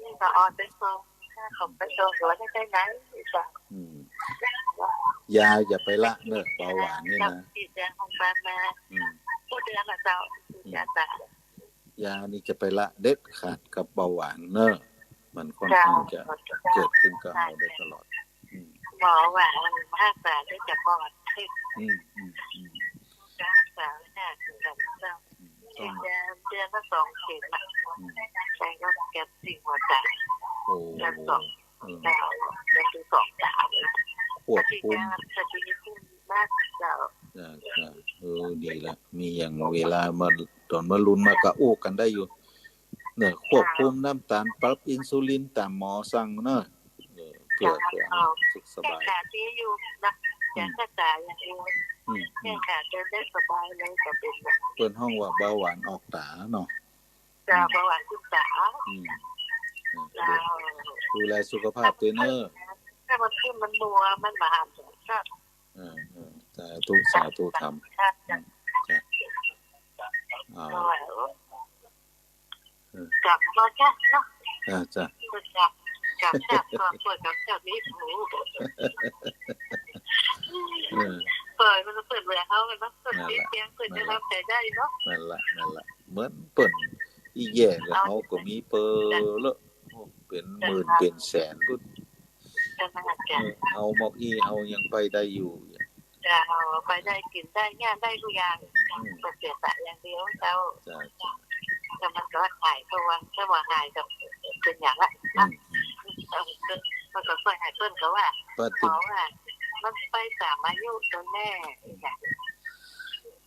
นี่ก็ออนไปส่ง ถ้าเขาไปส่งก็ได้ ได้ไหนเจ้า อืม ยาอย่าไปละเนอะ เบาหวานนี่นะ ฉีดยาของบ้านมา อืม ทุกเดือนนะเจ้า ฉีดยาตา ยานี่จะไปละเด็ดขาดกับเบาหวานเนอะ มันค่อนข้างจะเกิดขึ้นกับเราได้ตลอด อืม หมอว่ามันรักษาได้จากปอด อืม อืม อืม รักษาไม่ได้คือกันเจ้า อืม ต้อง ฉีดยาเดือนละสองเข็มอะ อืม ใช้ก็แก๊สสี่หัวใจ โอ้ เดือนสอง เออ เจ้า เดือนที่สองสาม ควบคุม อาทิตย์หน้าจะดีขึ้นมากเจ้า จ้ะ จ้ะ เออ ดีละ มีอย่างเวลามา ต๋อนมะรืนมาก็อู้กั๋นได้อยู่ เนี่ย ควบคุมน้ำตาล ปรับอินซูลินต๋ามหมอสั่งเนอะ เออ เพื่อ เจ้า เพื่อให้สุขสบาย แก้ขาดีอยู่นะ อืม แก้ขาอย่างเดียว อืม อืม แก้ขาเดินได้สบายเลย จะเป็นแบบ เปิ้นฮ้องว่าเบาหวานออกต๋าเนาะ เจ้า เบาหวานขึ้นต๋า อืม เออ เจ้า ดูแลสุขภาพตวยเนอะ ถ้ามันขึ้นมันมัว มันบ่หัน เออ เออ สาธุ สาธุธรรม จ้ะ อืม จ้ะ อ่า เออ กลับมาจ้ะเนาะ อ่า จ้ะ กลับ กลับ กลับ กลับ กลับ กลับ นี่ โอ้โห เออ เปิดมันก็เปิดเวลาเขากันเนาะ เปิด นั่นแหละ เสียง เปิด นั่นแหละ จะทำใจได้เนาะ นั่นแหละ นั่นแหละ เหมือนเปิ้น อีแย่กับเฮาก็มีเปิ้นละ เป๋นหมื่นเป๋นแสนพุ้น เออ เอาหมอกอี้ เอายังไปได้อยู่ เจ้า ไปได้กิ๋นได้ งานได้ทุกอย่าง อืม เปิดเสียสละอย่างเดียวเจ้า จ้ะ จ้ะ แต่มันก็ว่าหาย เพราะว่าถ้าว่าหายก็เป๋นอย่างละ อืม อืม เออ มันก็ค่อยหาย เปิ้นก็ว่า ปฏิ ขอว่ามันไปต๋ามอายุตนแน่จ้ะ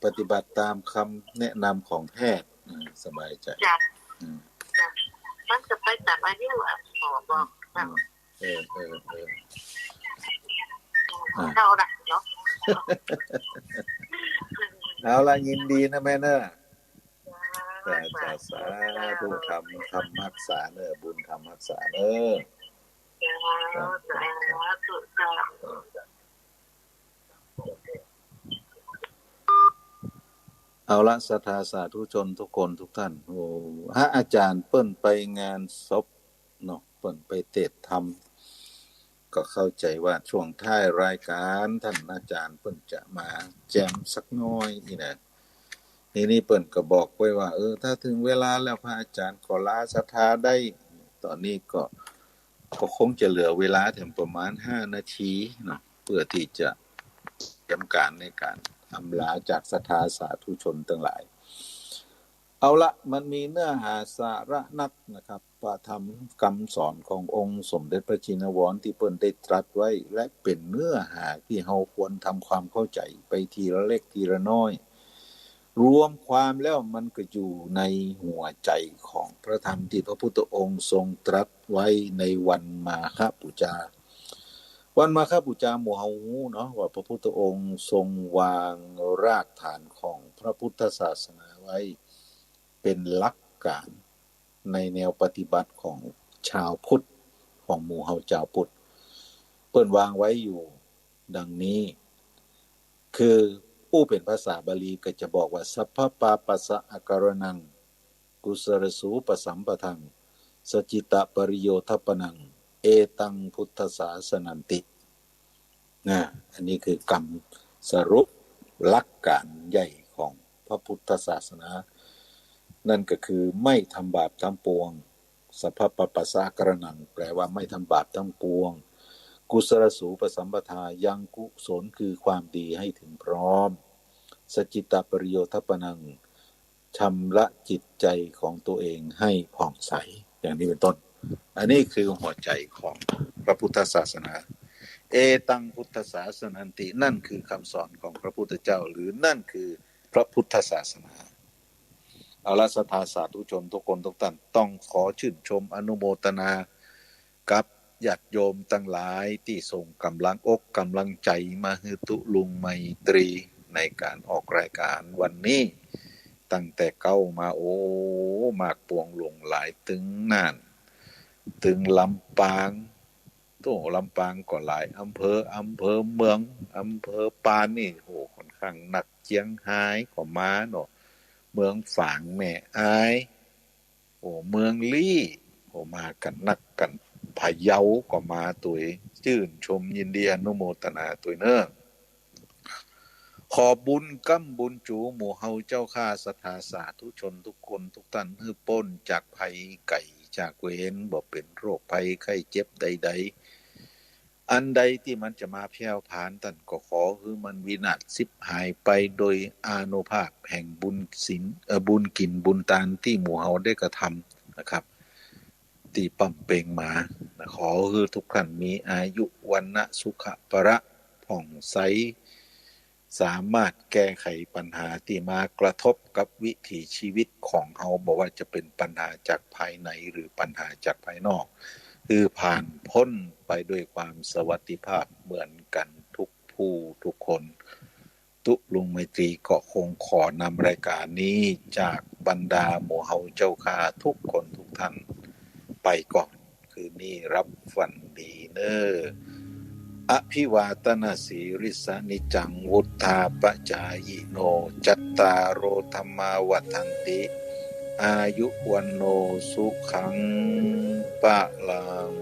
ปฏิบัติต๋ามกำแนะนำของแพทย์ อืม สบายใจ๋ จ้ะ อืม จ้ะ มันจะไปต๋ามอายุอะ หมอบอก อืม เออ เออ เออ อ่ะ เท่านั้นเนาะ เอาละ ยินดีนะแม่เนอะ สาธุ สาธุ ธรรม ธรรมฮักษาเนอะ บุญธรรมฮักษาเนอะ สาธุ สาธุ เอาละ ศรัทธาสาธุชนทุกคนทุกท่าน โอ้ ฮะ อาจ๋ารย์เปิ้นไปงานศพ เนาะ เปิ้นไปเตสน์ธรรม ก็เข้าใจ๋ว่าช่วงท้ายรายก๋าน ต้านอาจ๋ารย์เปิ้นจะมาแจมสักหน้อยนี่นะ ทีนี้เปิ้นก็บอกไว้ว่า เออ ถ้าเถิงเวลาแล้วพระอาจ๋ารย์ก็ลาศรัทธาได้ ต๋อนนี้ก็ ก็คงจะเหลือเวลาแถมประมาณห้านาทีเนาะ เปื้อตี้จะเตรียมก๋านในก๋านอำลาจากศรัทธาสาธุชนตังหลาย เอาละ มันมีเนื้อหาสาระนักนะครับ พระธรรมกำสอนขององค์สมเด็จพระชินวรตี้เปิ้นได้ตรัสไว้ และเป๋นเนื้อหาตี้เฮาควรทำความเข้าใจ๋ไปทีละเล็กทีละน้อย รวมความแล้วมันก็อยู่ในหัวใจ๋ของพระธรรมตี้พระพุทธองค์ทรงตรัสไว้ในวันมาฆบูชา วันมาฆบูชาหมู่เฮาฮู้เนาะ ว่าพระพุทธองค์ทรงวางรากฐานของพระพุทธศาสนาไว้ เป๋นหลักก๋านในแนวปฏิบัติของจาวพุทธ ของหมู่เฮาจาวพุทธ เปิ้นวางไว้อยู่ดังนี้ คืออู้เป๋นภาษาบาลีก็จะบอกว่า Sabbapāpassa akaraṇaṃ kusalasūpasampadaṃ sacchitapariyodapanaṃ etaṃ buddhasāsananti นะ อันนี้คือกำสรุปหลักก๋านใหญ่ของพระพุทธศาสนา นั่นก็คือไม่ทำบาปทั้งปวง Sabbapāpassa akaraṇaṃ แปลว่าไม่ทำบาปทั้งปวง Kusalasūpasampadā ยังกุศลคือความดีให้ถึงพร้อม Sacchitapariyodapanaṃ ชำระจิตใจ๋ของตัวเองให้ผ่องใส อย่างนี้เป็นต้น อันนี้คือหัวใจ๋ของพระพุทธศาสนา Etaṃ buddhasāsananti นั่นคือคำสอนของพระพุทธเจ้า หรือนั่นคือพระพุทธศาสนา เอาละ ศรัทธาสาธุชนทุกคนทุกท่าน ต้องขอชื่นชมอนุโมทนากับญาติโยมตังหลายตี้ส่งก๋ำลังอกก๋ำลังใจ๋มาหื้อตุ๊ลุงไมตรีในก๋านออกรายก๋านวันนี้ ตั้งแต่เก๊ามา โอ้ มากปวงหลงหลาย ตึงน่าน ตึงลำปาง โอ้ ลำปางก็หลายอำเภอ อำเภอเมือง อำเภอปานนี่ โอ้ ค่อนข้างนัก เจียงฮายก็มาเนาะ เมืองฝาง แม่อาย โอ้ เมืองลี้ โอ้ มากั๋นนักกั๋น พะเยาก็มาตวย จื้นชมยินดีอนุโมทนาตวยเน้อ ขอบุญก้ำบุญจู๋หมู่เฮาเจ้าข้าศรัทธาสาธุชนทุกคนทุกท่าน หื้อป๊นจากภัยไก๋จากเวร บ่เป๋นโรคภัยไข้เจ็บใดๆ อันใดตี้มันจะมาแผ่วผาน ต้านก็ขอหื้อมันวินาศสิบหายไปโดยอานุภาพแห่งบุญศีล เอ่อ บุญกิ๋นบุญตานตี้หมู่เฮาได้กระทำนะครับ ตี้บำเพ็งมานะ ขอหื้อทุกท่านมีอายุ วรรณะ สุขะ พละ ผ่องใส สามารถแก้ไขปัญหาตี้มากระทบกับวิถีชีวิตของเฮา บ่ว่าจะเป๋นปัญหาจากภายในหรือปัญหาจากภายนอก หื้อผ่านป๊นไปด้วยความสวัสดิภาพเหมือนกั๋นทุกผู้ทุกคน ตุ๊ลุงไมตรีก็คงขอนำรายก๋านนี้จากบรรดาหมู่เฮาเจ้าข้าทุกคนทุกท่านไปก่อน คืนนี้หลับฝันดีเน้อ Abhivādanasīlissa niccaṃ vuḍḍhāpacāyino cattāro dhammā vaḍḍhanti āyu vaṇṇo sukhaṃ balaṃ